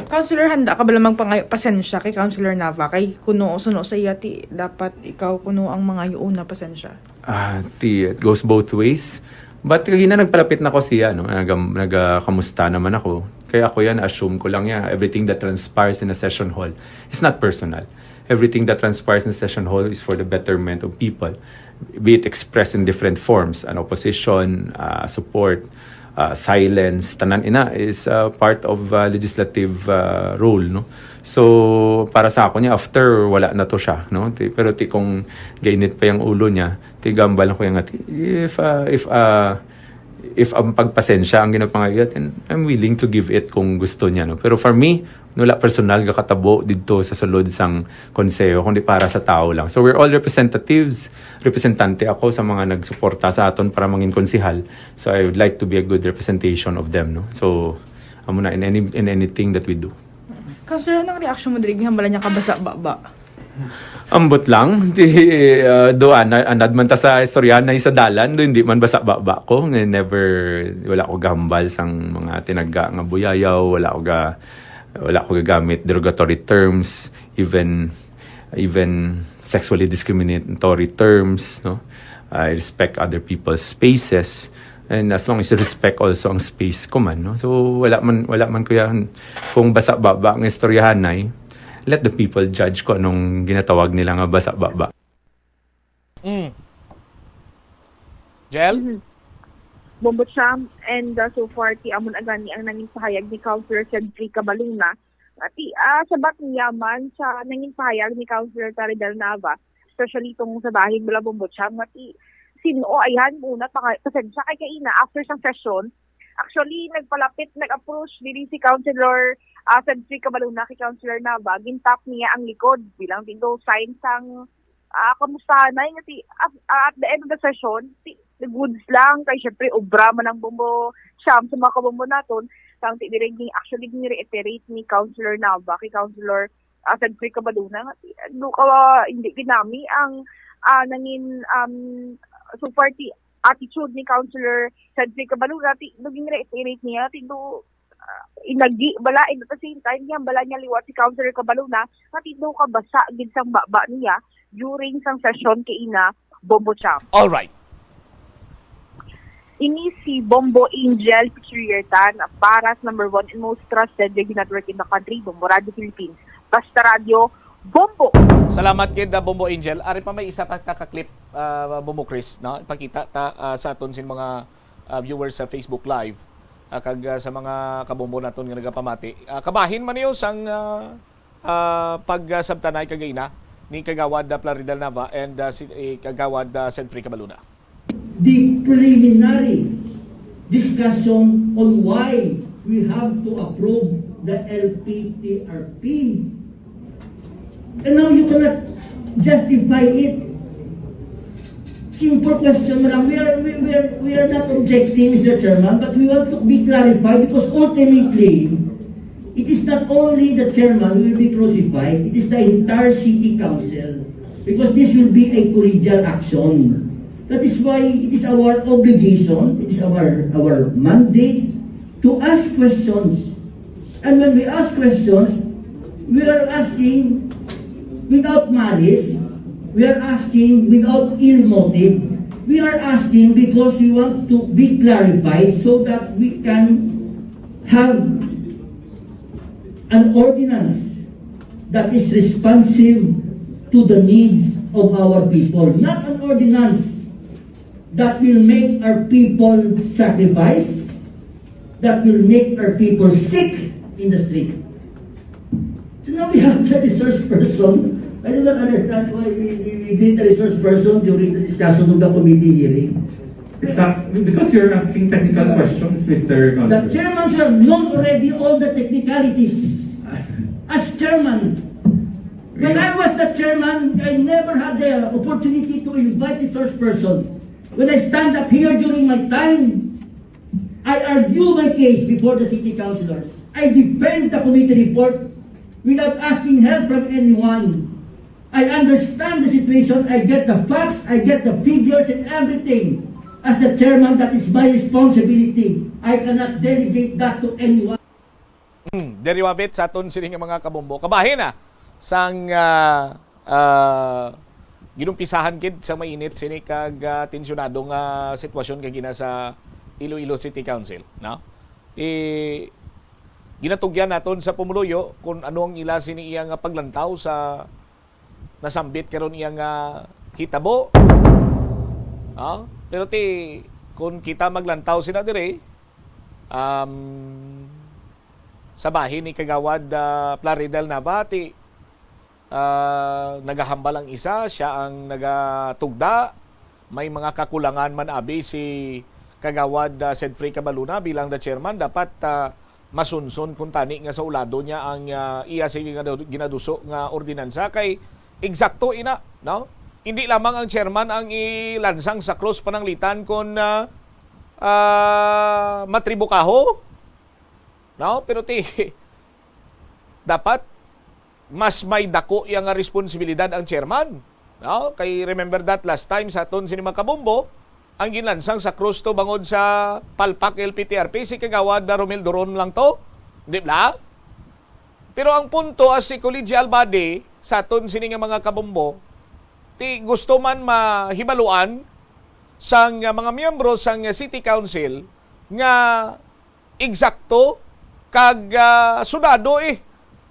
Counselor, handa ka bala magpangayo pasensya kay Counselor Nava? Kay kuno suno sa iya, ti, dapat ikaw kuno ang mangayo una pasensya. Ah, ti, it goes both ways. But kagina nagpalapit na ko siya, no? Nag-, nag-, ah, kamusta naman ako. Kaya ako yan, assume ko lang yan. Everything that transpires in a session hall is not personal. Everything that transpires in a session hall is for the betterment of people. Be it expressed in different forms, an opposition, ah, support, ah, silence, tanan ina is, ah, part of, ah, legislative, ah, role, no? So, para sa ako niya, after, wala na to siya, no? Ti-, pero ti kung gainit pa yung ulo niya, ti gambal ako yung ati, if, ah, if, ah, if ang pagpasensya ang ginapangayo, then I'm willing to give it kung gusto niya, no? Pero for me, wala personal nga katabo didto sa sulod sang konseho, kundi para sa tao lang. So we're all representatives. Representante ako sa mga nagsuporta sa aton para mangin konsehal. So I would like to be a good representation of them, no? So, amo na in any, in anything that we do. Councilor, anong reaction mo diri? Gihambala niya ka basa-baba? Ambot lang, di, uh, do anad, anad man ta sa istorya na sa dalan, do hindi man basa-baba ko. Never, wala ko gahambal sang mga tinaga nga buyayaw, wala ko ga, wala ko gagamit derogatory terms, even, even sexually discriminatory terms, no? I respect other people's spaces. And as long as you respect also ang space ko man, no? So, wala man, wala man, kuya, kung basa-baba ang istoryahanay, let the people judge kung anong ginatawag nila nga basa-baba. Mm. Jel? Mhm. Bombo Cham, and uh, so far, ti amon agani ang nangin pahayag ni Councilor Cedric Cabaluna. Nga ti, ah, sabat niya man sa nangin pahayag ni Councilor Plaridel Nava, especially itong sa bahin mula Bombo Cham, nga ti, sino, ayan, muna, paka-, pasensya kay kaina, after sang session, actually, nagpalapit, nag-approach diri si Councilor ah, Cedric Cabaluna kay Councilor Nava, gintap niya ang likod bilang dito sign sang ah, kamustahanay nga ti, at, at the end of the session, ti, nag-goods lang, kay syempre, obra man ang Bombo Cham sa mga kabombo naton, sang ti, diri ging, actually, ging-reiterate ni Councilor Nava kay Councilor ah, Cedric Cabaluna, nga ti, do ka, hindi ginami ang ah, nangin, um, so far, ti, attitude ni Councilor Cedric Cabaluna, ti, do ging-reiterate niya, ti, do, ah, inagi bala, and at the same time, yan bala niya liwat si Councilor Cabaluna, nga ti, do kabasa gid sang baba niya during sang session kay ina Bombo Cham. All right. Ini si Bombo Angel Picurier Tan, para sa number one and most trusted radio network in the country, Bombo Radio Philippines. Basta Radio, Bombo! Salamat gid, ah, Bombo Angel. Ari pa may isa pa ka, ka clip, ah, Bombo Chris, no? Ipakita ta ah, sa aton sin mga ah, viewers sa Facebook Live, ah, kag ah, sa mga kabombo naton nga nagapamati. Ah, kabahin man niyo sang ah, ah, pagsabtanay kagina ni Kagawad ah, Plaridel Nava and ah, si eh, Kagawad ah, Cedric Cabaluna. The preliminary discussion on why we have to approve the L P T R P. And now you cannot justify it. Simple question lang. We are, we, we are, we are not objecting, Mister Chairman, but we want to be clarified because ultimately, it is not only the chairman who will be crucified, it is the entire city council. Because this will be a collegial action. That is why it is our obligation, it is our, our mandate to ask questions. And when we ask questions, we are asking without malice, we are asking without ill motive. We are asking because we want to be clarified so that we can have an ordinance that is responsive to the needs of our people, not an ordinance that will make our people sacrifice, that will make our people sick in the street. So now we have the resource person. I do not understand why we, we, we need a resource person during the discussion of the committee hearing. Exactly, because you're asking technical questions, Mister The Consul. Chairman, sir, known already all the technicalities. As chairman, when I was the chairman, I never had the opportunity to invite resource person. When I stand up here during my time, I argue my case before the city councilors. I defend the committee report without asking help from anyone. I understand the situation. I get the facts. I get the figures and everything. As the chairman, that is my responsibility. I cannot delegate that to anyone. Hmm, diri wavit sa aton sini nga mga kabombo. Kabahin na sang ah, ah, ginumpisahan gid sa mainit sini kag ah, tensyonado nga sitwasyon kagina sa Iloilo City Council, no? Ti ginatugyan naton sa pumuluyo kung ano ang ila sini iya nga paglantaw sa nasambit karon iya nga hitabo. Ah, pero ti kung kita maglantaw sina dire, Um, sa bahin ni Kagawad, ah, Plaridel Nava, ti, ah, nagahambal ang isa, siya ang nagatugda. May mga kakulangan man abi si Kagawad, ah, Sedfrey Cabaluna bilang the chairman. Dapat, ah, masunson kung tani nga sa ulado niya ang, ah, iya sa ginadu-, ginaduso nga ordinansa kay eksakto ina, no? Hindi lamang ang chairman ang ilansang sa krus pananglitan kung, ah, ah, matribukaho, no? Pero ti, dapat mas may dako iya nga responsibilidad ang chairman, no? Kay remember that last time sa aton sini mga kabombo, ang ginlansang sa krus to bangod sa palpak L P T R P si Kagawad na Romel Duron lang to, di ba? Pero ang punto, as si collegial body sa aton sini nga mga kabombo, ti gusto man mahibaluan sang mga miyembro sang City Council nga eksakto kag, ah, sudado, eh,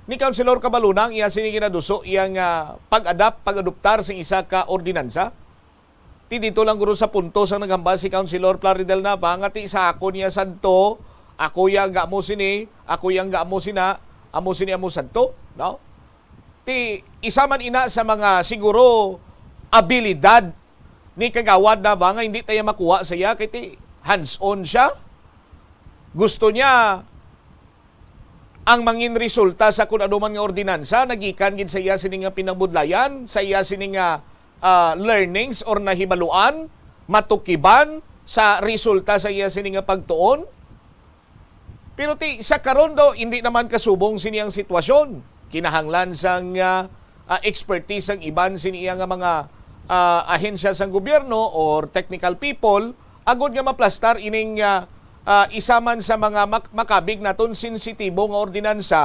ni Councilor Cabaluna ang iya sini ginaduso, iyang, ah, pag-adapt, pag-adoptar sing isa ka ordinansa. Ti dito lang guro sa punto sang naghambal si Councilor Plaridel Nava nga ti sa ako niya sadto, ako ya ang amo sini, ako ya ang amo sina, amo sini, amo sadto, no? Ti isa man ina sa mga siguro abilidad ni Kagawad Nava nga hindi tayo makuha sa iya kay ti hands-on siya. Gusto niya ang mangin resulta sa kun ano man nga ordinansa nagikan gid sa iya sini nga pinabudlayan, sa iya sini nga, ah, learnings or nahibaluan, matukiban sa resulta sa iya sini nga pagtuon. Pero ti sa karon daw, hindi naman kasubong sini ang sitwasyon. Kinahanglan sang, ah, ah, expertise sang iban sini iya nga mga, ah, ahensya sang gobyerno or technical people agud nga maplastar ining, ah, ah, isa man sa mga mak-, makabig naton sensitibo nga ordinansa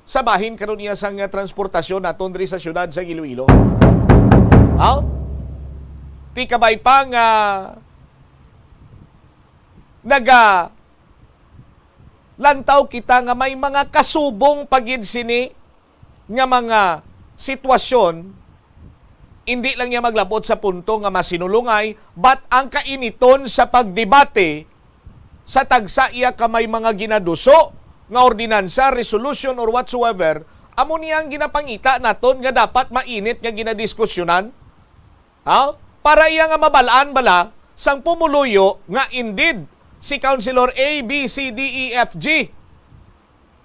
sa bahin karon iya sang, ah, transportasyon naton diri sa siyudad sang Iloilo. Aw? Ti kabay pa nga naga lantaw kita nga may mga kasubong pa gid sini nga mga sitwasyon, indi lang niya maglabot sa punto nga masinulungay, but ang kainiton sa pagdebate sa tagsa iya ka may mga ginaduso nga ordinansa, resolution, or whatsoever, amo niya ang ginapangita naton nga dapat mainit nga ginadiskusyonan. Ha? Para iya nga mabalaan bala sang pumuluyo nga indeed si Councilor A, B, C, D, E, F, G.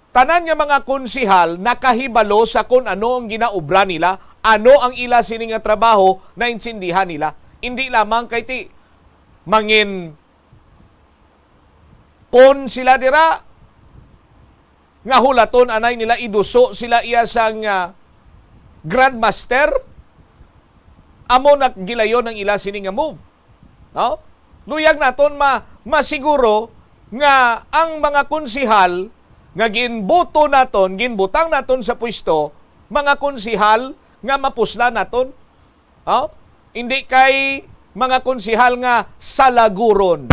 Tanan nga mga konsihal nakahibalo sa kun ano ang ginaobra nila, ano ang ila sini nga trabaho, naintindihan nila. Indi lamang kay ti mangin kon sila dira nga hulaton anay nila iduso sila iya sang, ah, grandmaster, amo na gilayon ang ila sini nga move. No? Luyag naton ma-, masiguro nga ang mga konsihal nga ginboto naton, ginbutang naton sa pwesto, mga konsihal nga mapuslan naton. Oh? Hindi kay mga konsihal nga salaguron.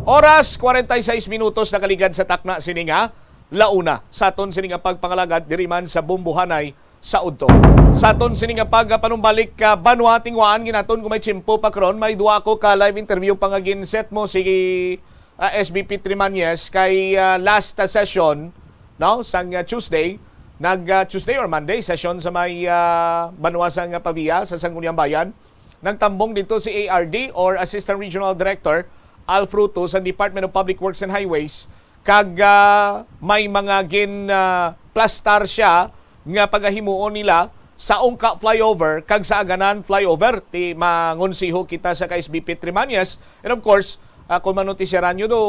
Oras, kwarenta y seis minutos nakaligad sa takna sini nga launa sa aton sini nga pagpangalagad diri man sa Bumbuhanay sa udto. Sa aton sini nga pagpanumbalik ka banwa, tingwaan ginaton kung may tiyempo pa karon, may duwa ako ka live interview pa nga ginset mo si, ah, S B P Trimañez kay, ah, last, ah, session, no, sang, ah, Tuesday, nag, ah, Tuesday or Monday session sa may, ah, banwa sang, ah, Pavia sa Sangguniang Bayan. Nagtambong dito si A R D or Assistant Regional Director Al Fruto sa Department of Public Works and Highways, kag, ah, may mga gin, ah, plastar siya nga pagahimuon nila sa Ungka Flyover kag sa Aganan Flyover. Ti mangonsiho kita sa ka S B P Trimañez. And of course, ah, kung manotisyaran nyo do,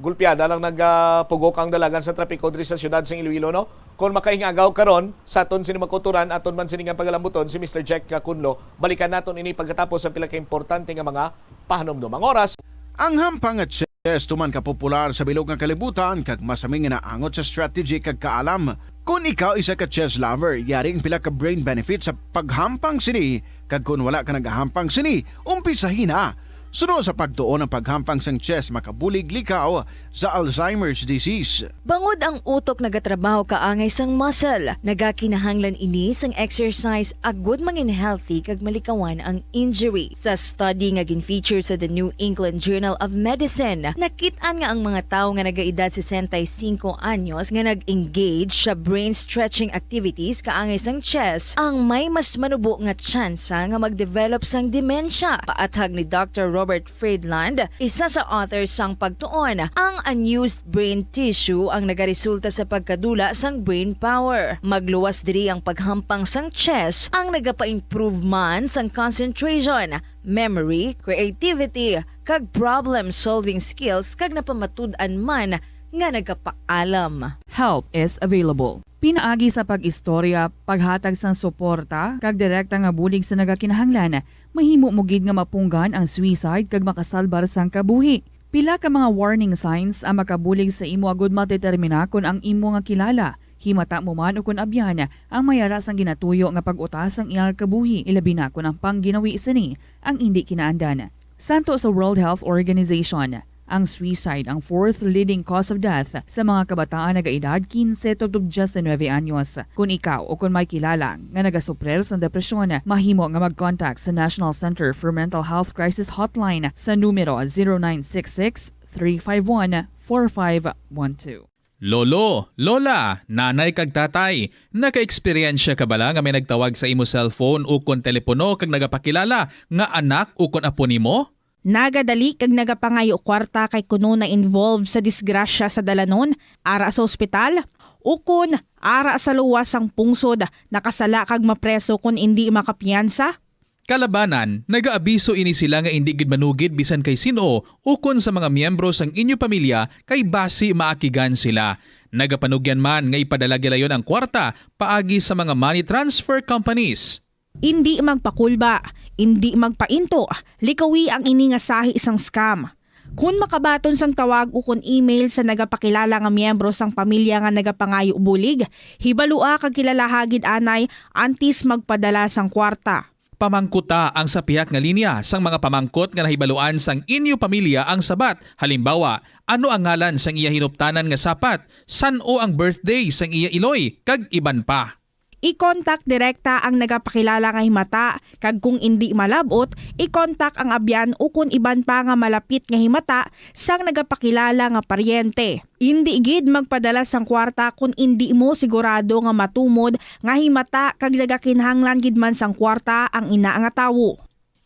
gulpiada lang nagapugok ang dalagan sa trapiko diri sa siyudad sa Iloilo, no? Kung makaingagaw karon sa aton sini makuturan, aton man sini nga pagalambuton si Mister Jack Cunlo. Balikan naton ini pagkatapos sa pila ka importante nga mga pahanumdom. Ang oras. Ang hampang nga chess tuman ka popular sa bilog nga kalibutan kag masami nga naangot sa strategy kag kaalam. Kon ikaw isa ka chess lover, yari ang pila ka brain benefits sa paghampang sini, kag kon wala ka nagahampang sini, umpisahi na. Suno sa pagtuon, ang paghampang sang chess makabulig likaw sa Alzheimer's disease. Bangod ang utok nagatrabaho kaangay sang muscle, nagakinahanglan ini sang exercise agud mangin healthy kag malikawan ang injury. Sa study nga gin-feature sa The New England Journal of Medicine, nakit-an nga ang mga tawo nga nagaedad sesenta y cinco anyos nga nag-engage sa brain stretching activities kaangay sang chess ang may mas manubo nga tsansa nga mag-develop sang demensya. Paathag ni Doctor Robert Friedland, isa sa author sang pagtuon, ang unused brain tissue ang nagaresulta sa pagkadula sang brain power. Magluwas diri ang paghampang sang chess ang nagapa-improve man sang concentration, memory, creativity, kag problem-solving skills, kag napamatud-an man nga nagapaalam. Help is available. Pinaagi sa pag-istorya, paghatag sang suporta, kag direkta nga bulig sa nagakinahanglan, mahimo mo gid nga mapunggan ang suicide kag makasalbar sang kabuhi. Pila ka mga warning signs ang makabulig sa imo agud madetermina kon ang imo nga kilala, himata mo man ukon abyan, ang may ara sang ginatuyo nga pag-uta sang iyang kabuhi, ilabi na kon ang pangginawi sini ang indi kinaandan. Santo sa World Health Organization, ang suicide ang fourth leading cause of death sa mga kabataan nagaedad quince to diecinuebe anyos. Kon ikaw o kon may kilala nga nagasuprir sang depresyon, mahimo nga mag-contact sa National Center for Mental Health Crisis Hotline sa numero zero nine six six, three five one, four five one two. Lolo, lola, nanay kag tatay, naka-eksperyensya ka bala nga may nagtawag sa imo cellphone ukon telepono kag nagapakilala nga anak ukon apo nimo? Nagadali kag nagapangayo kwarta kay kuno na-involve sa disgrasya sa dalanon, ara sa ospital, ukon ara sa luwas sang pungsod, nakasala kag mapreso kon indi makapiyansa? Kalabanan, nagaabiso ini sila nga indi gid manugid bisan kay sin-o ukon sa mga miyembro sang inyo pamilya kay basi maakigan sila. Nagapanugyan man nga ipadala gilayon ang kwarta paagi sa mga money transfer companies. Indi magpakulba, indi magpainto, likawi ang ini nga sahi sang scam. Kon makabaton sang tawag ukon email sa nagapakilala nga miyembro sang pamilya nga nagapangayo bulig, hibalua kag kilalaha gid anay antes magpadala sang kwarta. Pamangkuta ang sa pihak nga linya sang mga pamangkot nga nahibaluan sang inyo pamilya ang sabat, halimbawa, ano ang ngalan sang iya hinuptanan nga sapat, san-o ang birthday sang iya iloy, kag iban pa. I-contact direkta ang nagapakilala nga himata, kag kung indi malab-ot, i-contact ang abyan ukon iban pa nga malapit nga himata sang nagapakilala nga paryente. Indi gid magpadala sang kwarta kon indi mo sigurado nga matumod nga himata kag nagakinahanglan gid man sang kwarta ang ina nga tawo.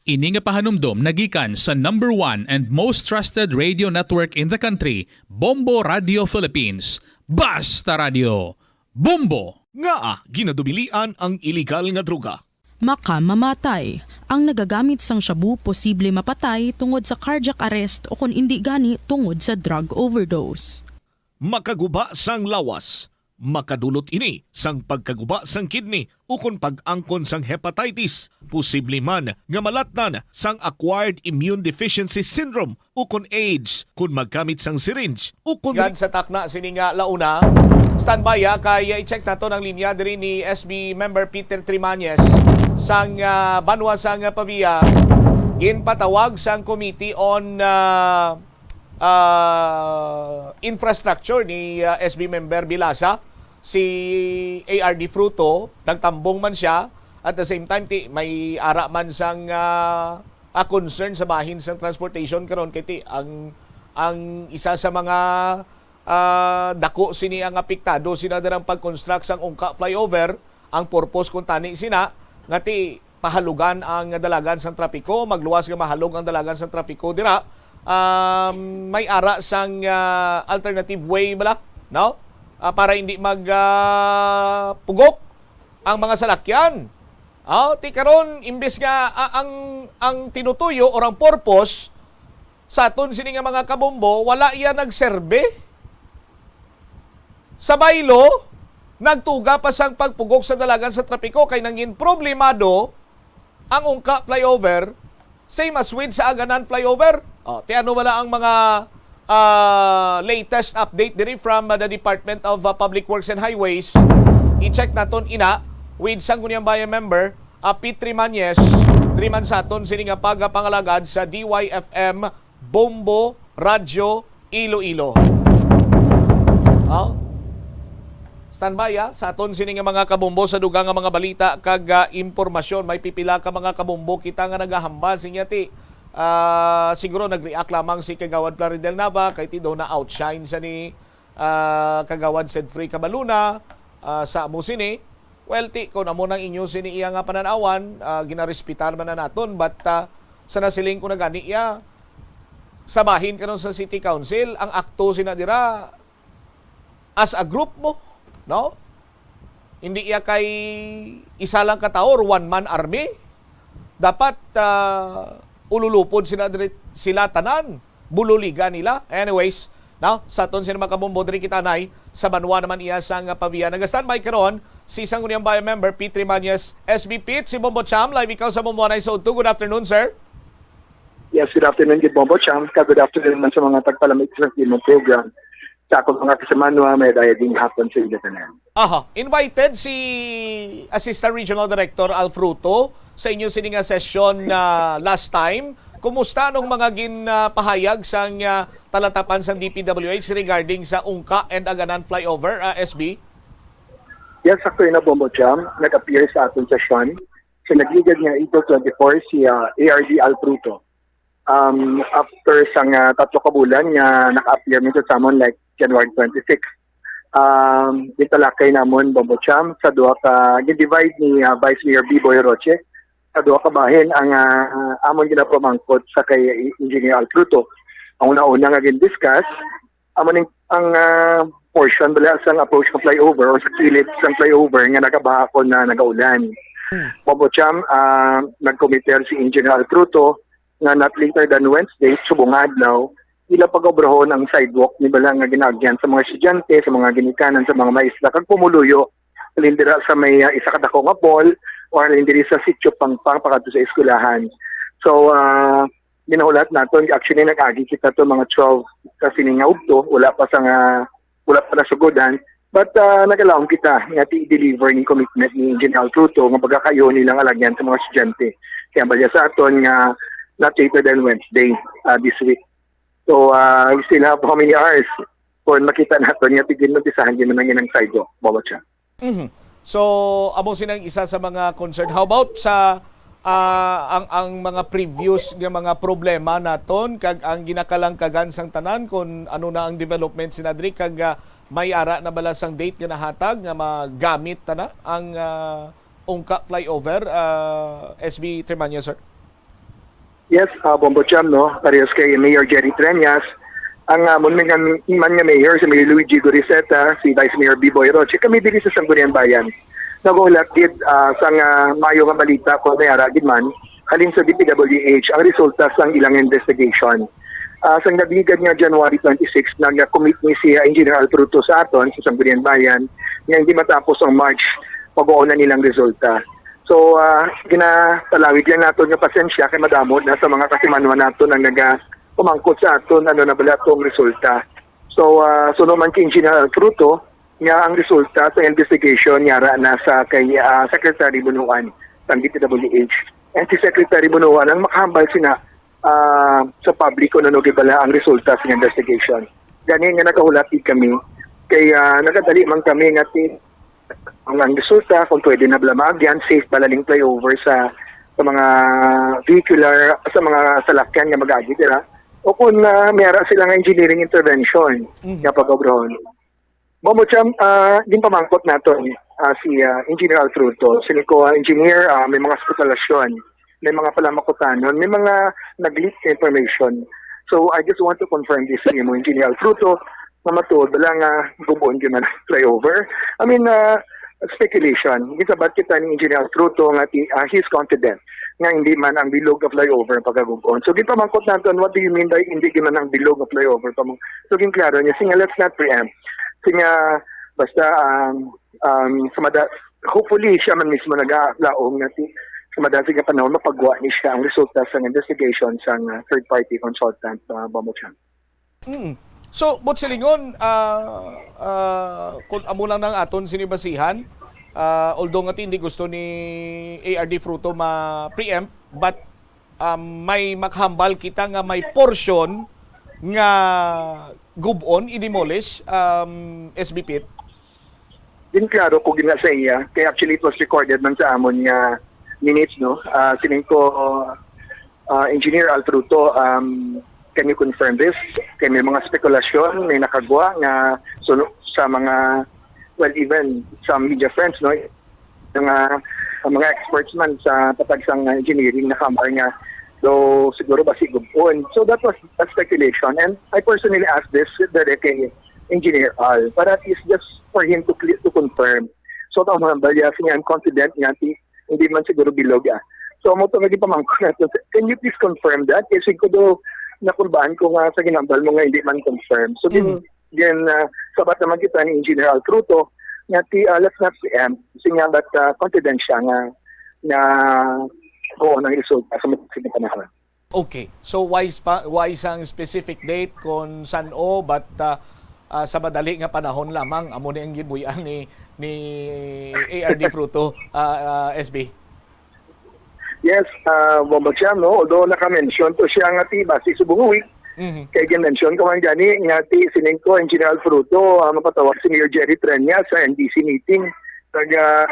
Ini nga pahanumdom nagikan sa number one and most trusted radio network in the country, Bombo Radio Philippines. Basta Radio, Bombo! Ngaa ginadubilian ang iligal nga droga? Makamamatay. Ang nagagamit sang shabu posible mapatay tungod sa cardiac arrest o kon indi gani tungod sa drug overdose. Makaguba sang lawas. Makadulot ini sang pagkaguba sang kidney ukon pag-angkon sang hepatitis, posible man nga malatnan sang acquired immune deficiency syndrome ukon AIDS kon maggamit sang syringe ukon Gad sa takna sini nga launa. Standby ha, kay i-check naton ang linya diri ni S B member Peter Trimañez sang, ah, banwa sang Pavia. Ginpatawag sang Committee on, ah, ah, Infrastructure ni, ah, S B member Bilasa, si A R D Fruto, nagtambong man siya. At the same time, ti, may ara man sang, ah, ah, concern sa bahin sang transportation karon kay ti ang, ang isa sa mga, ah, dako sini ang apektado sina dirang pag-construct sang Ungka flyover. Ang purpose kun tani sina nga ti pahalugan ang dalagan sang trapiko, magluwas nga mahalog ang dalagan sang trapiko dira. Um, may ara sang, ah, alternative way bala, no? Ah, para hindi mag, ah, pugok ang mga salakyan. Ah, ti karon, imbes nga, ah, ang, ang tinutuyo or ang purpose sa aton sini nga mga kabombo, wala iya nagserbe. Sa baylo, nagtuga pa sang pagpugok sa dalagan sa trapiko kay nangin problemado ang Ungka flyover, same as with sa Aganan flyover. Oh, ti ano wala ang mga, ah, latest update diri from, ah, the Department of, ah, Public Works and Highways? I-check naton ina with Sangguniang Bayan member, ah, Petri Mañez. Diri man sa aton sini nga pagapangalagad sa D Y F M Bombo Radyo Iloilo. Oh? Standby, ah, sa aton sini nga mga kabombo sa dugang nga mga balita kag, ah, impormasyon. May pipila ka mga kabombo kita nga nagahambal sinya ti, ah, siguro nag-react lamang si Kagawad Plaridel Nava kay ti daw na-outshine sa ni, ah, Kagawad Sedfrey Cabaluna, ah, sa amo sini. Well, ti, kung amo nang inyo sini iya nga panan-awan, ah, ginarespetar man na naton, but, ah, sa nasiling ko na gani iya, sa bahin karon sa City Council, ang akto sina dira as a group mo, no? Hindi iya kay isa lang ka tawo or one-man army. Dapat, ah, ululupod sila diri, sila tanan, bululiga nila. Anyways, no, sa aton sini mga kabombo diri kita anay sa banwa naman iya sang Pavia. Naga-standby karon si Sangguniang Bayan member Pete Remanias. S B Pete, si Bombo Cham, live ikaw sa Bombo Anay sa Udto. Good afternoon, sir. Yes, good afternoon, good Bombo Cham. Ka good afternoon man sa mga tagpalamig sa imong program. Sa akong mga kasamanwa, may daya ding hapon sa inyo tanan. Aha, invited si Assistant Regional Director Al Fruto sa inyo sini nga session na last time. Kumusta anong mga ginpahayag sang, ah, talatapan sang D P W H regarding sa Ungka and Aganan flyover, ah, S B? Yes, sakto yun na, Bombo Cham. Nag-appear sa aton session sa nagligad nga April twenty-four si, ah, A R D Al Fruto. Um, after sang, ah, tatlo ka bulan nga naka-appear man sa samon, like January twenty-six, um, gintalakay namon, Bombo Cham, sa duha ka, gin-divide ni, ah, Vice Mayor Biboy Roche sa duha ka bahin ang, ah, amon ginapamangkot sa kay Engineer Al Fruto. Ang una-una nga gin-discuss, amo ning ang, ah, portion bala sang approach sa flyover o sa kilid sang flyover nga nagabaha kon nagaulan. Hmm. Bombo Cham, ah, nag-commit si Engineer Al Fruto nga not later than Wednesday, subong nga adlaw, ila pag-obrahon ang sidewalk ni bala nga ginaagyan sa mga estudyante, sa mga ginikanan, sa mga maestra, kag pumuluyo halin dira sa may, ah, isa ka dako nga mall o halin diri sa Sitio Pangpang pakadto sa eskwelahan. So, ah, ginahulat naton, actually, nag-agi kita to mga twelve ka sini nga udto, wala pa sa nga, wala pa nasugodan. But, ah, nagalaom kita nga ti-deliver ni commitment ni Engineer Al Fruto nga pagkakayo nilang alagyan sa mga estudyante. Kaya bala sa aton nga not later than Wednesday, ah, this week. So, ah, we still have how many hours kung makita naton nga tigil umpisahan din naman yun ang sidewalk, Bombo Cham. Mhm. So, amo sini ang isa sa mga concern. How about sa, ah, ang, ang mga previous nga mga problema naton kag ang ginakalangkagan sang tanan, kung ano na ang development sina diri, kag, ah, may ara na bala sang date nga nahatag nga magamit ta na ang, ah, Ungka flyover, ah, S B Tremuño, sir? Yes, ah, Bombo Cham, no? Parehas kay Mayor Jerry Treñas, ang, ah, amon man nga, man nga mayor, si Mayor Luigi Goriseta, si Vice Mayor Biboy Roche, kami diri sa Sangguniang Bayan. Nagahulat gid, ah, sang, ah, maayo nga balita kung may ara gid man halin sa D P W H ang resulta sang ilang investigation. Ah, sang nagligad nga January twenty-six, nag-commit ni si, ah, Engineer Al Fruto sa aton sa Sangguniang Bayan nga hindi matapos ang March, pag-uuna nilang resulta. So, ah, ginapalawig lang naton nga pasensya kay madamo na sa mga kasimanwa naton ang naga-, pamangkot sa aton ano na bala tong resulta. So, ah, suno man kay Engineer Al Fruto nga ang resulta sa investigation yara na sa kay, ah, Secretary Bunuan sang D P W H. And si Secretary Bunuan ang makahambal sina, ah, sa public kung ano gid bala ang resulta sa investigation. Gani nga nagahulat gid kami kay, ah, nagadali man kami nga ti-, ang, ang resulta kung pwede na bala maagyan, safe bala ning flyover sa, sa mga vehicular, sa mga salakyan nga mag-agi dira, o kung, ah, may ara sila nga engineering intervention Mhm. nga pag-obrahon. Bombo Cham, ah, ginpamangkot naton, ah, si, ah, Engineer Al Fruto. Sini ko, ah, engineer, ah, may mga spekulasyon, may mga palamangkutanon, may mga nag-leak nga information. So, I just want to confirm this sa imo, Engineer Al Fruto, nga matuod bala nga gub-on gyud man ang flyover. I mean, ah, speculation. Gisabat kita ni Engineer Al Fruto nga ti-, ah, he's confident nga hindi man ang bilog nga flyover ang pagkagub-on. So, ginpamangkot naton, "What do you mean by hindi gyud man ang bilog nga flyover?" Pamang-, so, ginklaro niya, siya nga, "Let's not preempt." Siya nga, basta, um, um, sa mada-, hopefully, siya man mismo nagalaom nga ti-, sa madasig nga panahon, mapagwa ni siya ang resulta sa investigation sa, uh, third party consultant, uh, Bombo Cham. Mm. So, but silingon, ah, ah, kung amo lang nang aton sini basihan, ah, although nga ti hindi gusto ni A R D Fruto ma-preempt, But, um, may makahambal kita nga may portion nga gub-on, i-demolish, um, S B Pit? Din klaro ko gina sa iya, kay actually it was recorded man sa amon nga minutes, no? Ah, siling ko, ah, Engineer Alfruto, um, can you confirm this? Kay may mga spekulasyon, may nakagwa nga suno sa mga, well, even some media friends, no? Mga, ang mga experts man sa patag sang engineering nakahambal nga daw siguro ba si gub-on. So that was a speculation. And I personally asked this directly kay Engineer Al para at least just for him to clear, to confirm. So, ang mga balya, siya, I'm confident nga ti, hindi man siguro bilog, ah. So, amo to nga gipamangkon nato, "Can you please confirm that?" Kasi ko do, nakulbaan ko nga sa ginambal mo nga hindi man confirm. So, gin, gin, ah, sabat naman kita ni Engineer Alfruto nga ti, ah, let's not preempt. Kasi nga, but, ah, confident siya nga, nga oo, nang resulta sa mga panahon. Okay. So, why spa-, why sang specific date kung san-o, but, ah, ah, sa madali nga panahon lamang, amo ni ang gibuy-an ni, ni A R D Fruto, ah, ah, S B? Yes, ah, Bombo Cham, no? Although naka-mention to siya nga ti basi subong week, Mhm. kay gin-mention ko man gani nga ti sining ko, Engineer Alfruto, ah, mapatawag si Mayor Jerry Treñas sa N D C meeting. Kag, ah,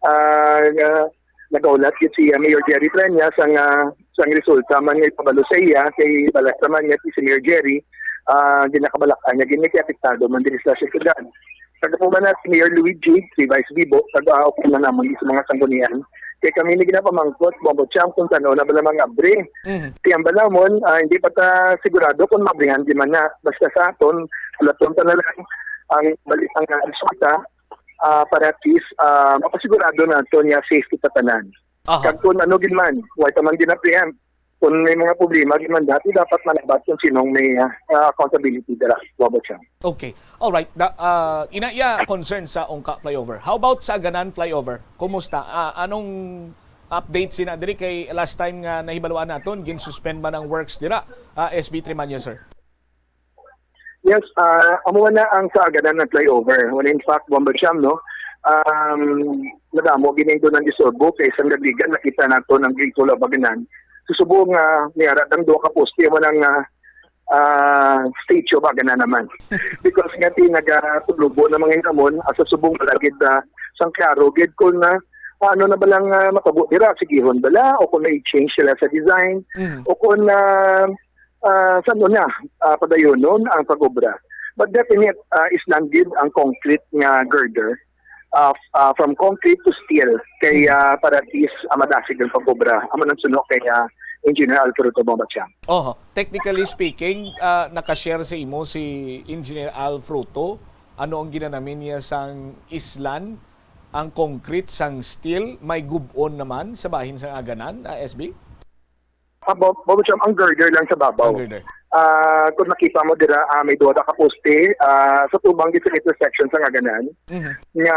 ah, nga nagaulat gid si, ah, Mayor Jerry Treñas sang, ah, sang resulta man nga ipabalo sa iya, kay balasta man nga si Mayor Jerry, ah, ginakabalak-an niya gid nga ti apektado man diri sa siyudad. Kag amo man na si Mayor Luigi, si Vice Bibo, kag, ah, okay na namon sa mga sanggunian. Kay kami ni ginapamangkot, Bombo Cham, kung san-o na bala mag-abri. Mhm. Kay ang balamon, ah, hindi pa ta sigurado kung mabrihan di man na. Basta sa aton, hulaton ta na lang ang balitang, ah, resulta, ah, para at least, ah, mapasigurado naton nga safe kita tanan. Aha. Kag kung ano gid man, wala ta man gina-preempt. Kung may mga problema gid man dati, dapat malabat kung sinong may, ah, ah, accountability dira. Bombo Cham. Okay. All right. Da, ah, ina iya concern sa Ungka Flyover. How about sa Aganan Flyover? Kumusta? Ah, anong update sina diri kay last time nga nahibaluan naton, gin-suspend man ang works dira, ah, S B Trimaño, sir? Yes, ah, amo na ang sa Aganan nga flyover. When in fact, Bombo Cham, no? Um, madamo gid ang doon ang disorbo kay isang dagligan nakita nato ang Great Wall of Aganan. Sa subong nga niara ang duha ka poste mo nang, ah, ah, statue ba gana naman. Because nga ti nagatulubo na mga hinamon, ah, sa subong malagid na sang klaro gid kung na ano na balang, ah, matabo dira, sigihon bala o kung may change sila sa design Mhm. o kung, ah, ah, saan na, ah, padayonon ang pag-obra. But definite, ah, is landed ang concrete nga girder, ah, f-, ah, from concrete to steel kay, ah, para at least, ah, madasig ang pag-obra. Amo nang suno kay, ah, Engineer Alfredo Bombacha. Oho. Technically speaking, ah, nakashare sa imo si Engineer Al Fruto. Ano ang ginanamin niya sang islan, ang concrete sang steel, may gub-on naman sa bahin sang Aganan, ah, S B? Ah, Bo-, Bombacha, ang girder lang sa babaw. Ang girder. Ah, kung nakita mo dira, ah, may duha ka poste, ah, sa tubang gid sa intersection sang Aganan. Mhm. Nga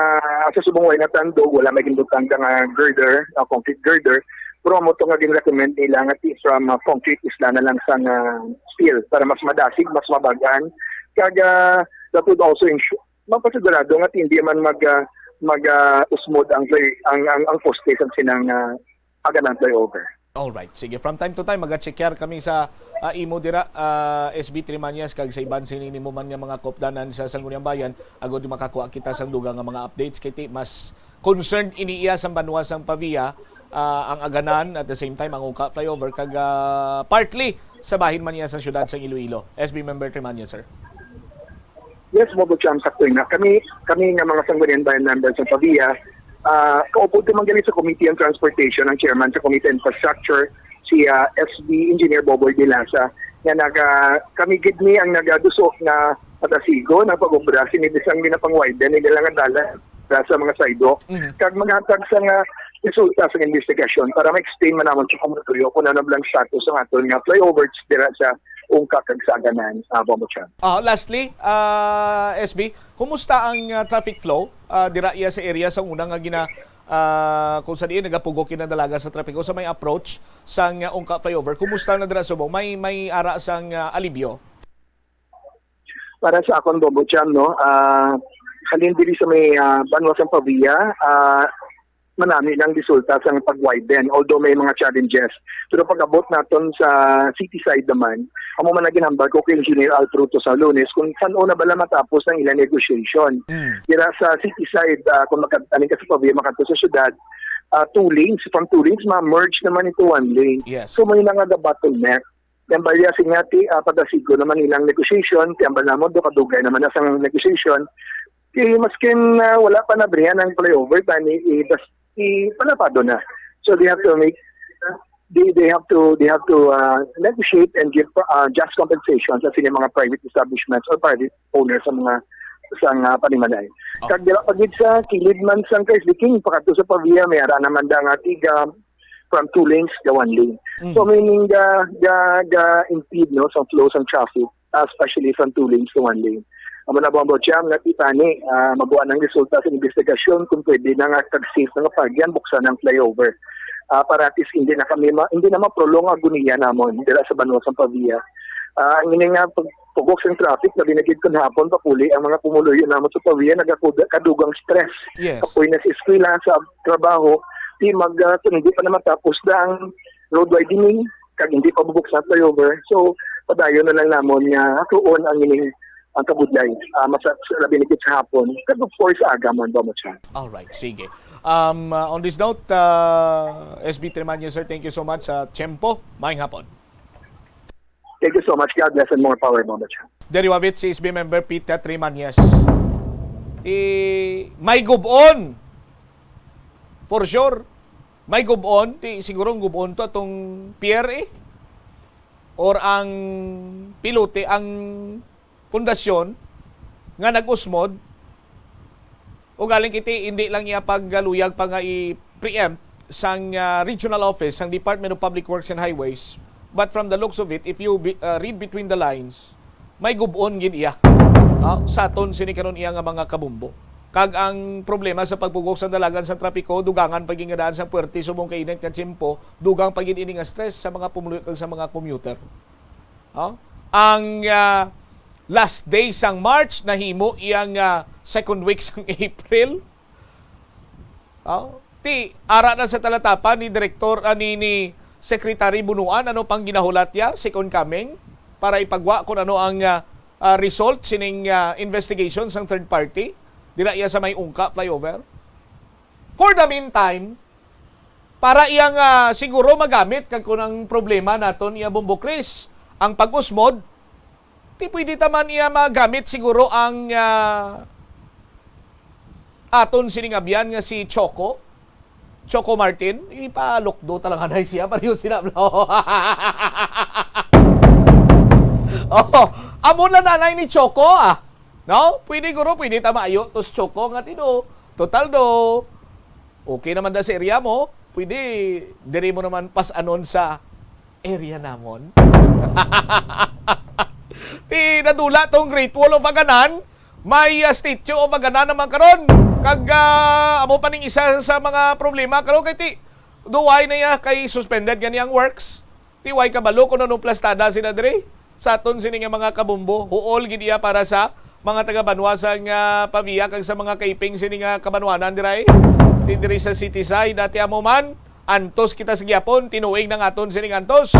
sa subong way natandog, wala may gindutang nga girder, ah, concrete girder. Pero amo to nga gin-recommend nila nga ti from, ah, concrete isla na lang sang, ah, steel para mas madasig, mas mabagan. Kag, ah, that would also ensure, magpasigurado nga hindi man mag, ah, mag, ah, usmod ang, ang, ang, ang poste sa sinang, ah, Aganan flyover. Alright. Sige, from time to time, maga-check kami sa, ah, imo dira, ah, S B Trimañas, kag sa iban sini nimo man nga mga kaupdanan sa Sangguniang Bayan, agod makakuha kita sang dugang nga mga updates. Kay ti-, mas concerned ini iya sang banwa sang Pavia, ah, ang Aganan, at the same time, ang Ungka flyover, kag, ah, partly sa bahin man niya sa siyudad sang Iloilo. S B member Trimañas, sir. Yes, Bombo Cham, sakto nga. Kami, kami nga mga Sangguniang Bayan members sa Pavia, ah, kaupod ko man gali sa Committee on Transportation, ang chairman sa Committee on Infrastructure, si, ah, S B Engineer Boboy Dilasa, nga naga, kami gid ni ang nagaduso nga padasigon ang pag-obra, sini bisang ginapangwiden nila nga dalan sa mga sidewalk. Mhm. Kag maghatag sa nga resulta sa investigasyon para ma-explain man namon sa pumuluyo kung ano lang status ang aton nga flyovers dira sa Ungka kag sa Aganan, ah, Bombo Cham. Ah, lastly, ah, S B, kumusta ang, ah, traffic flow, ah, dira iya sa area sa una nga gina, ah, kung sa diin nagapugok kinadalagan sa trapiko sa may approach sang, ah, Ungka flyover? Kumusta na dira subong? May, may ara sang, ah, alibyo? Para sa akon, Bombo Cham, no, ah, halin diri sa may, ah, banwa sang Pavia, ah, manami lang resulta sang pag-widen, although may mga challenges. Pero pag-abot naton sa city side naman, amo man ang ginhambal ko kay Engineer Al Fruto sa Lunes kung san-o na bala matapos ang ilang negotiation. Mm. Dira sa city side, ah, kung magka-, aning ka sa Pavia makadto sa syudad, ah, two lanes, from two lanes, ma-merge naman into one lane. Yes. So, may nga bottleneck. Ang balya si nga ti, ah, padasigo naman ilang negotiation, ti ang bala mo, do kadugay naman na sang negotiation. Ti, maskin, ah, wala pa nabrihan ang flyover, tani, eh, das-, eh, palapado na. So, they have to make, they, they have to, they have to, ah, negotiate and give, ah, just compensation sa sila mga private establishments or private owners sa mga, sa nga panimalay. Oh. Kag dira pa gid sa kilid man sang Christ the King, pakadto sa Pavia, may ara naman da nga tiga from two lanes to one lane. Mm. So, meaning, ga, ga, ga impede, no, sa flow sang traffic, ah, especially from two lanes to one lane. Amo na ba ang Bocham nga ti tani, ah, mabuan ang resulta sa investigasyon kung pwede na nga kag safe na nga pagyan buksan ang flyover. Ah, para at least hindi na kami ma-, hindi na ma-prolong ang agoniya namon dira sa banwa sang Pavia. Ah, ang ini nga pag-, pugok sang traffic, labi na gid kun hapon papuli ang mga pumuluyo namon sa Pavia, nagakuda-, kadugang stress. Yes. Kapoy na sa eskwela, sa trabaho, di mag, ah, kung hindi pa na matapos na ang road widening, kag hindi pa bubuksan ang flyover. So, padayon na lang namon nga hatuon ang ining, ang kabudlay, ah, masa-, sa labi na gid sa hapon, kag of course, sa aga man ba mo siya. Alright, sige. Um, uh, on this note, uh, S B Trimaño, sir, thank you so much sa tiyempo. Maayong hapon. Thank you so much. God bless and more power, Mama Chan. Diri wavit si S B member Peter Trimañez. Ti may gub-on. For sure. May gub-on. Ti siguro ang gub-on to atong P R A. Or ang pilote, ang pundasyon nga nag-usmod. Ugaling kiti, hindi lang iya paggaluyag pa nga i-preempt sang, ah, regional office sang Department of Public Works and Highways, but from the looks of it, if you be-, ah, read between the lines, may gub-on gid iya, ah, sa aton sini karon iya nga mga kabumbo. Kag ang problema sa pagpugok sa dalagan sa trapiko, dugangan pa gid nga daan sang puwerte subong kainit nga tiyempo, dugang pa gid ini nga stress sa mga pumuluyo kag sa mga commuter. Oh? Ang, ah, last day sang March nahimo iyang, ah, second week sang April. Oh? Ti ara na sa talatapan ni Direktor, ah, ni, ni Secretary Bunuan, ano pang ginahulat niya, second coming, para ipagwa kung ano ang, ah, ah, result sining, ah, investigation sang third party. Dira iya sa may Ungka flyover. For the meantime, para iya nga siguro magamit kag kun ang problema naton iya Bombo Chris, ang pag-usmod, ti pwede ta man iya magamit siguro ang, ah, aton sining abyan nga si Choco, Choco Martin, ipalukdo talaga na siya, pareho sila, bro. Oh, amo na nanay ni Choco, ah. No? Pwede, guro, pwede ta maayo to si Choco nga tido. Total do, okay naman da sa area mo, pwede diri mo naman pas-anon sa area namon. Ti nadula tong Great Wall of Aganan, may, ah, Statue of Aganan naman karon. Kag, ah, amo pa ning isa sa mga problema karon kay ti duway na iya kay suspended gani ang works. Ti way kabalo kung anong plastada sila diri. Sa aton sini nga mga kabumbo, huol gid iya para sa mga taga-banwa sang, ah, Pavia kag sa mga kaiping sini nga kabanwanan dira, eh. Ti diri sa city side, dati amo man, antos kita sa gihapon, tinuig na nga aton sining antos.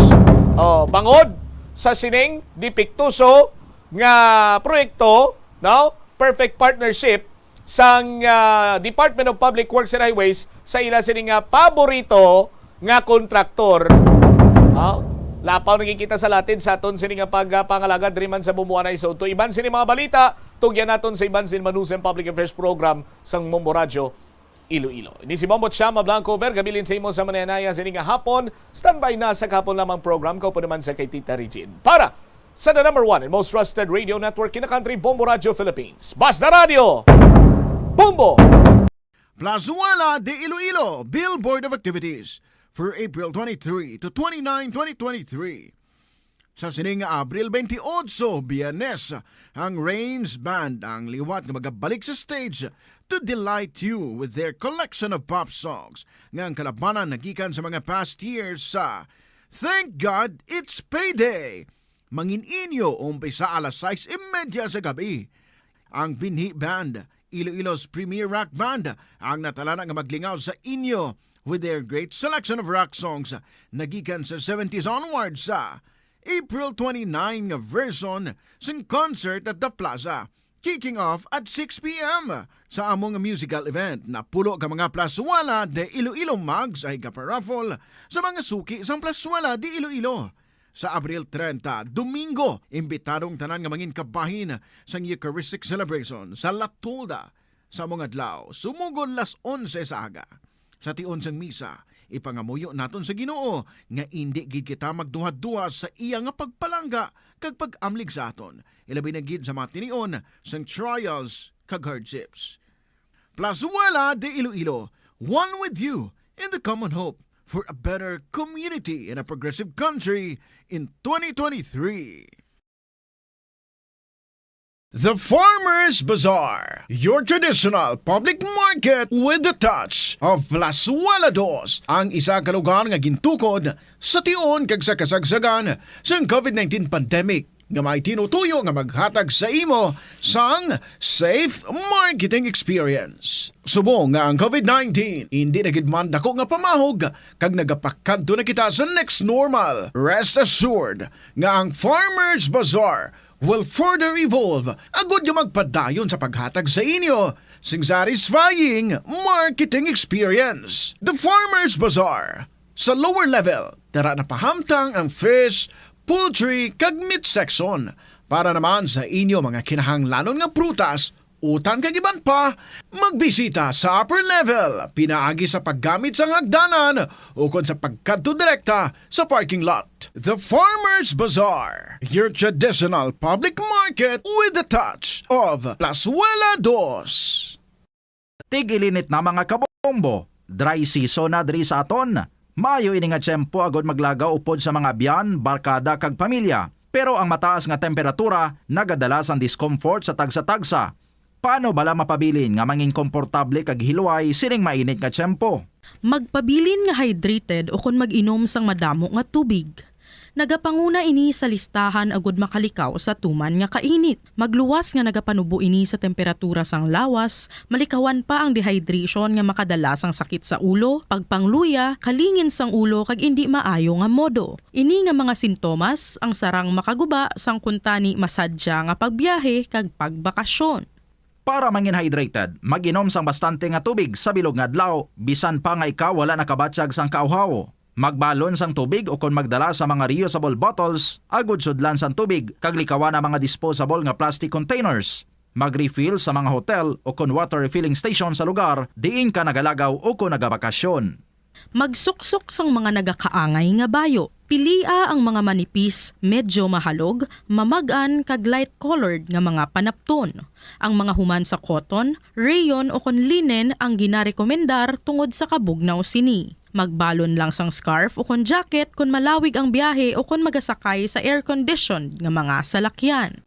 Oh, bangod sa sining depektoso nga proyekto, no? Perfect partnership sang, ah, Department of Public Works and Highways sa ila sini nga paborito nga kontraktor. Ah, lapaw na gid kita sa latid sa aton sini nga pagpangalagad diri man sa Bumbuanay sa udto. Iban sini mga balita, tugyan naton sa iban sini Manusen Public Affairs Program sang Bombo Radyo Iloilo. Ini si Bombo Chama Blanco, Vergabilin sa imo sa mananaya sini nga hapon. Standby na sa kahapon lamang program, kaupo naman sa kay Tita Regine. Para sa the number one and most trusted radio network in the country, Bombo Radio Philippines. Basta Radio, Bombo! Plazuela de Iloilo, Billboard of Activities for April twenty-three to twenty-nine, twenty twenty-three. Sa sining Abril twenty-eight, Biyernes, ang Rains Band ang liwat nga magabalik sa stage to delight you with their collection of pop songs nga ang kalabanan nagikan sa mga past years sa Thank God It's Payday. Mangin-inyo umpisa alas sais y media sa gabi. Ang Binhi Band Iloilo's premier rock band ang natalana nga maglingaw sa inyo with their great selection of rock songs nagikan sa seventies onwards. Sa April twenty-nine nga version sang concert at the Plaza, kicking off at six p m. Sa among musical event, napulo ka mga Plazuela de Iloilo mugs ang igaparaffle sa mga suki sang Plazuela de Iloilo. Sa Abril treinta, Domingo, imbitado ang tanan nga mangin kabahin sang Eucharistic Celebration sa La Tolda. Sa among adlaw, sumugod las onse sa aga. Sa tion sang misa, ipangamuyo naton sa Ginoo nga indi gid kita magduhaduha sa iya nga pagpalangga kag pag-amlig sa aton, ilabi na gid sa mga tinion sang trials kag hardships. Plazuela de Iloilo, one with you in the common hope for a better community and a progressive country in twenty twenty-three. The Farmers Bazaar, your traditional public market with the touch of Plazuela Dos, ang isa ka lugar nga gintukod sa tion kag sa kasagsagan sang COVID nineteen pandemic, nga may tinutuyo nga maghatag sa imo sang safe marketing experience. Subong nga ang COVID nineteen hindi na gid man dako nga pamahog kag nagapakadto na kita sa next normal, rest assured nga ang Farmers Bazaar will further evolve agud nga magpadayon sa paghatag sa inyo sing satisfying marketing experience. The Farmers Bazaar, sa lower level, tara na pahamtang ang fish, poultry, kag meat section. Para naman sa inyo mga kinahanglanon nga prutas, utan kag iban pa, magbisita sa upper level pinaagi sa paggamit sang hagdanan ukon sa pagkadto direkta sa parking lot. The Farmers Bazaar, your traditional public market with the touch of Plazuela Dos. Tig-ilinit na, mga kabombo. Dry season na diri sa aton. Maayo ini nga tiyempo agud maglagaw upod sa mga abyan, barkada, kag pamilya. Pero ang mataas nga temperatura nagadala sang discomfort sa tagsa-tagsa. Paano bala mapabilin nga mangin komportable kag hilway sining mainit nga tiyempo? Magpabilin nga hydrated ukon mag-inom sang madamo nga tubig. Nagapanguna ini sa listahan agud makalikaw sa tuman nga kainit. Magluwas nga nagapanubo ini sa temperatura sang lawas, malikawan pa ang dehydration nga makadala sang sakit sa ulo, pagpangluya, kalingin sang ulo, kag indi maayo nga modo. Ini nga mga sintomas ang sarang makaguba sang kuntani masadya nga pagbiyahe kag pagbakasyon. Para mangin hydrated, mag-inom sang bastante nga tubig sa bilog nga adlaw, bisan pa nga ikaw wala nakabatyag sang kauhaw. Magbalon sang tubig ukon magdala sa mga reusable bottles agud sudlan sang tubig, kag likawan ang mga disposable nga plastic containers. Mag-refill sa mga hotel ukon water refilling station sa lugar diin ka nagalagaw ukon nagabakasyon. Magsuksok sang mga nagakaangay nga bayo. Pilia ang mga manipis, medyo mahalog, mamag-an, kag light-colored nga mga panapton. Ang mga human sa cotton, rayon, ukon linen ang ginarekomendar tungod sa kabugnaw sini. Magbalon lang sang scarf ukon jacket kon malawig ang biyahe ukon magasakay sa air-conditioned nga mga salakyan.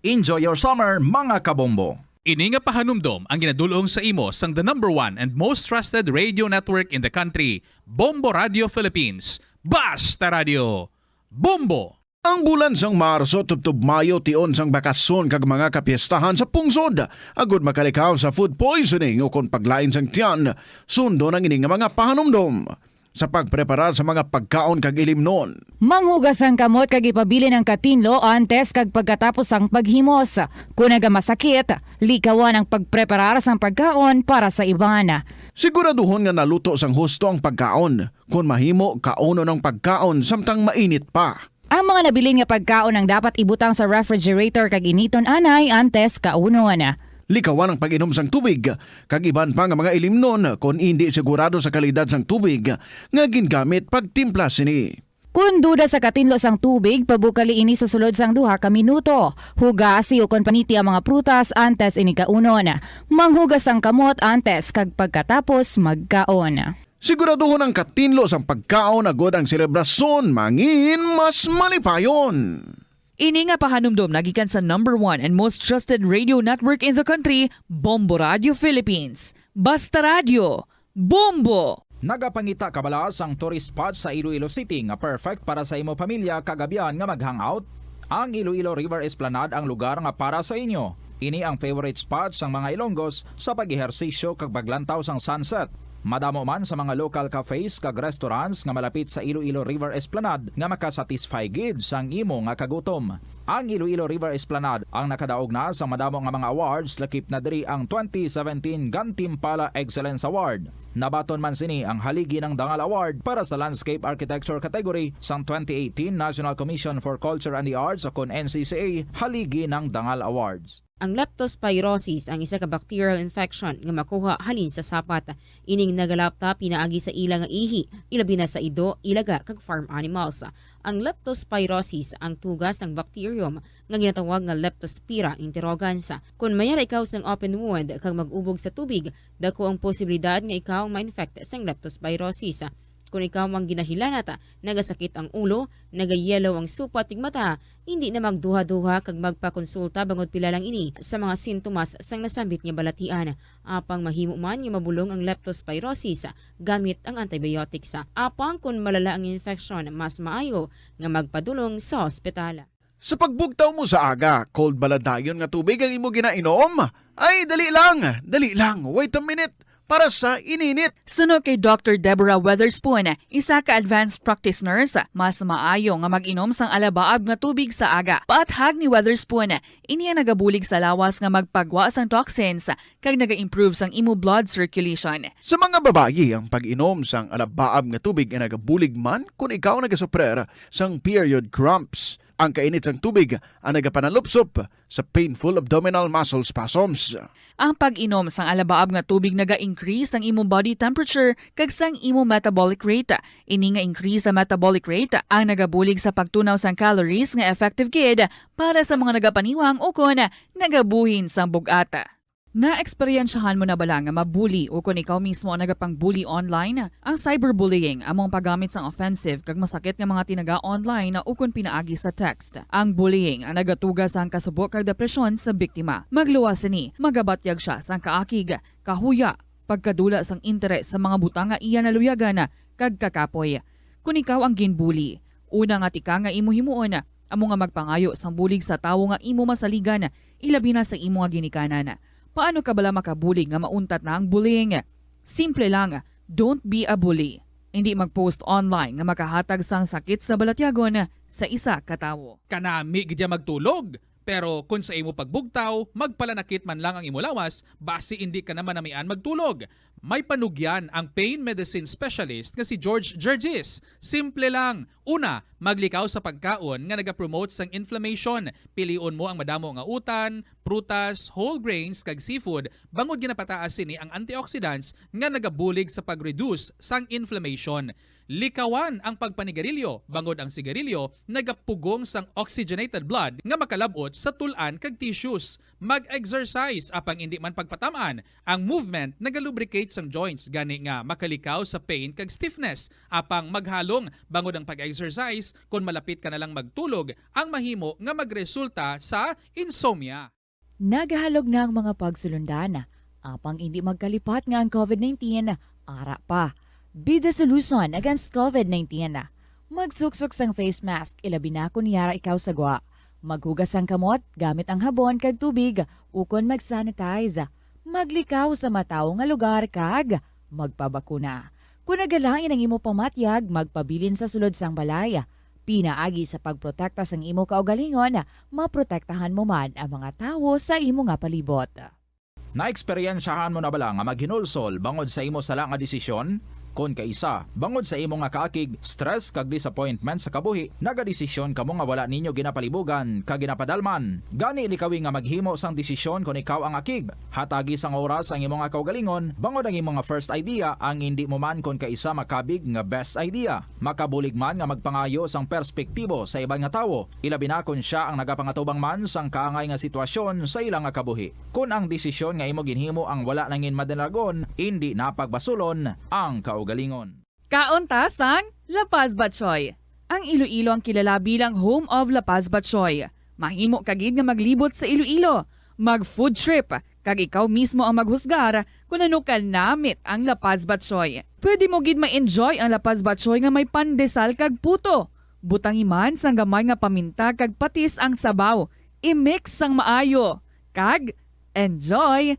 Enjoy your summer, mga kabombo! Ini nga pahanumdom ang ginadul-ong sa imo sang the number one and most trusted radio network in the country, Bombo Radio Philippines. Basta Radio, Bombo! Ang bulan sang Marso tubtob Mayo tion sang bakasyon kag mga kapiestahan sa pungsod, agud makalikaw sa food poisoning ukon paglain sang tiyan, sundon ang ini nga mga pahanumdom. Sa pagpreparar sa mga pagkaon kag ilimnon. Manghugas ang kamot kag ipabilin ang katinlo antes kag pagkatapos sang paghimos. Kon nagamasakit, likawan ang pagpreparar sang pagkaon para sa iban. Siguraduhon nga naluto sang husto ang pagkaon. Kon mahimo, kaunon ang pagkaon samtang mainit pa. Ang mga nabilin nga pagkaon ang dapat ibutang sa refrigerator kag initon anay antes kaunon. Likawan ang pag-inom sang tubig kag iban pa nga mga ilimnon kon indi sigurado sa kalidad sang tubig nga gingamit pagtimpla sini. Kon duda sa katinlo sang tubig, pabukali ini sa sulod sang duha ka minuto. Hugasi ukon paniti ang mga prutas antes ini kaunon. Manghugas ang kamot antes kag pagkatapos magkaon. Siguraduhon ang katinlo sang pagkaon agod ang selebrasyon mangin mas malipayon. Ini nga pahanumdom nagikan sa number one and most trusted radio network in the country, Bombo Radio Philippines. Basta Radio, Bombo! Nagapangita kabala sang tourist spot sa Iloilo City nga perfect para sa imo pamilya kag abyan nga mag-hangout? Ang Iloilo River Esplanade ang lugar nga para sa inyo. Ini ang favorite spot sang mga Ilonggos sa pag-ehersisyo kag paglantaw sang sunset. Madamo man sa mga local cafes kag restaurants nga malapit sa Iloilo River Esplanade nga makasatisfy gid sang imo nga kagutom. Ang Iloilo River Esplanade ang nakadaog na sa madamo nga mga awards, lakip na diri ang twenty seventeen Gantimpala Excellence Award. Nabaton man sini ang Haligi ng Dangal Award para sa Landscape Architecture category sang twenty eighteen National Commission for Culture and the Arts, o kon N C C A Haligi ng Dangal Awards. Ang leptospirosis ang isa ka bacterial infection nga makuha halin sa sapat. Ining nagalapta pinaagi sa ila nga ihi, ilabi na sa ido, ilaga, kag farm animals. Ang leptospirosis ang tuga sang bacterium nga ginatawag nga Leptospira interrogans. Kon mayara ikaw sang open wound kag mag-ubog sa tubig, dako ang posibilidad nga ikaw ma-infect sang leptospirosis. Kon ikaw ang ginahilanat, nagasakit ang ulo, nagayelo ang supat tig mata, hindi na magduha-duha kag magpakonsulta bangod pila lang ini sa mga sintomas sang nasambit nga balatian. Apang mahimo man nga mabulong ang leptospirosis gamit ang antibiotics. Apang kon malala ang infeksyon, mas maayo nga magpadulong sa ospital. Sa pagbugtaw mo sa aga, cold bala dayon nga tubig ang imo ginainom? Ay, dali lang, dali lang, wait a minute, para sa ininit. Suno kay Doctor Deborah Weatherspoon, isa ka advanced practice nurse, mas maayo nga mag-inom sang alabaab nga tubig sa aga. Paathag ni Weatherspoon, ini ang nagabulig sa lawas nga magpagwa sang toxins kag naga-improve sang imo blood circulation. Sa mga babayi, ang pag-inom sang alabaab nga tubig ay nagabulig man kon ikaw nagasuprer sang period cramps. Ang kainit sang tubig ang nagapanalupsop sa painful abdominal muscle spasms. Ang pag-inom sang alabaab nga tubig naga-increase ang imong body temperature kag sang imong metabolic rate. Ini nga increase sa metabolic rate ang nagabulig sa pagtunaw sang calories nga effective gid para sa mga nagapaniwang ukon nagabuhin sang bug-at. Naeksperyensyahan mo na bala nga mabuli ukon ikaw mismo ang nagapang-bully online? Ang cyberbullying amo ang paggamit sang offensive kag masakit nga mga tinaga online ukon pinaagi sa text. Ang bullying ang nagatuga sang kasubo kag depresyon sa biktima. Magluwas sini, magabatyag sia sang kaakig, kahuya, pagkadula sang interes sa mga butang nga iya naluyagan kag kakapoy. Kon ikaw ang ginbuli, una nga tikang nga imo himuon amo nga magpangayo sang bulig sa tawo nga imo masaligan, ilabi na sa imo nga ginikanan. Paano ka bala makabulig nga mauntat na ang bullying? Simple lang, don't be a bully. Indi mag-post online nga makahatag sang sakit sa balatyagon sa isa ka tawo. Kanami gid ya magtulog, pero kon sa imo pagbugtaw, magpalanakit man lang ang imo lawas, basi indi ka na manamian magtulog. May panugyan ang pain medicine specialist nga si George Gergis. Simple lang. Una, maglikaw sa pagkaon nga nagapromote sang inflammation. Pilion mo ang madamo nga utan, prutas, whole grains, kag seafood, bangod ginapataas sini ang antioxidants nga nagabulig sa pag-reduce sang inflammation. Likawan ang pagpanigarilyo, bangod ang sigarilyo nagapugong sang oxygenated blood nga makalab-ot sa tul-an kag tissues. Mag-exercise, apang indi man pagpatam-an. Ang movement nagalubricate sang joints, gani nga makalikaw sa pain kag stiffness. Apang maghalong, bangod ang pag-exercise, kon malapit ka na lang magtulog, ang mahimo nga magresulta sa insomnia. Nagahalog na ang mga pagsulundan, apang indi magkalipat nga ang covid nineteen ara pa. Be the solution against covid nineteen. Magsuksok sang face mask, ilabi na kon yara ikaw sa gwa. Maghugas sang kamot gamit ang habon kag tubig, ukon mag-sanitize. Maglikaw sa matawo nga lugar kag magpabakuna. Kon nagalain ang imo pamatyag, magpabilin sa sulod sang balay. Pinaagi sa pagprotekta sang imo kaugalingon, maprotektahan mo man ang mga tawo sa imo nga palibot. Naeksperyensyahan mo na bala nga maghinulsol bangod sa imo sala nga desisyon? Kon kaisa, bangod sa imo nga kaakig, stress, kag disappointment sa kabuhi, nagadesisyon kamo nga wala ninyo ginapalibugan kag ginapadalman. Gani, likawi nga maghimo sang desisyon kon ikaw ang akig. Hatagi sang oras ang imo nga kaugalingon, bangod ang imo nga first idea ang indi mo man kon kaisa makabig nga best idea. Makabulig man nga magpangayo sang perspektibo sa iban nga tawo, ilabi na kon sia ang nagapangatubang man sang kaangay nga sitwasyon sa ila nga kabuhi. Kon ang desisyon nga imo ginhimo ang wala nangin madalagon, indi na pagbasulon ang kaugalingon. Kaon ta sang La Paz Batchoy. Ang Iloilo ang kilala bilang home of La Paz Batchoy. Mahimo ka gid nga maglibot sa Iloilo, mag-food trip, kag ikaw mismo ang maghusgar kon ano ka namit ang La Paz Batchoy. Pwede mo gid ma-enjoy ang La Paz Batchoy nga may pandesal kag puto. Butangi man sang gamay nga paminta kag patis ang sabaw. I-mix sang maayo. Kag enjoy!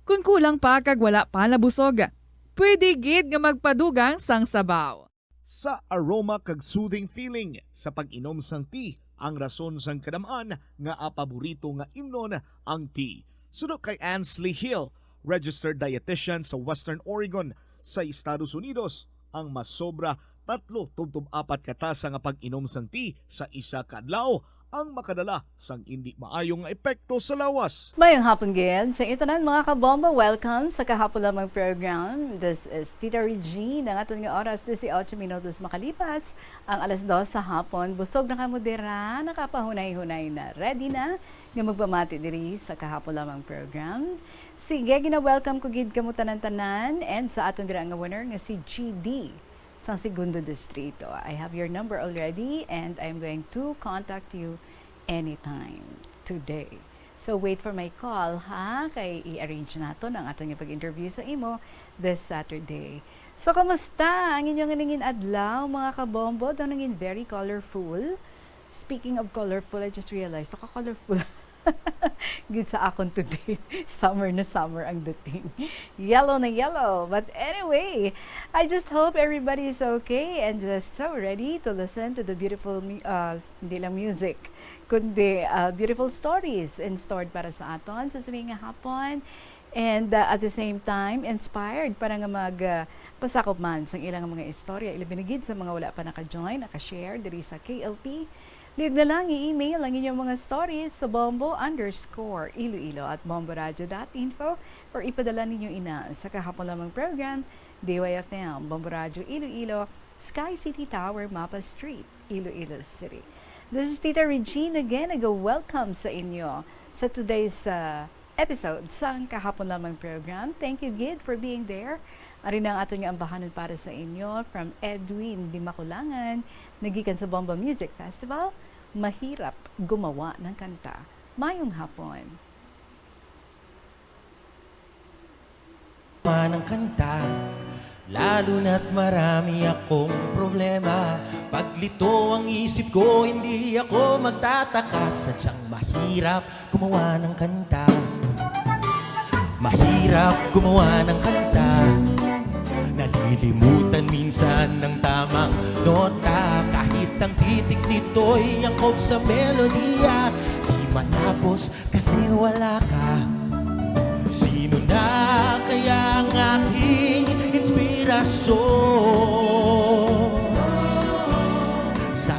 Kon kulang pa kag wala pa nabusog, pwede gid nga magpadugang sang sabaw. Sa aroma kag soothing feeling sa pag-inom sang tea ang rason sang kadam-an nga paborito nga imnon ang tea. Suno kay Ansley Hill, registered dietitian sa Western Oregon sa Estados Unidos, ang masobra tatlo tubtob apat ka tasa nga pag-inom sang tea sa isa ka adlaw ang makadala sang indi maayo nga epekto sa lawas. Mayong hapon gid sa inyo tanan, mga kabombo. Welcome sa Kahapon Lamang program. This is Tita Regine. Ang aton nga oras, disiotso minutos makalipas ang alas dos sa hapon. Busog na kamo dira, nakapahunay-hunay na, ready na nga magpamati diri sa Kahapon Lamang program. Sige, gina-welcome ko gid kamo tanan-tanan, and sa aton dira nga winner nga si G D sang Segundo Distrito. I have your number already and I'm going to contact you anytime today. So wait for my call, ha? Kay i-arrange naton ang aton nga pag-interview sa imo this Saturday. So, kamusta ang inyong nangin adlaw, mga kabombo? Daw nangin very colorful. Speaking of colorful, I just realized, naka-colorful gid sa akon today. Summer na summer ang dating. Yellow na yellow. But anyway, I just hope everybody is okay and just so ready to listen to the beautiful mu-, uh, hindi lang music, kundi, uh, beautiful stories in store para sa aton sa sining nga hapon. And, uh, at the same time, inspired para nga mag, uh, pasakop man sang ilang mga istorya, ilabi na gid sa mga wala pa naka-join, naka-share diri sa K L P. Lihog na lang i-email ang inyong mga stories sa bombo underscore iloilo at bomboradio dot info or ipadala ninyo ina sa Kahapon Lamang program, D Y F M, Bombo Radyo Iloilo, Sky City Tower, Mapa Street, Iloilo City. This is Tita Regine again. Nag-welcome sa inyo sa today's, uh, episode sang Kahapon Lamang program. Thank you gid for being there. Ari na ang aton nga ambahanon para sa inyo from Edwin Dimaculangan, nagikan sa Bomba Music Festival. Mahirap gumawa ng kanta. Mayong hapon. Ng kanta, lalo na't marami akong problema. Paglito ang isip ko, hindi ako magtataka. Sadyang mahirap gumawa ng kanta. Mahirap gumawa ng kanta. Nalilimutan minsan ng tamang nota. Kahit ang titik nito'y angkop sa melodiya, di matapos kasi wala ka. Sino na kaya ang aking inspirasyon? Sa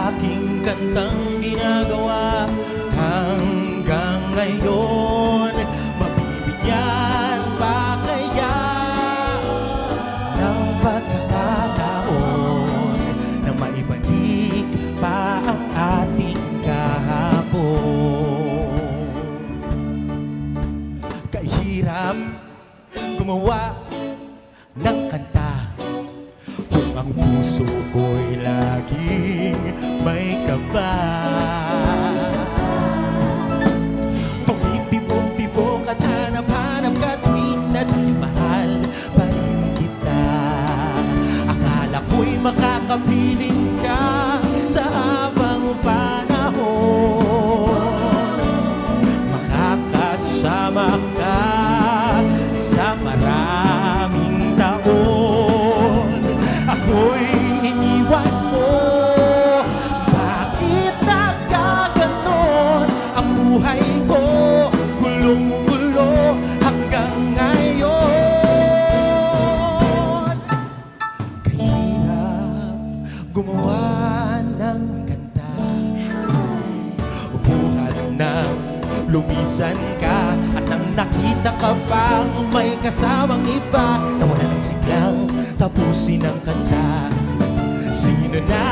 aking kantang ginagawa hanggang ngayon, mabibigyan pa kaya ng pagkakataon na maibalik pa ang ating kahapon? Kahirap gumawa ng kanta kung ang puso ko'y laging may kaba. Tumitibok-tibok at hanap-hanap ka tuwing na dahil mahal pa rin kita. Akala ko'y makakapiling ka sa habang panahon. Makakasama ka sa maraming taon. Ako'y iniwan mo. Bakit nagkaganon ang buhay ko? Gulong-gulo hanggang ngayon. Kahirap gumawa ng kanta. Buhat nang lumisan ka at nang nakita ka pang may kasamang iba, nawala ng siglang tapusin ang kanta. Sino na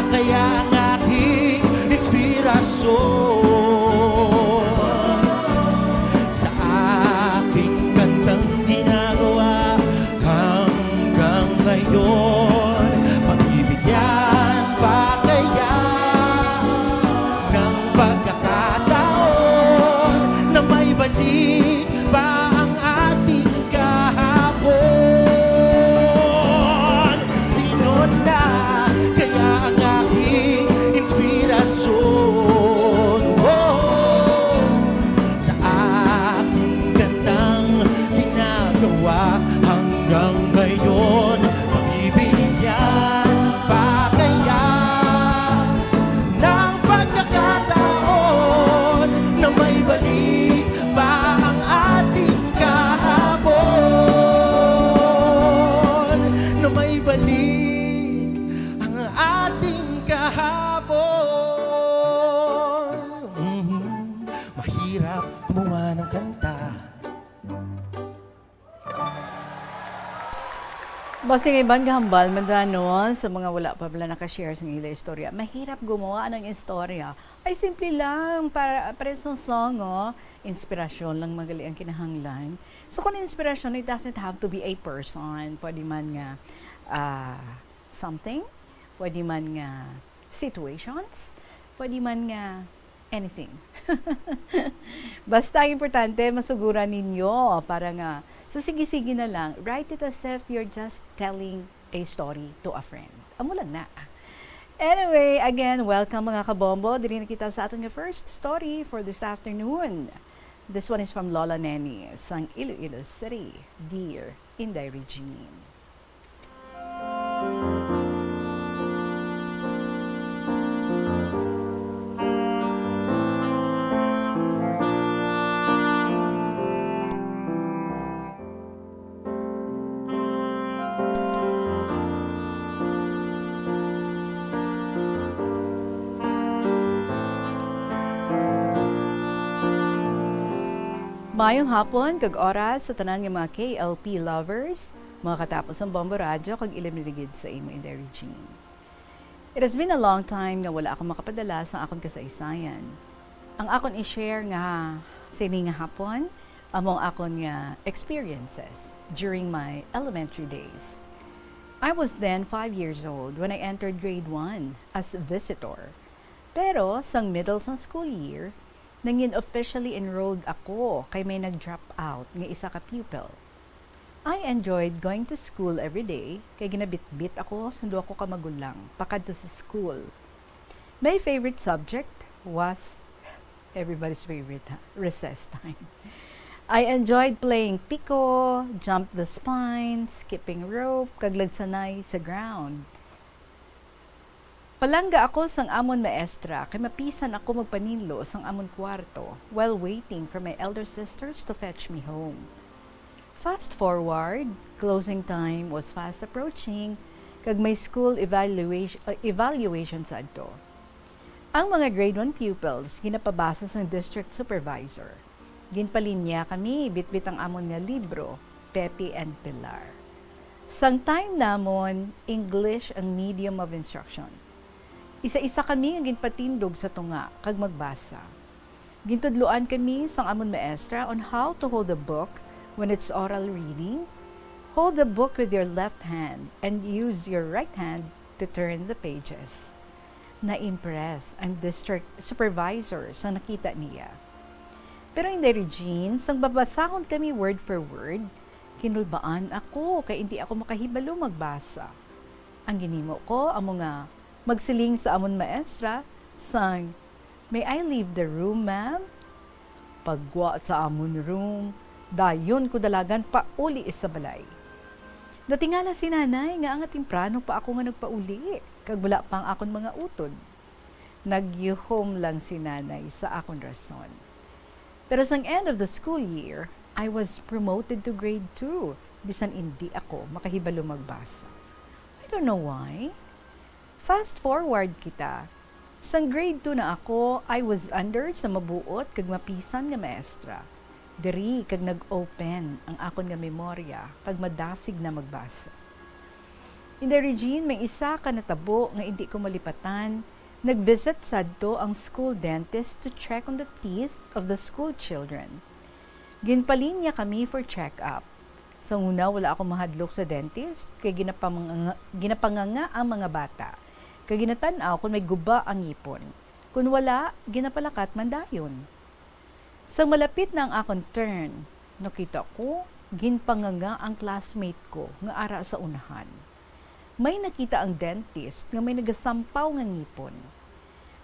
kaya ang aking inspirasyon? Sa aking kantang ginagawa hanggang ngayon, mabibigyan pa kaya ng pagkakataon na maibalik pa ang ating kahapon? Sino na kaya ang aking O, sige, iban nga hambal man dyan, no, sa mga wala pa bala naka-share sa ila istorya. Mahirap gumawa ng istorya. Ay, simple lang. Para, para sa song, oh, inspirasyon lang magali ang kinahanglan. So, kung inspirasyon, it doesn't have to be a person. Pwede man nga, ah, something. Pwede man nga situations. Pwede man nga anything. Basta ang importante, masuguran ninyo para nga, so sige-sige na lang. Write it as if you're just telling a story to a friend. Amo lang na. Anyway, again, welcome mga kabombo. Diri na kita sa aton nga first story for this afternoon. This one is from Lola Neni, sang Iloilo City. Dear Inday Regine. Mayong hapon kag oras sa tanan nga mga K L P lovers, mga katapos ng Bombo Radyo kag ilim ligid sa imo, Inday Regine. It has been a long time nga wala ako makapadala sa akon kasaysayan. Ang akon i-share nga sini nga hapon amo ang akon nga experiences during my elementary days. I was then five years old when I entered grade one as visitor. Pero sang middle sang school year, nangin officially enrolled ako kay may nag-drop out nga isa ka pupil. I enjoyed going to school every day kay ginabitbit ako sang duha ko ka magulang pakadto sa school. My favorite subject was everybody's favorite, ha? Recess time. I enjoyed playing piko, jump the spine, skipping rope, kag lagsanay sa ground. Palangga ako sang amon maestra kay mapisan ako magpaninlo sang amon kwarto while waiting for my elder sisters to fetch me home. Fast forward, closing time was fast approaching, kag may school evaluation, uh, evaluation sa adto. Ang mga grade one pupils ginapabasa sang district supervisor. Ginpalinya kami bitbit ang amon nga libro, Pepe and Pilar. Sang time namon, English ang medium of instruction. Isa-isa kami nga ginpatindog sa tunga kag magbasa. Gintudloan kami sang amon maestra on how to hold a book when it's oral reading. Hold the book with your left hand and use your right hand to turn the pages. Na-impress ang district supervisor sa nakita niya. Pero, Inday Regine, sang babasahon kami word for word, kinulbaan ako kay hindi ako makahibalo magbasa. Ang ginhimo ko amo nga magsiling sa amon maestra sang, "May I leave the room, ma'am?" Paggwa sa amon room, dayon ko dalagan pauli sa balay. Natingala si nanay nga anga temprano pa ako nga nagpauli, kag wala pa ang akon mga utod. Nagyuhom lang si nanay sa akon rason. Pero sang end of the school year, I was promoted to grade two, bisan indi ako makahibalo magbasa. I don't know why. Fast forward kita. Sang grade two na ako, I was under sa mabuot kag mapisan nga maestra. Diri kag nag-open ang akon nga memorya kag madasig na magbasa. Inday Regine, may isa ka natabo nga indi ko malipatan. Nag-visit sadto ang school dentist to check on the teeth of the school children. Ginpalinya kami for check-up. Sa una, wala ako mahadlok sa dentist kay ginapamanga-, ginapanganga ang mga bata. Kay ginatan-aw kung may guba ang ngipon. Kung wala, ginapalakat man dayon. Sang malapit na ang akon turn, nakita ko, ginpanganga ang classmate ko nga ara sa unahan. May nakita ang dentist nga may nagasampaw nga ngipon.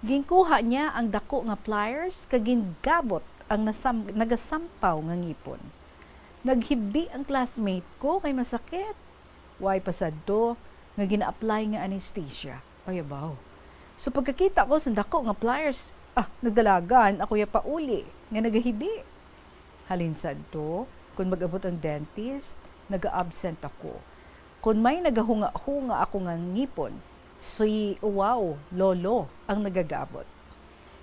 Ginkuha niya ang dako nga pliers kag gingabot ang nasam-, nagasampaw nga ngipon. Naghibi ang classmate ko kay masakit. Way pa sadto nga gina-apply nga anesthesia. Ay, abaw. So, pagkakita ko sa dako nga pliers, ah, nagdalagan ako ya pauli nga nagahibi. Halin sadto, kung mag-abot ang dentist, naga-absent ako. Kung may nagahunga-hunga ako nga ngipon, si, wow, lolo ang nagagaabot.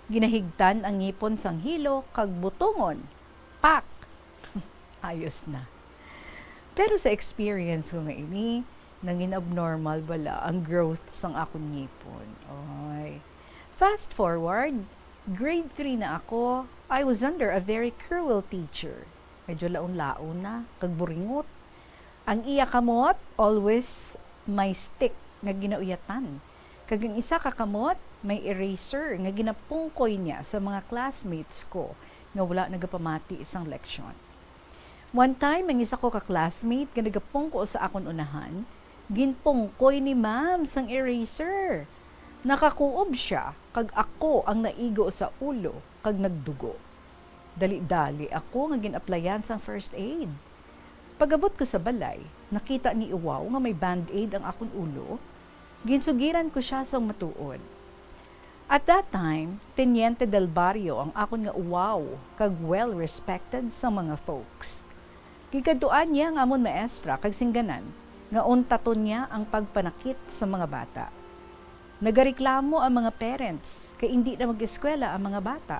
Ginahigtan ang ngipon sang hilo kag butongon. Pak! Ayos na. Pero sa experience ko nga ini, Nangin abnormal bala ang growth sang akon ngipon. Oy. Fast forward, grade three na ako, I was under a very cruel teacher. Medyo laon-laon na, kag buringot. Ang iya kamot, always may stick nga ginauyatan. Kag ang isa ka kamot, may eraser nga ginapungkoy niya sa mga classmates ko nga wala nagapamati sang leksyon. One time, ang isa ko ka classmate nga nagapungko sa akon unahan, ginpungkoy ni ma'am sang eraser. Nakakuob siya, kag ako ang naigo sa ulo kag nagdugo. Dali-dali ako nga gin-applyan sang first aid. Pag-abot ko sa balay, nakita ni Iwaw nga may band-aid ang akon ulo. Ginsugiran ko sia sang matuod. At that time, Teniente del Barrio ang akon nga uwaw kag well-respected sa mga folks. Gikadtuan niya ang amon maestra kag singganan nga untaton niya ang pagpanakit sa mga bata. Nagareklamo ang mga parents kay indi na mag-eskwela ang mga bata.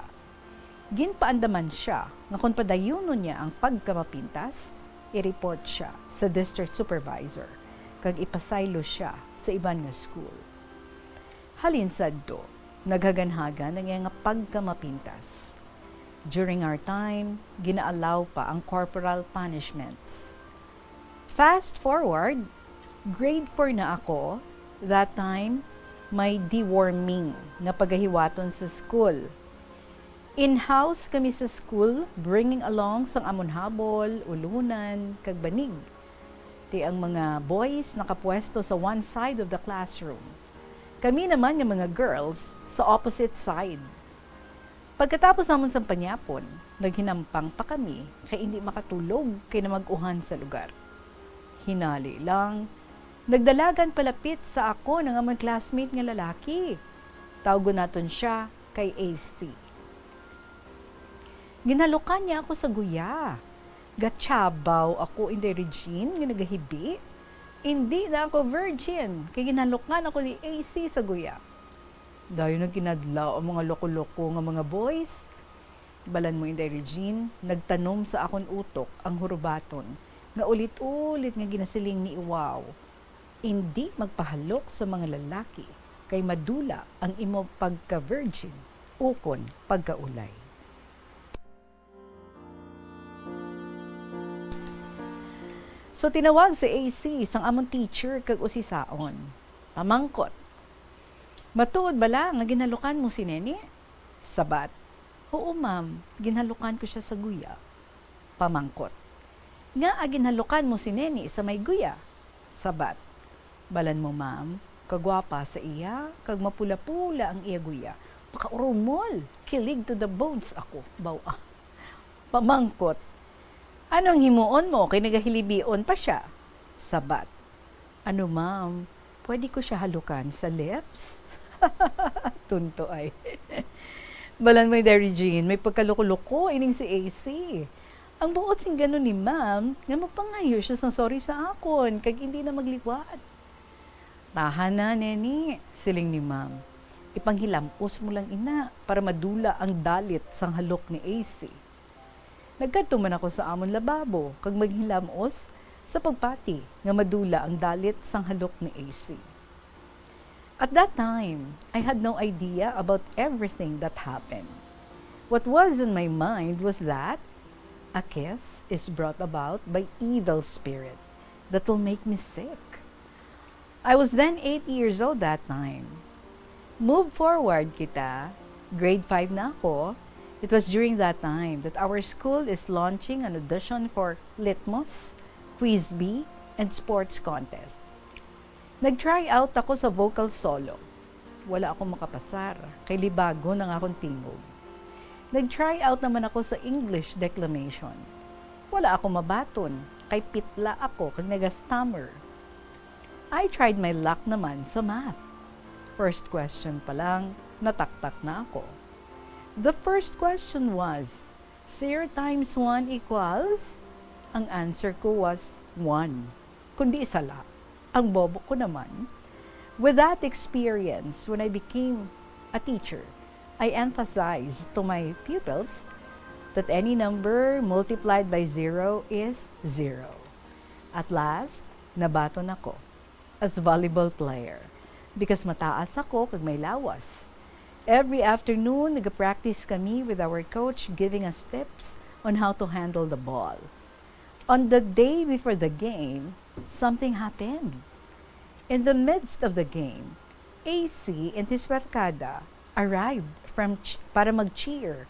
Ginpaandaman sia nga kon padayunon niya ang pagkamapintas, i-report sia sa district supervisor kag ipasaylo sia sa iban nga school. Halin sadto, naghaganhagan ang iya nga pagkamapintas. During our time, gina-allow pa ang corporal punishments. Fast forward, grade four na ako, that time, may deworming nga pagahiwaton sa school. In-house kami sa school, bringing along sang amon habol, ulunan, kag banig. Ti ang mga boys nakapwesto sa one side of the classroom. Kami naman nga mga girls sa opposite side. Pagkatapos namon sang panyapon, naghinampang pa kami kay indi makatulog kay namag-uhan sa lugar. Hinali lang, nagdalagan palapit sa akon ang amon classmate nga lalaki. Tawgon naton sia kay A C. Ginhalukan niya ako sa guya. Gatyabaw ako, Inday Regine, nga nagahibi. Indi na ako virgin, kay ginhalukan ako ni A C sa guya. Dayon nagkinadlaw ang mga loko-loko nga mga boys. Balan mo, Inday Regine, nagtanom sa akon utok ang hurubaton nga ulit-ulit nga ginasiling ni Iwaw, "Indi magpahalok sa mga lalaki, kay madula ang imo pagka-virgin ukon pagkaulay." So, tinawag si A C sang amon teacher kag usisaon. Pamangkot, "Matuod bala nga ginhalukan mo si Neni?" Sabat, "Huo, ma'am, ginhalukan ko sia sa guya." Pamangkot, "Ngaa ginhalukan mo si Neni sa may guya?" Sabat, "Balan mo, ma'am, kagwapa sa iya, kag mapula-pula ang iya guya. Makaurumol, kilig to the bones ako, baw-a." Pamangkot, "Anong himuon mo kay nagahilibion pa sia?" Sabat, "Ano, ma'am, pwede ko sia halukan sa lips?" Tunto ay. Balan mo, Inday Regine, may pagkaloko-loko ining si A C. Ang buot sing ganon ni ma'am nga mapangayo sia sang sorry sa akon kag indi na magliwat. "Tahan na, Neni," siling ni ma'am. "Ipanghilam-os mo lang ina para madula ang dalit sang halok ni A C." Nagkadto man ako sa amon lababo kag maghilam-os sa pagpati nga madula ang dalit sang halok ni A C. At that time, I had no idea about everything that happened. What was in my mind was that a kiss is brought about by evil spirit that will make me sick. I was then eight years old that time. Move forward kita, grade five na ako. It was during that time that our school is launching an audition for Litmus, Quiz Bee, and Sports Contest. Nag-try out ako sa vocal solo. Wala ako makapasar, kay libagon ang akon tingog. Nag-try out naman ako sa English declamation. Wala ako mabaton, kay pitla ako kag naga-stammer. I tried my luck naman sa math. First question pa lang, nataktak na ako. The first question was, "Zero times one equals?" Ang answer ko was one. Kundi sala. Ang bobo ko naman. With that experience, when I became a teacher, I emphasized to my pupils that any number multiplied by zero is zero. At last, nabaton ako. as volleyball player because mataas ako kag may lawas. Every afternoon, nagapractice kami with our coach giving us tips on how to handle the ball. On the day before the game, something happened. In the midst of the game, A C and his barkada arrived from ch- para mag-cheer.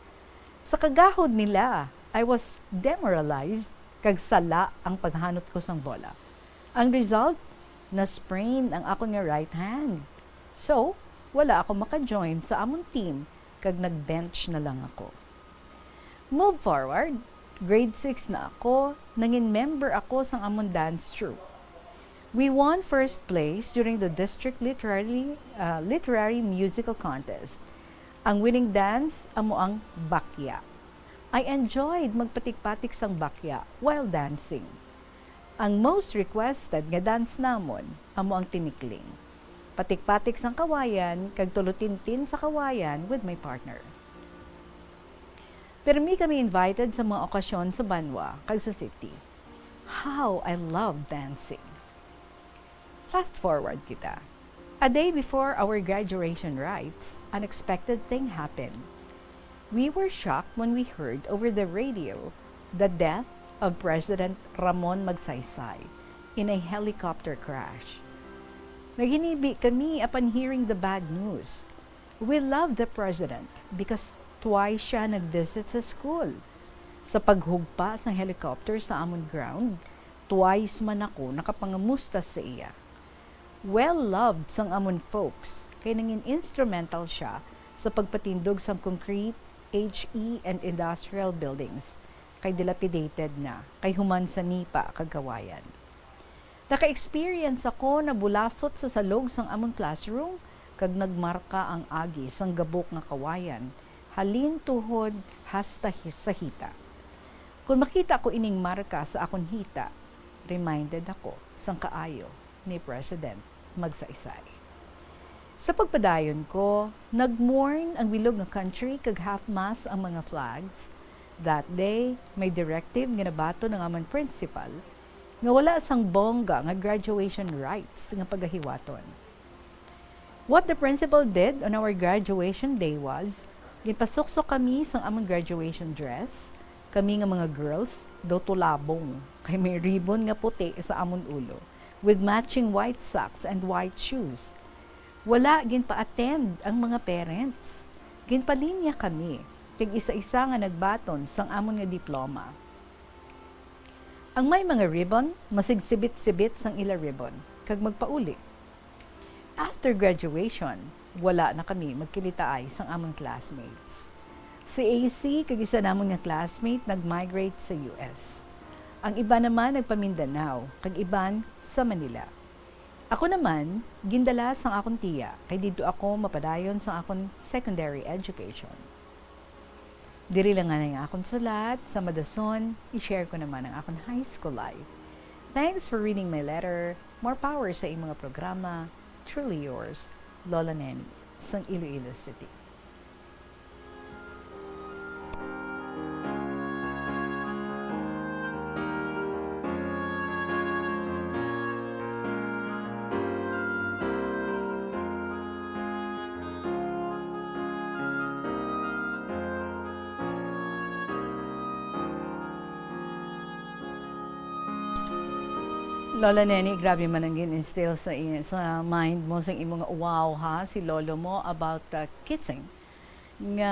Sa kagahod nila, I was demoralized kag sala ang paghanot ko sang bola. Ang result, na-sprain ang akon nga right hand. So, wala ako maka-join sa amon team kag nag-bench na lang ako. Move forward, grade six na ako, nangin member ako sang amon dance troupe. We won first place during the district literary, uh, literary musical contest. Ang winning dance amo ang bakya. I enjoyed magpatik-patik sang bakya while dancing. Ang most requested nga dance namon amo ang tinikling. Patik-patik sang kawayan kag tulotintin sa kawayan with my partner. Pirmi kami invited sa mga okasyon sa banwa kag sa city. How I love dancing! Fast forward kita. A day before our graduation rites, unexpected thing happened. We were shocked when we heard over the radio the death of President Ramon Magsaysay in a helicopter crash. Naginibi kami upon hearing the bad news. We love the president because twice siya nag-visit sa school. Sa paghugpa sang helicopter sa amon ground, twice man ako nakapangamusta sa iya. Well loved sang amon folks, kay nangin instrumental siya sa pagpatindog sang concrete, H E, and industrial buildings, kay dilapidated na, kay human sa nipa kag kawayan. Naka-experience ako na bulasot sa salog sang amon classroom, kag nagmarka ang agi sang gabok nga kawayan, halin tuhod hasta hi-, sa hita. Kon makita ko ining marka sa akon hita, reminded ako sang kaayo ni President Magsaysay. Sa pagpadayon ko, nag-mourn ang bilog nga country kag half-mast ang mga flags. That day, may directive nga nabaton ang amon principal nga wala sang bongga nga graduation rites nga pagahiwaton. What the principal did on our graduation day was, ginpasuksok kami sang amon graduation dress, kami nga mga girls, daw tulabong, kay may ribbon nga puti sa amon ulo, with matching white socks and white shoes. Wala ginpa-attend ang mga parents. Ginpalinya kami, kag isa-isa nga nagbaton sang amon nga diploma. Ang may mga ribbon, masigsibit-sibit sang ila ribbon, kag magpauli. After graduation, wala na kami magkilitaay sang amon classmates. Si A C kag isa namon nga classmate nag-migrate sa U S. Ang iban naman nagpa-Mindanao, kag iban sa Manila. Ako naman, gindala sang akon tiya, kay didto ako mapadayon sang akon secondary education. Diri lang anay ang akon sulat, sa madason, i-share ko naman ang akon high school life. Thanks for reading my letter. More power sa imong mga programa. Truly yours, Lola Neni, sang Iloilo City. Lola Neni, grabe man ang gin-instill sa i-, sa mind mo, sa imo nga wow, ha, si lolo mo about, uh, kissing. Nga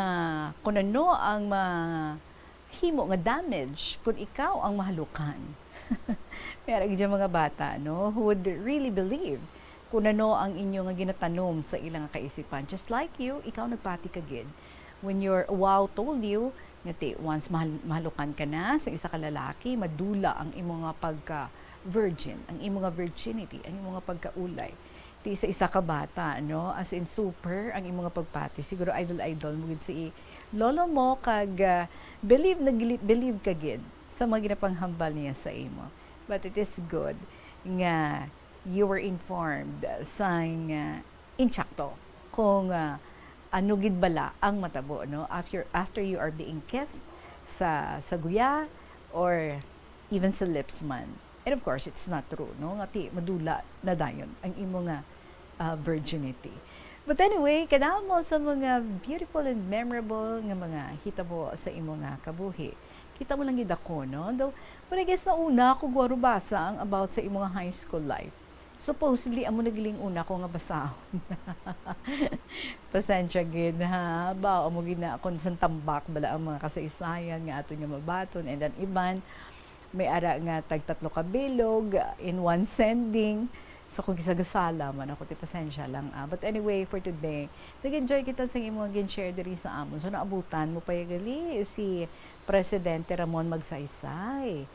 kung ano ang mahimo nga damage kung ikaw ang mahalukan. May ara gid mga bata, no, who would really believe kung ano ang inyo nga ginatanom sa ila nga kaisipan. Just like you, ikaw nagpati ka gid. When your wow told you nga ti, once mahal-, mahalukan ka na sa isa ka lalaki, madula ang imo nga pagka-virgin, ang imo nga virginity, ang imo nga pagkaulay. Ti sa isa ka bata, no? As in, super ang imo nga pagpati. Siguro idol-idol mo gid si lolo mo kag, ah, believe na gili-, believe ka gid sa mga ginapanghambal niya sa imo. But it is good nga you were informed sang, ah, insakto kung, ah, ano gid bala ang matabo, no? After, after you are being kissed sa, sa guya or even sa lips man. And of course, it's not true, no? Nga ti madula na dayon ang imo nga, ah, virginity. But anyway, kadamo sa mga beautiful and memorable nga mga hitabo sa imo nga kabuhi. Kita mo lang gid ako, no? Though, but I guess nauna ako gwaro basa ang about sa imo nga high school life. Supposedly, amo na giling una ko nga basahon. Pasensya gid, ha? Ba, amo gid na akon sang tambak bala ang mga kasaysayan nga aton nga mabaton. And ang iban, may ara nga tagtatlo ka bilog in one sending. So, kung gisagasala man ako, ti pasensya lang, ah. But anyway, for today, nag-enjoy kita sa imong gin-share diri sa amon. So, naabutan mo pa ya gali si Presidente Ramon Magsaysay.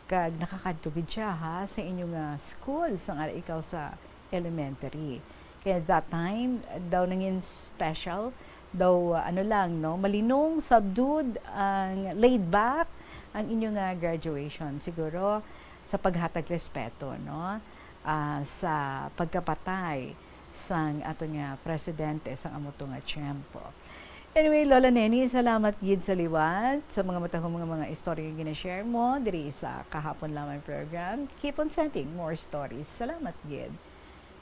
Kag nakakadto gid siya, ha, sa inyo nga school, sang ara ikaw sa elementary. Kaya that time, daw nangin special, daw, ano lang, no, malinong, subdued, ang laid back, ang inyo nga graduation. Siguro, sa paghatag respeto, no, ah, sa pagkapatay sang ato nga presidente sang amo to nga tiyempo. Anyway, Lola Neni, salamat gid sa liwat sa mga matahom nga mga istorya nga gina-share mo diri sa Kahapon Lamang program. Keep on sending more stories. Salamat gid.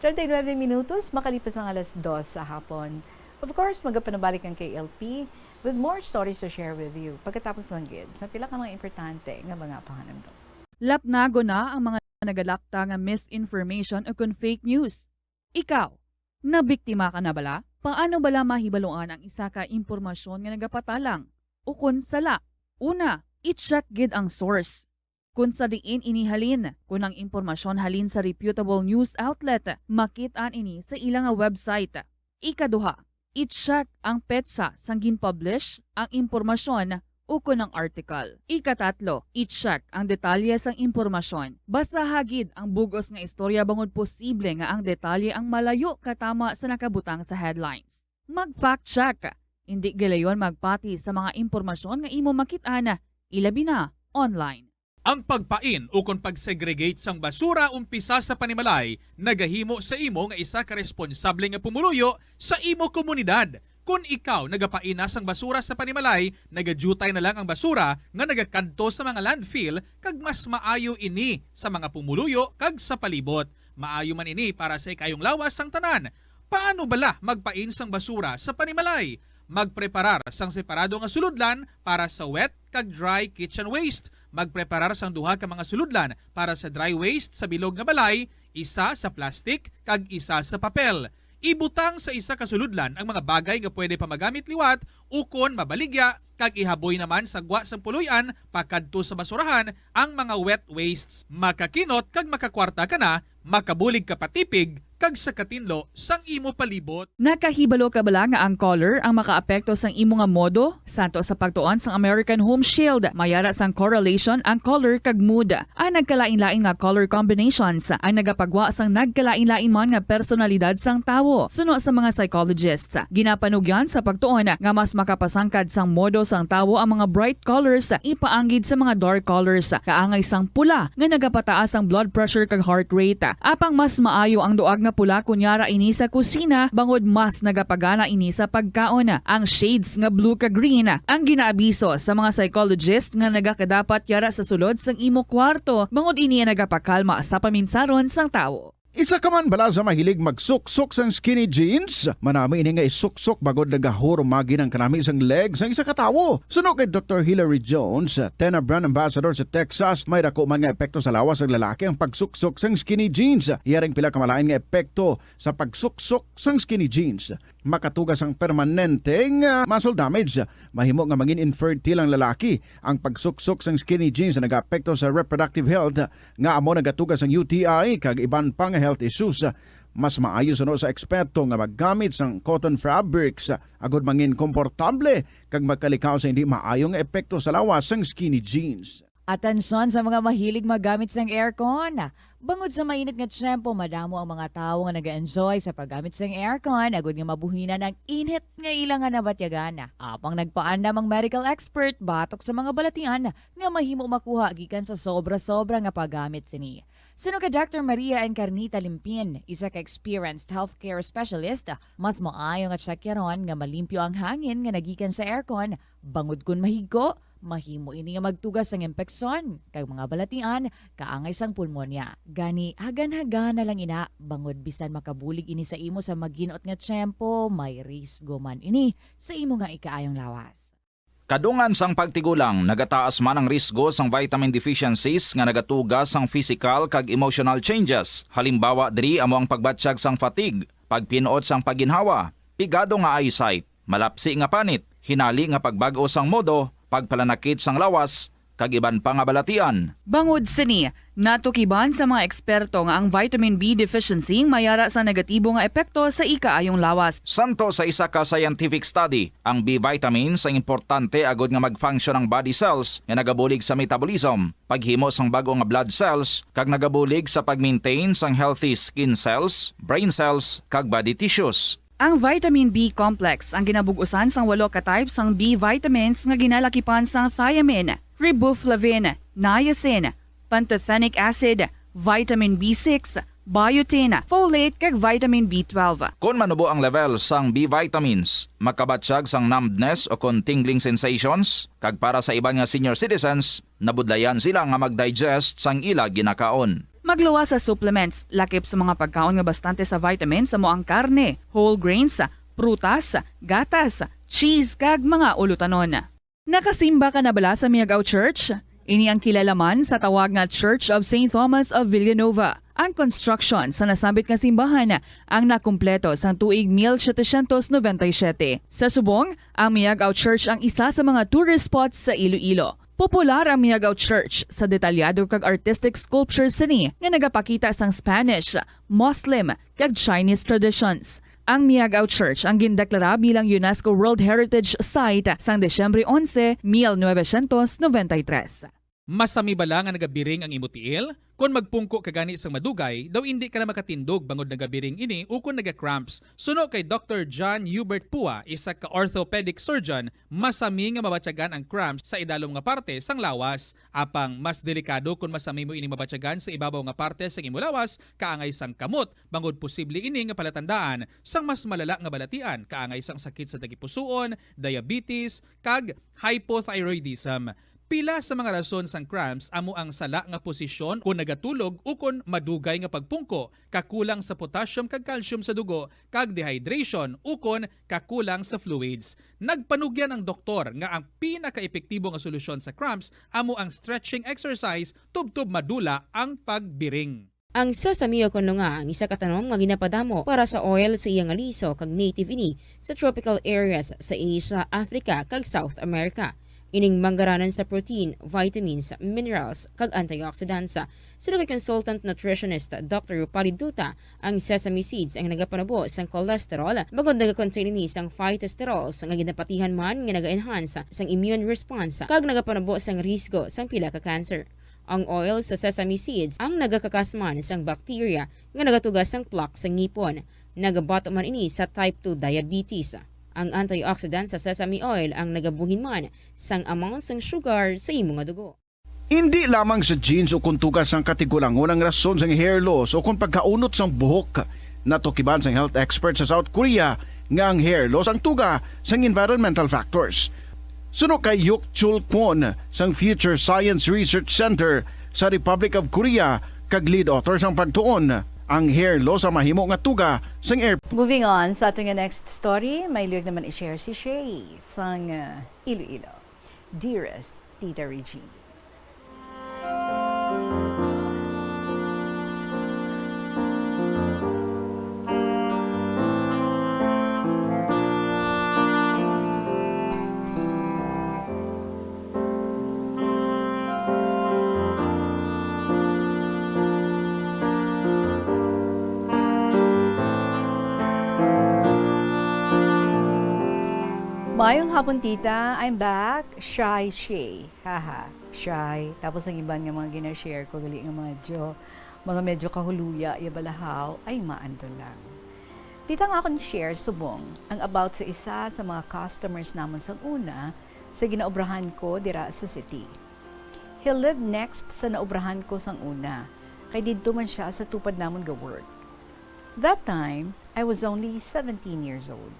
Treinta y nueve minutos, makalipas ang alas dos sa hapon. Of course, magapanabalik ang K L P with more stories to share with you pagkatapos lang gid sa pila ka mga importante nga mga panganamdong. Lapnagon na ang mga nagalakta nga misinformation o kon fake news. Ikaw, nabiktima ka na bala? Paano bala mahibaluan ang isa ka impormasyon nga nagapatalang o kon sala? Una, i-check gid ang source. Kon sa diin ini halin, kon ang impormasyon halin sa reputable news outlet, makit-an ini sa ila nga website. Ikaduha, i-check ang petsa sang gin-publish ang impormasyon ukon ang article. Ikatatlo, i-check ang detalye sang impormasyon. Basaha gid ang bug-os nga istorya bangod posible nga ang detalye ang malayo katama sa nakabutang sa headlines. Mag-fact check. Indi gilayon magpati sa mga impormasyon nga imo makit-an, ilabi na online. Ang pagpain ukon pag-segregate sang basura umpisa sa panimalay nagahimo sa imo nga isa ka responsable nga pumuluyo sa imo komunidad. Kon ikaw nagapaina sang basura sa panimalay, nagadiutay na lang ang basura nga nagakadto sa mga landfill, kag mas maayo ini sa mga pumuluyo kag sa palibot. Maayo man ini para sa ikayong lawas sang tanan. Paano bala magpain sang basura sa panimalay? Magpreparar sang separado nga sulodlan para sa wet kag dry kitchen waste. Magpreparar sang duha ka mga sulodlan para sa dry waste sa bilog nga balay, isa sa plastic kag isa sa papel. Ibutang sa isa ka sulodlan ang mga bagay nga pwede pa magamit liwat ukon mabaligya, kag ihaboy naman sa gwa sang puloy-an pakadto sa basurahan ang mga wet wastes. Makakinot kag makakwarta ka na, makabulig ka pa tipig, kag sa katinlo sang imo palibot. Nakahibalo ka bala nga ang color ang makaapekto sang imo nga modo? Santo sa pagtuon sang American Home Shield, may ara sang correlation ang color kag mood. Ang nagkalain-lain nga color combinations ang nagapagwa sang nagkalain-lain man nga personalidad sang tawo. Suno sa mga psychologists, ginapanugyan sa pagtuon nga mas makapasangkad sang modo sang tawo ang mga bright colors ipaanggid sa mga dark colors, kaangay sang pula nga nagapataas ang blood pressure kag heart rate. Apang mas maayo ang duag nga pula kon yara ini sa kusina, bangod mas nagapagana ini sa pagkaon. Ang shades nga blue kag green ang ginaabiso sa mga psychologist nga nagakadapat yara sa sulod sang imo kwarto, bangod ini ang nagapakalma sa paminsaron sang tawo. Isa ka man bala sa mahilig magsuksok sang skinny jeans? Manami ini nga isuksok bangod nagahurumagi ang kanami sang leg sang isa ka tawo. Suno kay Doktor Hilary Jones, Tena brand ambassador sa Texas, may daku man nga epekto sa lawas sang lalaki ang pagsuksok sang skinny jeans. Iya ring pila ka malain nga epekto sa pagsuksok sang skinny jeans. Makatuga sang permanente nga muscle damage. Mahimo nga mangin infertile ang lalaki. Ang pagsuksok sang skinny jeans nagaapekto sa reproductive health, nga amo nagatuga sang U T I kag iban pa nga health issues. Mas maayo suno sa eksperto nga maggamit sang cotton fabrics agod mangin komportable kag magkalikaw sa hindi maayo nga epekto sa lawas sang skinny jeans. Atensyon sa mga mahilig maggamit sang aircon. Bangod sa mainit nga tiyempo, madamo ang mga tawo nga nag-enjoy sa paggamit sang aircon agud nga mabuhinan ang init nga ila nga nabatyagan. Apang nagpaandam ang medical expert batok sa mga balatian nga mahimo makuha gikan sa sobra-sobra nga paggamit sini. Suno kay Doctor Maria Encarnita Limpin, isa ka experienced healthcare specialist, mas maayo nga tsakyaron nga malimpyo ang hangin nga nagikan sa aircon, bangod kon mahigko, Mahimo ini nga magtuga sang impeksyon kag mga balatian kaangay sang pulmonya. Gani, hagan-hagan na lang ina, bangod bisan makabulig ini sa imo sa maginot nga tiyempo, may risgo man ini sa imo nga ikaayong lawas. Kadungan sang pagtigulang, nagataas man ang risgo sang vitamin deficiencies nga nagatuga sang physical kag emotional changes. Halimbawa diri amo ang pagbatyag sang fatigue, pagpin-ot sang pagginhawa, pigado nga eyesight, malapsi nga panit, hinali nga pagbag-o sang modo, pagpalanakit sang lawas, kag iban pa nga balatian. Bangod sini, natukiban sa mga eksperto nga ang vitamin B deficiency may ara sa negatibo nga epekto sa ikaayong lawas. Santo sa isa ka scientific study, ang B vitamins ang importante agod nga mag-function ang body cells nga nagabulig sa metabolism, paghimo sang bag-o nga blood cells, kag nagabulig sa pag-maintain sang healthy skin cells, brain cells, kag body tissues. Ang vitamin B complex ang ginabug-usan sang walo ka type sang B vitamins nga ginalakipan sang thiamine, riboflavin, niacin, pantothenic acid, vitamin B six, biotin, folate, kag vitamin B twelve. Kon manubo ang level sang B vitamins, makabatyag sang numbness o kon tingling sensations, kag para sa iban nga senior citizens, nabudlayan sila nga mag-digest sang ila ginakaon. Magluwas sa supplements, lakip sa mga pagkaon nga bastante sa vitamins amo ang karne, whole grains, prutas, gatas, cheese, kag mga ulutanon. Nakasimba ka na bala sa Miagao Church? Ini ang kilala man sa tawag nga Church of Saint Thomas of Villanova. Ang construction sa nasambit nga simbahan ang nakumpleto sang tuig mil setecientos noventa y siete. Sa subong, ang Miagao Church ang isa sa mga tourist spots sa Iloilo. Popular ang Miagao Church sa detalyado kag artistic sculptures sini nga nagapakita sang Spanish, Muslim, kag Chinese traditions. Ang Miagao Church ang gindeklara bilang UNESCO World Heritage Site sang Disyembre onse, mil novecientos noventa y tres. Masami bala nga nagabiring ang imo tiil? Kon magpungko ka gani sang madugay, daw indi ka na makatindog bangod nagabiring ini ukon naga-cramps. Suno kay Doctor John Hubert Pua, isa ka orthopedic surgeon, masami nga mabatyagan ang cramps sa idalom nga parte sang lawas. Apang mas delikado kon masami mo ini mabatyagan sa ibabaw nga parte sang imo lawas, kaangay sang kamot, bangod posible ini nga palatandaan sang mas malala nga balatian, kaangay sang sakit sa tagipusoon, diabetes, kag hypothyroidism. Pila sa mga rason sang cramps amo ang sala nga posisyon kon nagatulog ukon madugay nga pagpungko, kakulang sa potassium kag calcium sa dugo, kag dehydration ukon kakulang sa fluids. Nagpanugyan ang doktor nga ang pinakaepektibo nga solusyon sa cramps amo ang stretching exercise tubtob madula ang pagbiring. Ang sesame o kon nga ang isa ka tanom nga ginapadamo para sa oil sa iya nga liso kag native ini sa tropical areas sa Asia, Africa, kag South America. Ining manggaranan sa protein, vitamins, minerals, kag antioxidants. Suno kay consultant nutritionist Doctor Rupali Duta, ang sesame seeds ang nagapanubo sang cholesterol, bangod nagakontain ini sang phytosterols nga ginapatihan man nga naga-enhance sang immune response kag nagapanubo sang risgo sang pila ka cancer. Ang oil sa sesame seeds ang nagakakas man sang bacteria nga nagatuga sang plaque sa ngipon. Nagabato man ini sa type two diabetes. Ang antioxidant sa sesame oil ang nagabuhin man sang amount sang sugar sa imo nga dugo. Indi lamang sa genes o kon tuga sang katigulangon ang rason sang hair loss o kon pagkaunot sang buhok. Natukiban sang health expert sa South Korea nga ang hair loss ang tuga sang environmental factors. Suno kay Hyuk Chul Kwon sang Future Science Research Center sa Republic of Korea kag lead author sang pagtuon, ang hair loss ang mahimo nga tuga sang air. Moving on sa aton nga next story, may luyag naman i-share si Shay sang, uh, Iloilo. Dearest Tita Regine. Mayong hapon, tita. I'm back. Shy Shay. Haha, shy. Tapos ang iban nga mga gina-share ko, gali nga mga medyo, mga medyo kahuluya, ya balahaw, ay maanto lang. Tita, ang akon share subong, ang about sa isa sa mga customers namon sang una, sa ginaobrahan ko dira sa city. He lived next sa naobrahan ko sang una, kay didto man siya sa tupad namon ga-work. That time, I was only seventeen years old.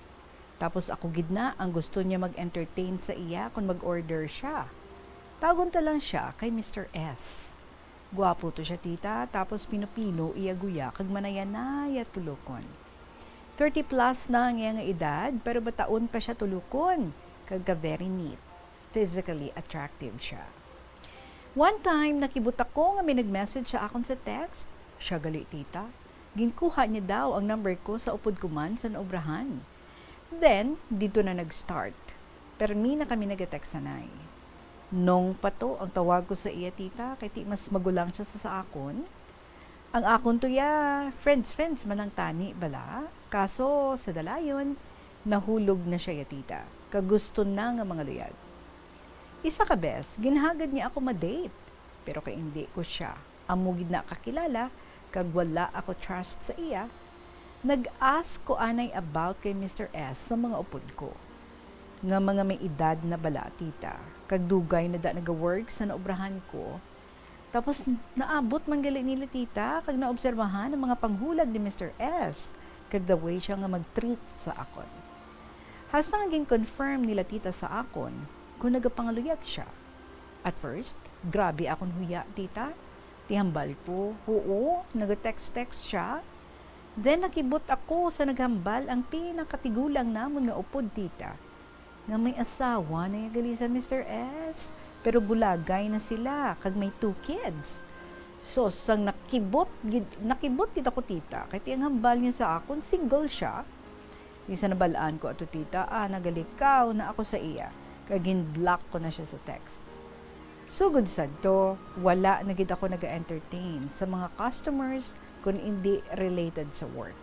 Tapos ako gid na ang gusto niya mag-entertain sa iya kon mag-order siya. Tawgon ta lang siya kay Mister S. Guwapo to siya, tita, tapos pino-pino iya guya kag manayanay at tulokon. Thirty plus na ang iya nga edad, pero bataon pa siya tulokon, kag ka very neat. Physically attractive siya. One time, nakibot ako nga may nag-message sa akon sa text. Siya gali, tita. Ginkuha niya daw ang number ko sa upod ko man sa naobrahan. Then, dito na nag-start. Permi na kami nag-text sanay. Nong pa to ang tawag ko sa iya, tita, kay ti mas magulang siya sa, sa akon. Ang akon to ya, friends-friends man lang tani bala. Kaso, sa dalayon, nahulog na siya ya, tita. Kag gusto na nga mangaluyag. Isa ka bes, ginhagad niya ako ma-date. Pero kay indi ko siya amo gid na kakilala, kag wala ako trust sa iya, nag-ask ko anay about kay Mister S sa mga upod ko, nga mga may edad na bala, tita, kag dugay na da naga-work sa naobrahan ko. Tapos, naabot man gali nila, tita, kag naobserbahan ang mga panghulag ni Mister S, kag the way siya nga mag-treat sa akon. Hasta nga gin-confirm nila, tita, sa akon kung nagapangaluyag siya. At first, grabe akon huya, tita. Ti hambal ko, huo, naga-text-text siya. Then, nakibot ako sa naghambal ang pinakatigulang namon nga upod, tita, nga may asawa na ya gali sa Mister S, pero bulagay na sila, kag may two kids. So, sang nakibot gid, nakibot gid ako, tita, kay ti ang hambal niya sa akon, single siya. Di sa nabal-an ko ato, tita, ah, nagalikaw na ako sa iya, kag gin-block ko na siya sa text. Sugod sadto, wala na gid ako naga-entertain sa mga customers kun indi related sa work.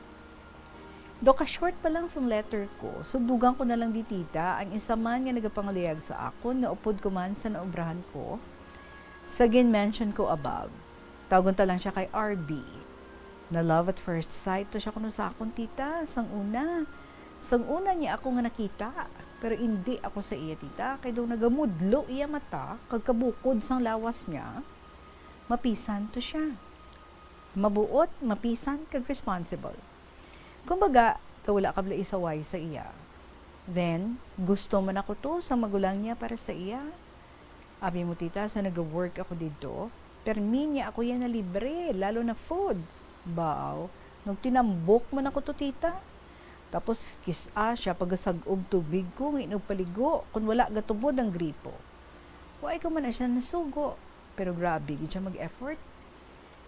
Do ka short pa lang sang letter ko, sugdugan ko na lang di, tita, ang isa man nga nagapangaluyag sa akon nga upod ko man sa naobrahan ko. Sa gin-mention ko above, tawgon ta lang siya kay R B. Na love at first sight to siya kuno sa akon, tita, sang una. Sang una niya ako nga nakita, pero indi ako sa iya, tita, kay daw nagamudlo iya mata kag kabukod sang lawas niya, mapisan to siya. Mabuot, mapisan, kag responsible. Kumbaga, daw wala ka bala isaway sa iya. Then, gusto man ako to sa magulang niya para sa iya. Abi mo, tita, sa naga-work ako didto, permi niya ako yan na libre, lalo na food. Baw, nagtinambok man ako to, tita. Tapos, kis-a siya pagasag-ob tubig ko nga inugpaligo kon wala gatubod ang gripo. Wa ko man na siya nasugo, pero grabe gid siya mag-effort.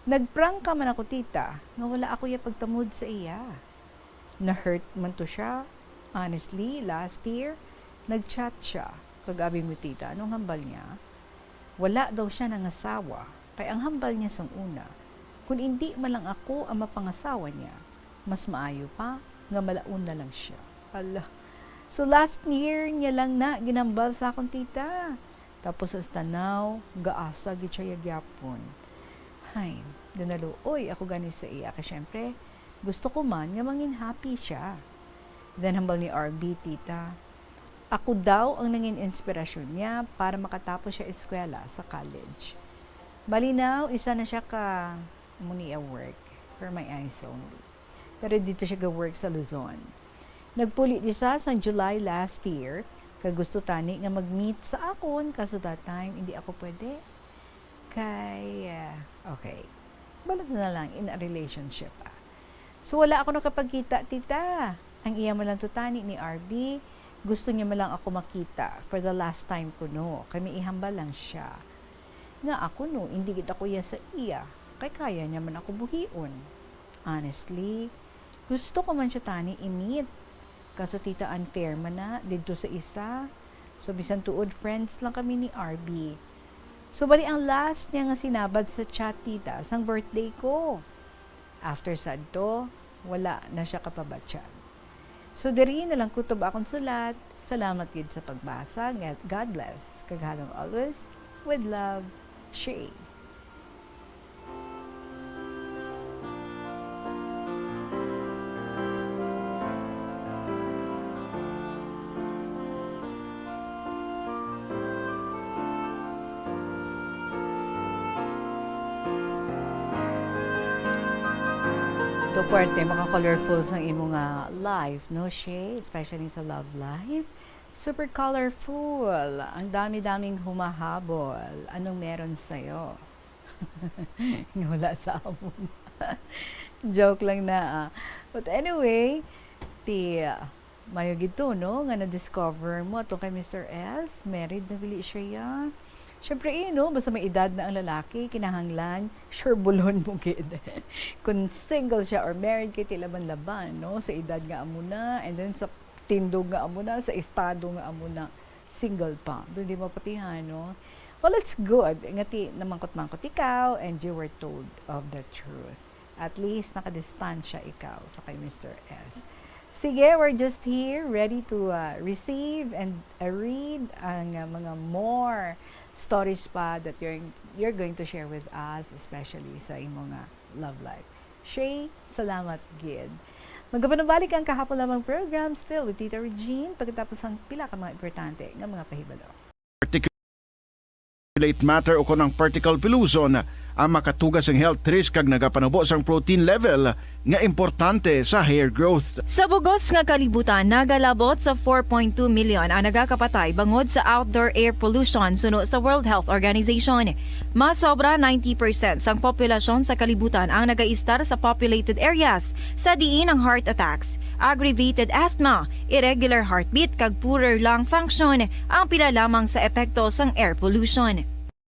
Nagprangka man ako, tita, nga wala ako ya pagtamod sa iya. Na-hurt man to siya. Honestly, last year, nag-chat siya. Kag abi mo, tita, anong hambal niya? Wala daw siya nangasawa, kay ang hambal niya sang una, kun indi man lang ako ang mapangasawa niya, mas maayo pa nga malaon na lang siya. Hala. So, last year niya lang na ginhambal sa akon, tita. Tapos hasta now, gaasa gid siya ya gyapon. Hay, ginaluoy ako gani sa iya, kay syempre, gusto ko man nga mangin happy siya. Then hambal ni R B, tita, ako daw ang nangin inspirasyon niya para makatapos siya eskwela sa college. Bali now, isa na siya ka, amo ni a work, for my eyes only. Pero didto siya ga-work sa Luzon. Nagpuli di siya sang July last year, kag gusto tani nga mag-meet sa akon, kaso that time, hindi ako pwede. Kay, ah, okay. Balik na lang in a relationship, ah. So, wala ako nakapagkita, tita. Ang iya man lang to tani ni R B, gusto niya man lang ako makita for the last time kuno, kay may ihambal lang siya. Nga ako, no, hindi gid ako iya sa iya, kay kaya niya man ako buhion. Honestly, gusto ko man siya tani i-meet. Kaso, tita, unfair man na didto sa isa. So, bisan tuod, friends lang kami ni R B. So, bali ang last niya nga sinabad sa chat, tita, sang birthday ko. After sadto, wala na siya kapabatyag. So, diri na lang kutob akon sulat. Salamat gid sa pagbasa. God bless. Kag halong always, with love, Shay. Ito, puwerte, maka-colorful sang imo nga life, no, Shay? Especially sa love life. Super colorful. Ang dami-daming humahabol. Anong meron sa'yo? Nga wala sa amon. Joke lang na, ah. But anyway, ti, ah, mayo gid to, no, nga na-discover mo ato kay Mister S. Married na gali siya. Syempre, eh, no, basta may edad na ang lalaki, kinahanglan, sure bulon mo gid. Kung single siya or married, kay ti laban-laban, no, sa edad nga amo na, and then sa tindog nga amo na, sa estado nga amo na, single pa. Doon di mapatihan, no? Well, it's good nga ti namangkot-mangkot ikaw and you were told of the truth. At least, nakadistansya ikaw sa kay Mister S. Sige, we're just here, ready to, uh, receive and, uh, read ang, uh, mga more stories pa that you're, you're going to share with us, especially sa imo nga love life. Shay, salamat gid. Magapanubalik ang kahapon lamang program, still with Tita Regine, pagkatapos ang pila ka mga importante nga mga pahibalo. Particulate matter o kon ang particle pollution ang makatuga sang health risk kag nagapanubo sang protein level nga importante sa hair growth. Sa bug-os nga kalibutan, nagalabot sa four point two million ang nagakapatay bangod sa outdoor air pollution suno sa World Health Organization. Mas sobra ninety percent sang populasyon sa kalibutan ang nagaistar sa populated areas, sa diin ang heart attacks, aggravated asthma, irregular heartbeat, kag poorer lung function ang pila lamang sa epekto sang air pollution.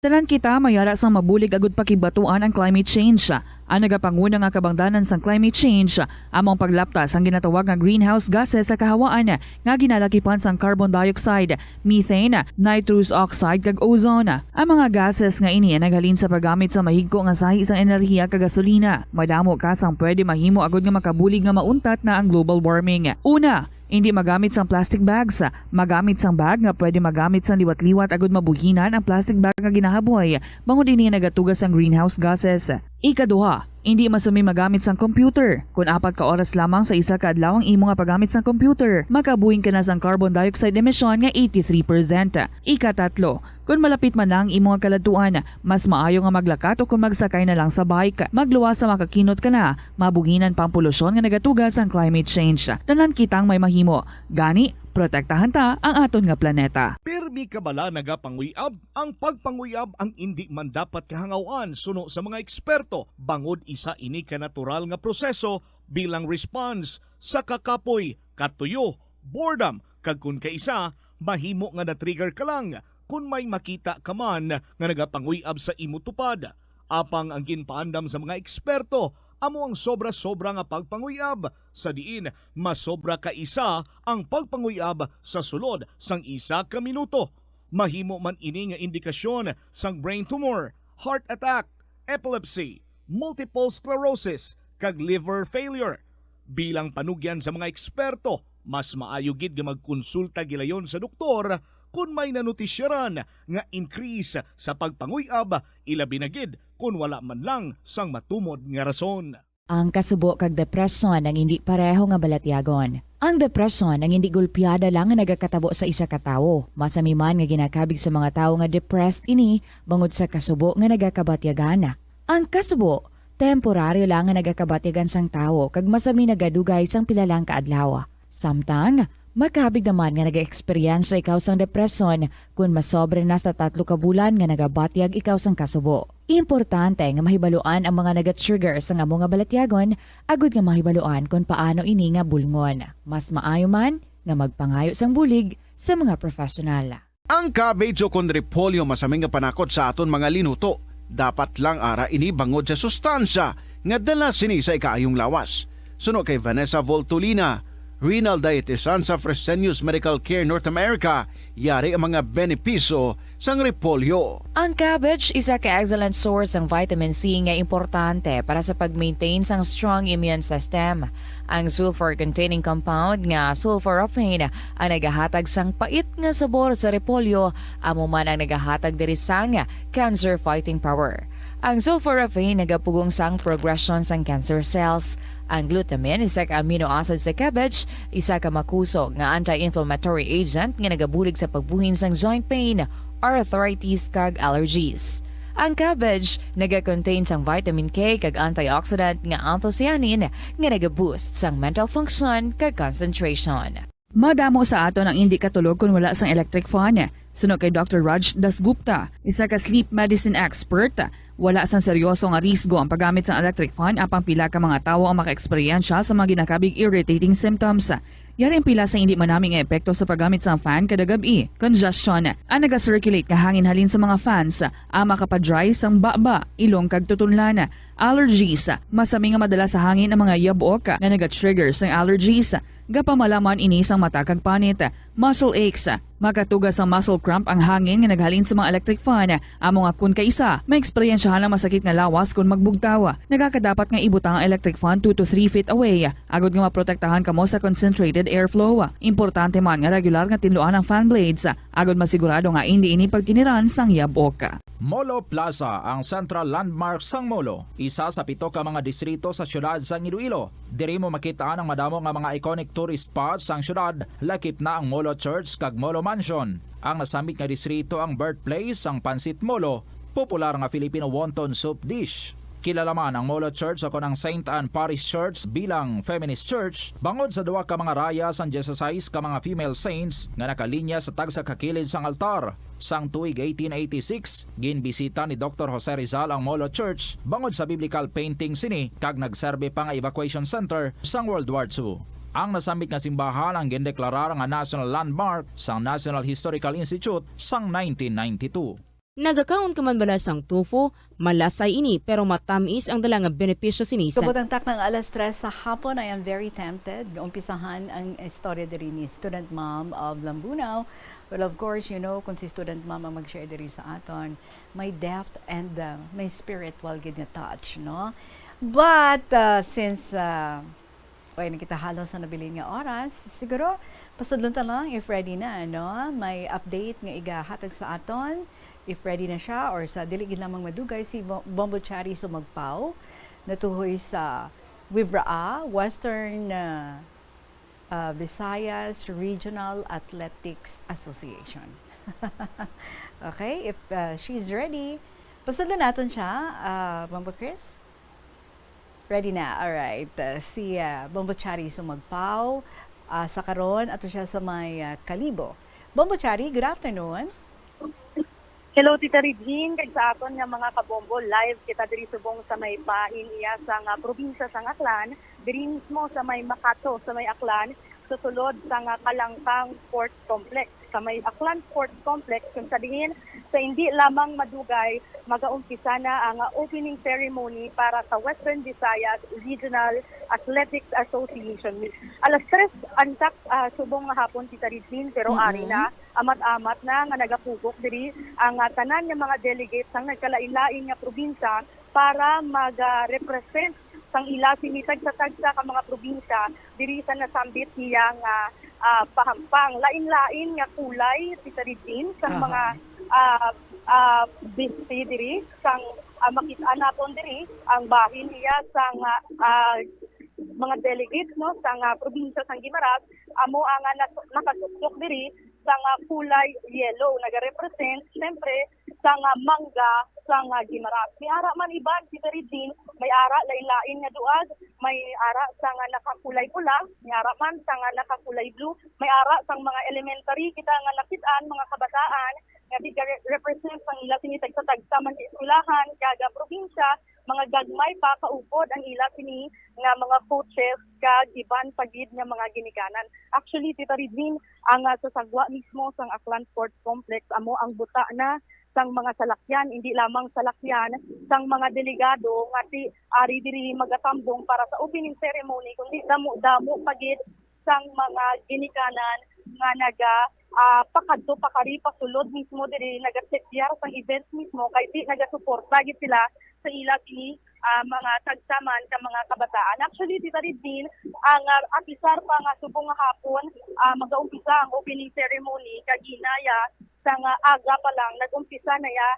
Tanan kita may ara sang mabulig agud pakigbatuan ang climate change. Ang nagapanguna nga kabangdanan sang climate change amo ang paglapta sang ginatawag nga greenhouse gases sa kahawaan nga ginalakipan sang carbon dioxide, methane, nitrous oxide, kag ozone. Ang mga gases nga ini naghalin sa paggamit sa mahigko nga sahi sang enerhiya kag gasolina. Madamo ka sang pwede mahimo agud nga makabulig nga mauntat na ang global warming. Una, indi magamit sang plastic bags. Magamit sang bag nga pwede magamit sang liwat-liwat agud mabuhinan ang plastic bag nga ginahaboy, bangod ini nagatuga sang greenhouse gases. Ikaduha, indi masami magamit sang computer. Kon apat ka oras lamang sa isa ka adlaw ang imo nga paggamit sang computer, makabuhin ka na sang carbon dioxide emission nga eighty-three percent. Ikatatlo, kon malapit man na ang imo nga kaladtuan, mas maayo nga maglakat o kon magsakay na lang sa bike. Magluwas sa makakinot ka na, mabuhinan pa ang polusyon nga nagatuga sang climate change. Tanan kitang may mahimo. Gani, protektahan ta ang aton nga planeta. Pirmi ka bala nagapanguy-ab? Ang pagpanguy-ab ang indi man dapat kahangaw-an suno sa mga eksperto, bangod isa ini ka natural nga proseso bilang response sa kakapoy, katuyo, boredom, kag kon kaisa, mahimo nga na-trigger ka lang kon may makita ka man nga nagapanguy-ab sa imo tupad. Apang ang ginpaandam sa mga eksperto amo ang sobra-sobra nga pagpanguy-ab, sa diin masobra ka isa ang pagpanguy-ab sa sulod sang isa ka minuto. Mahimo man ini nga indikasyon sang brain tumor, heart attack, epilepsy, multiple sclerosis, kag liver failure. Bilang panugyan sa mga eksperto, mas maayo gid nga magkonsulta gilayon sa doktor kon may nanotisyaran nga increase sa pagpanguy-ab, ilabi na gid kon wala man lang sang matumod nga rason. Ang kasubo kag depresyon ang indi pareho nga balatyagon. Ang depresyon ang indi gulpiada lang nga nagakatabo sa isa ka tawo. Masami man nga ginakabig sa mga tawo nga depressed ini bangod sa kasubo nga nagakabatyagan. Ang kasubo, temporaryo lang nga nagakabatyagan sang tawo kag masami nagadugay sang pila lang ka adlaw. Samtang, makabig naman nga nagaeksperyensya ikaw sang depresyon kon masobra na sa tatlo ka bulan nga nagabatyag ikaw sang kasubo. Importante nga mahibaluan ang mga nagatrigger sang amo nga balatyagon agud nga mahibaluan kon paano ini nga bulngon. Mas maayo man nga magpangayo sang bulig sa mga professional. Ang cabbage o kon repolyo masami nga panakot sa aton mga linuto. Dapat lang ara ini bangod sa sustansya nga dala sini sa ikaayong lawas. Suno kay Vanessa Voltolina, renal dietitian sa Fresenius Medical Care North America, yari ang mga benepisyo sang repolyo. Ang cabbage, isa ka excellent source sang vitamin C nga importante para sa pag-maintain sang strong immune system. Ang sulfur-containing compound nga sulforaphane ang nagahatag sang pait nga sabor sa repolyo, amo man ang nagahatag diri sang cancer fighting power. Ang sulforaphane nagapugong sang progression sang cancer cells. Ang glutamine, isa ka amino acid sa cabbage, isa ka makusog nga anti-inflammatory agent nga nagabulig sa pagbuhin sang joint pain, arthritis, kag allergies. Ang cabbage naga-contain sang vitamin K kag antioxidant nga anthocyanin nga naga-boost sang mental function kag concentration. Madamo sa aton ang indi katulog kon wala sang electric fan. Suno kay Doctor Raj Dasgupta, isa ka sleep medicine expert, wala sang seryoso nga risgo ang paggamit sang electric fan, apang pila ka mga tawo ang makaeksperyensya sa mga ginakabig irritating symptoms. Yari ang pila sa indi manami nga epekto sa paggamit sang fan kada gab-i: congestion, ang naga-circulate nga hangin halin sa mga fans, ang makapa-dry sang baba, ilong kag tutunlan, allergies, masami nga madala sa hangin ang mga yabok nga naga-trigger sang allergies, gapamalaman ini sang mata kag panit, muscle aches, makatuga sang muscle cramp ang hangin nga naghalin sa mga electric fan, amo nga kun kaisa, maeksperyensyahan ang masakit nga lawas kon magbugtaw. Nagakadapat nga ibutang ang electric fan two to three feet away, agod nga maprotektahan kamo sa concentrated airflow. Importante man nga regular nga tinluan ang fan blades, agod masigurado nga indi ini pagkiniran sang yabok. Molo Plaza, ang central landmark sang Molo, isa sa pito ka mga distrito sa siyudad sang Iloilo. Diri mo makit-an ang madamo nga mga iconic tourist spots sang siyudad, lakip na ang Molo Church kag Molo Mansion. Ang nasambit nga distrito ang birthplace sang Pancit Molo, popular nga Filipino wonton soup dish. Kilala man ang Molo Church o kon ang Saint Anne Parish Church bilang feminist church bangod sa duha ka mga raya sang dieciséis ka mga female saints nga nakalinya sa tagsa ka kilid sang altar. Sang tuig eighteen eighty-six, ginbisita ni Doctor Jose Rizal ang Molo Church bangod sa biblical painting sini kag nagserbi pa nga evacuation center sang World War Two. Ang nasambit nga simbahan ang gindeklarar nga national landmark sang National Historical Institute sang nineteen ninety-two. Nagakaon ka man bala sang tofu? Malasay ini, pero matamis ang dala nga benepisyo sini sa Kabutang takna nga alas tres sa hapon, I am very tempted nga umpisahan ang istorya diri ni student mom of Lambunao. Well, of course, you know, kung si student mom ang mag-share diri sa aton, may depth and, uh, may spiritual gid nga touch, no? But, uh, since, uh, Oy, nagkita halos sa nabilin nga oras. Siguro, pasudlon ta lang if ready na, no? May update nga igahatag sa aton. If ready na siya or sa dili gid lamang madugay, si Bo-, Bombo Chari Sumagpaw, natuhoy sa WIVRAA, Western, ah, ah, Visayas Regional Athletics Association. Okay, if, ah, she's ready, pasudlon naton siya, ah, Bombo Chris. Ready na. Alright. Uh, si, uh, Bombo Chari Sumagpaw, uh, sa karon, ato siya sa may, uh, Kalibo. Bombo Chari, good afternoon. Hello, Tita Regine, kag sa aton nga mga kabombo, live kita diri subong sa may bahin iya sa nga probinsya sang Aklan, diri mismo sa may Makato, sa may Aklan, sa sulod sa nga Kalangkang Sports Complex. Sa may Aklan Sports Complex, kung sa diin sa hindi lamang madugay, magaumpisa na ang opening ceremony para sa Western Visayas Regional Athletics Association Meet. Alas tres antak, ah, subong nga hapon, Tita Regine, pero Mm-mm. ari na, amat-amat na nga nagakugok diri ang, ah, tanan nga mga delegates sang nagkalain-lain nga probinsya para mag-represent sang ila sini tagsa-tagsa ka mga probinsya diri sa nasambit niya nga, ah, pahampang. Lain-lain nga kulay, Tita Regine, sang Aha. mga, ah, ah, bisti diri, sang, ah, makit-an naton diri ang bahin niya sang, ah, ah, mga delegates, no, sang, ah, probinsya sang Guimaras, amo ang, ah, nas-, nakasuksok diri sang, ah, kulay yellow, nagarepresent, siyempre, sang, ah, mangga sang, ah, Guimaras. May ara man iban, Tita Regine, may ara lain-lain nga duag, may ara sang, ah, nakakulay pula, may ara man sang, ah, nakakulay blue, may ara sang mga elementary kita nga nakit-an, mga kabataan, nga tiga-represent sang ila sini tagsa-tagsa man nga eskwelahan, kag, ah, probinsya, mga gagmay pa kaupod ang ila sini nga mga coaches kag iban pa gid nga mga ginikanan. Actually, Tita Regine, ang, ah, sa sagwa mismo sang Aklan Sports Complex amo ang buta na sang mga salakyan, hindi lamang salakyan sang mga delegado nga ti ari diri magatambong para sa opening ceremony, kundi damo-damo pa gid sang mga ginikanan nga naga, ah, pakadto, pakari, pasulod mismo diri, nagasetyar sang events mismo, kay ti nagasuporta gid sila sa ila sini, ah, mga tagsa man ka mga kabataan. Actually, Tita Regine, ang, ah, apisar pa nga subong nga hapon, ah, magaumpisa ang opening ceremony, kag hinaya sang, ah, aga pa lang, nag-umpisa na ya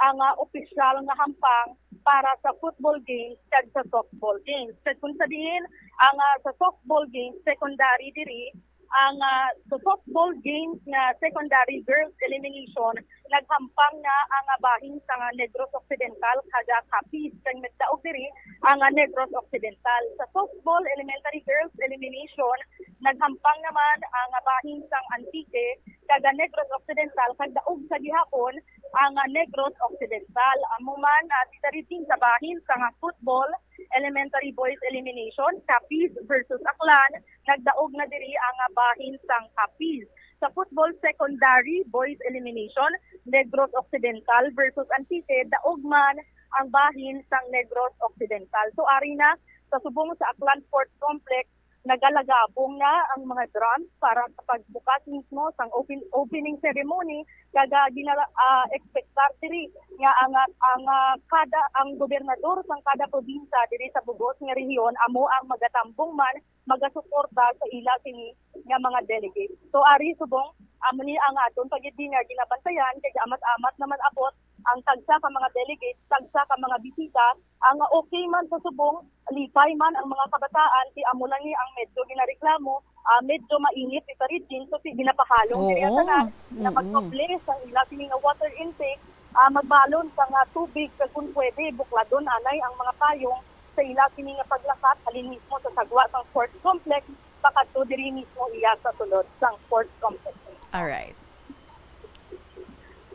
ang, ah, opisyal nga hampang para sa football games kag sa softball games. Kag kung sa diin ang, ah, sa softball games, secondary diri, ang, ah, sa softball games nga secondary girls elimination, naghampang na ang, ah, bahin sa, ah, Negros Occidental kag, ah, Capiz, kag nagdaog diri ang, ah, Negros Occidental. Sa softball elementary girls elimination, Naghampang naman ang bahin sang Antique kag Negros Occidental, kag daog sa gihapon ang Negros Occidental. Amo man, ah, diri din sa bahin sang football, elementary boys elimination, Capiz versus Aklan, nagdaog na diri ang bahin sang Capiz. Sa football secondary boys elimination, Negros Occidental versus Antique, daog man ang bahin sang Negros Occidental. So, ari na, sa subong sa Aklan Sports Complex, nagalagabong na ang mga drums para sa pagbukas mismo sang open-, opening ceremony, kag, ah, gina-, ah, expectar diri nga ang, ang, ah, kada, ang gobernador sang kada probinsya diri sa bug-os nga rehiyon amo ang magatambong man, magasuporta sa ila sini nga mga delegates. So, ari subong, amo ni ang aton pa gid nga ginabantayan, kay amat-amat naman abot ang tagsa ka mga delegates, tagsa ka mga bisita, ang okay man sa subong, lipay man ang mga kabataan, kay amo lang ni ang medyo ginareklamo, ah, medyo mainit diri sa Regine, so si ginapahalong diri Oo. Tanan nga Mm-mm. magpa-bless ang ila sini nga water intake, ah, magbalon sa nga tubig, kag kung pwede, bukladon anay ang mga payong sa ila sini nga paglakat halin mismo sa sagwa sang sports complex pakadto diri mismo iya sa sulod sang sports complex. Alright.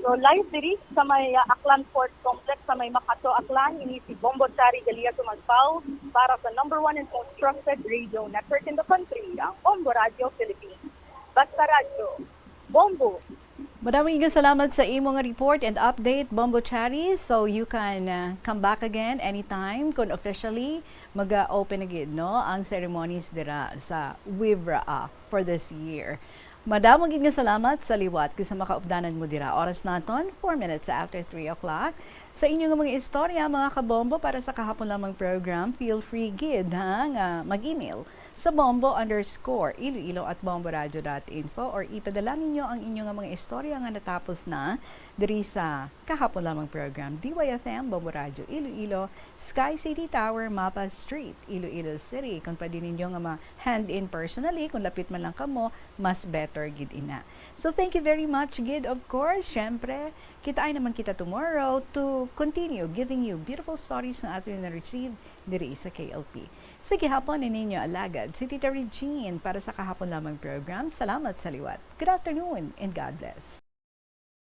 So, live diri sa may, ah, Aklan Sports Complex sa may Makato, Aklan, ini si Bombo Chari Galia Sumagpao para sa number one and most trusted radio network in the country, ang Bombo Radio Philippines. Basta Radyo, Bombo! Madamo nga salamat sa imo nga report and update, Bombo Chari. So, you can, uh, come back again anytime kung officially mag-open na gid, no, ang ceremonies dira sa WIVRA, ah, for this year. Madamo gid nga salamat sa liwat kag sa makaupdanan mo dira. Oras naton, four minutes after three o'clock. Sa inyo nga mga istorya, mga kabombo, para sa Kahapon Lamang program, feel free gid, ha, nga mag-email sa bombo underscore iloilo at bomboradio dot info, or ipadala ninyo ang inyo nga mga istorya nga natapos na diri sa Kahapon Lamang program, D Y F M, Bombo Radio Iloilo, Sky City Tower, Mapa Street, Iloilo City. Kung pwede ninyo nga ma-hand in personally, kung lapit man lang kamo, mas better gid ina. So, thank you very much gid, of course. Syempre, kita-ay naman kita tomorrow to continue giving you beautiful stories nga aton na-receive diri sa K L P. Sa gihapon ni ninyo alagad, si Tita Regine para sa Kahapon Lamang program. Salamat sa liwat. Good afternoon and God bless.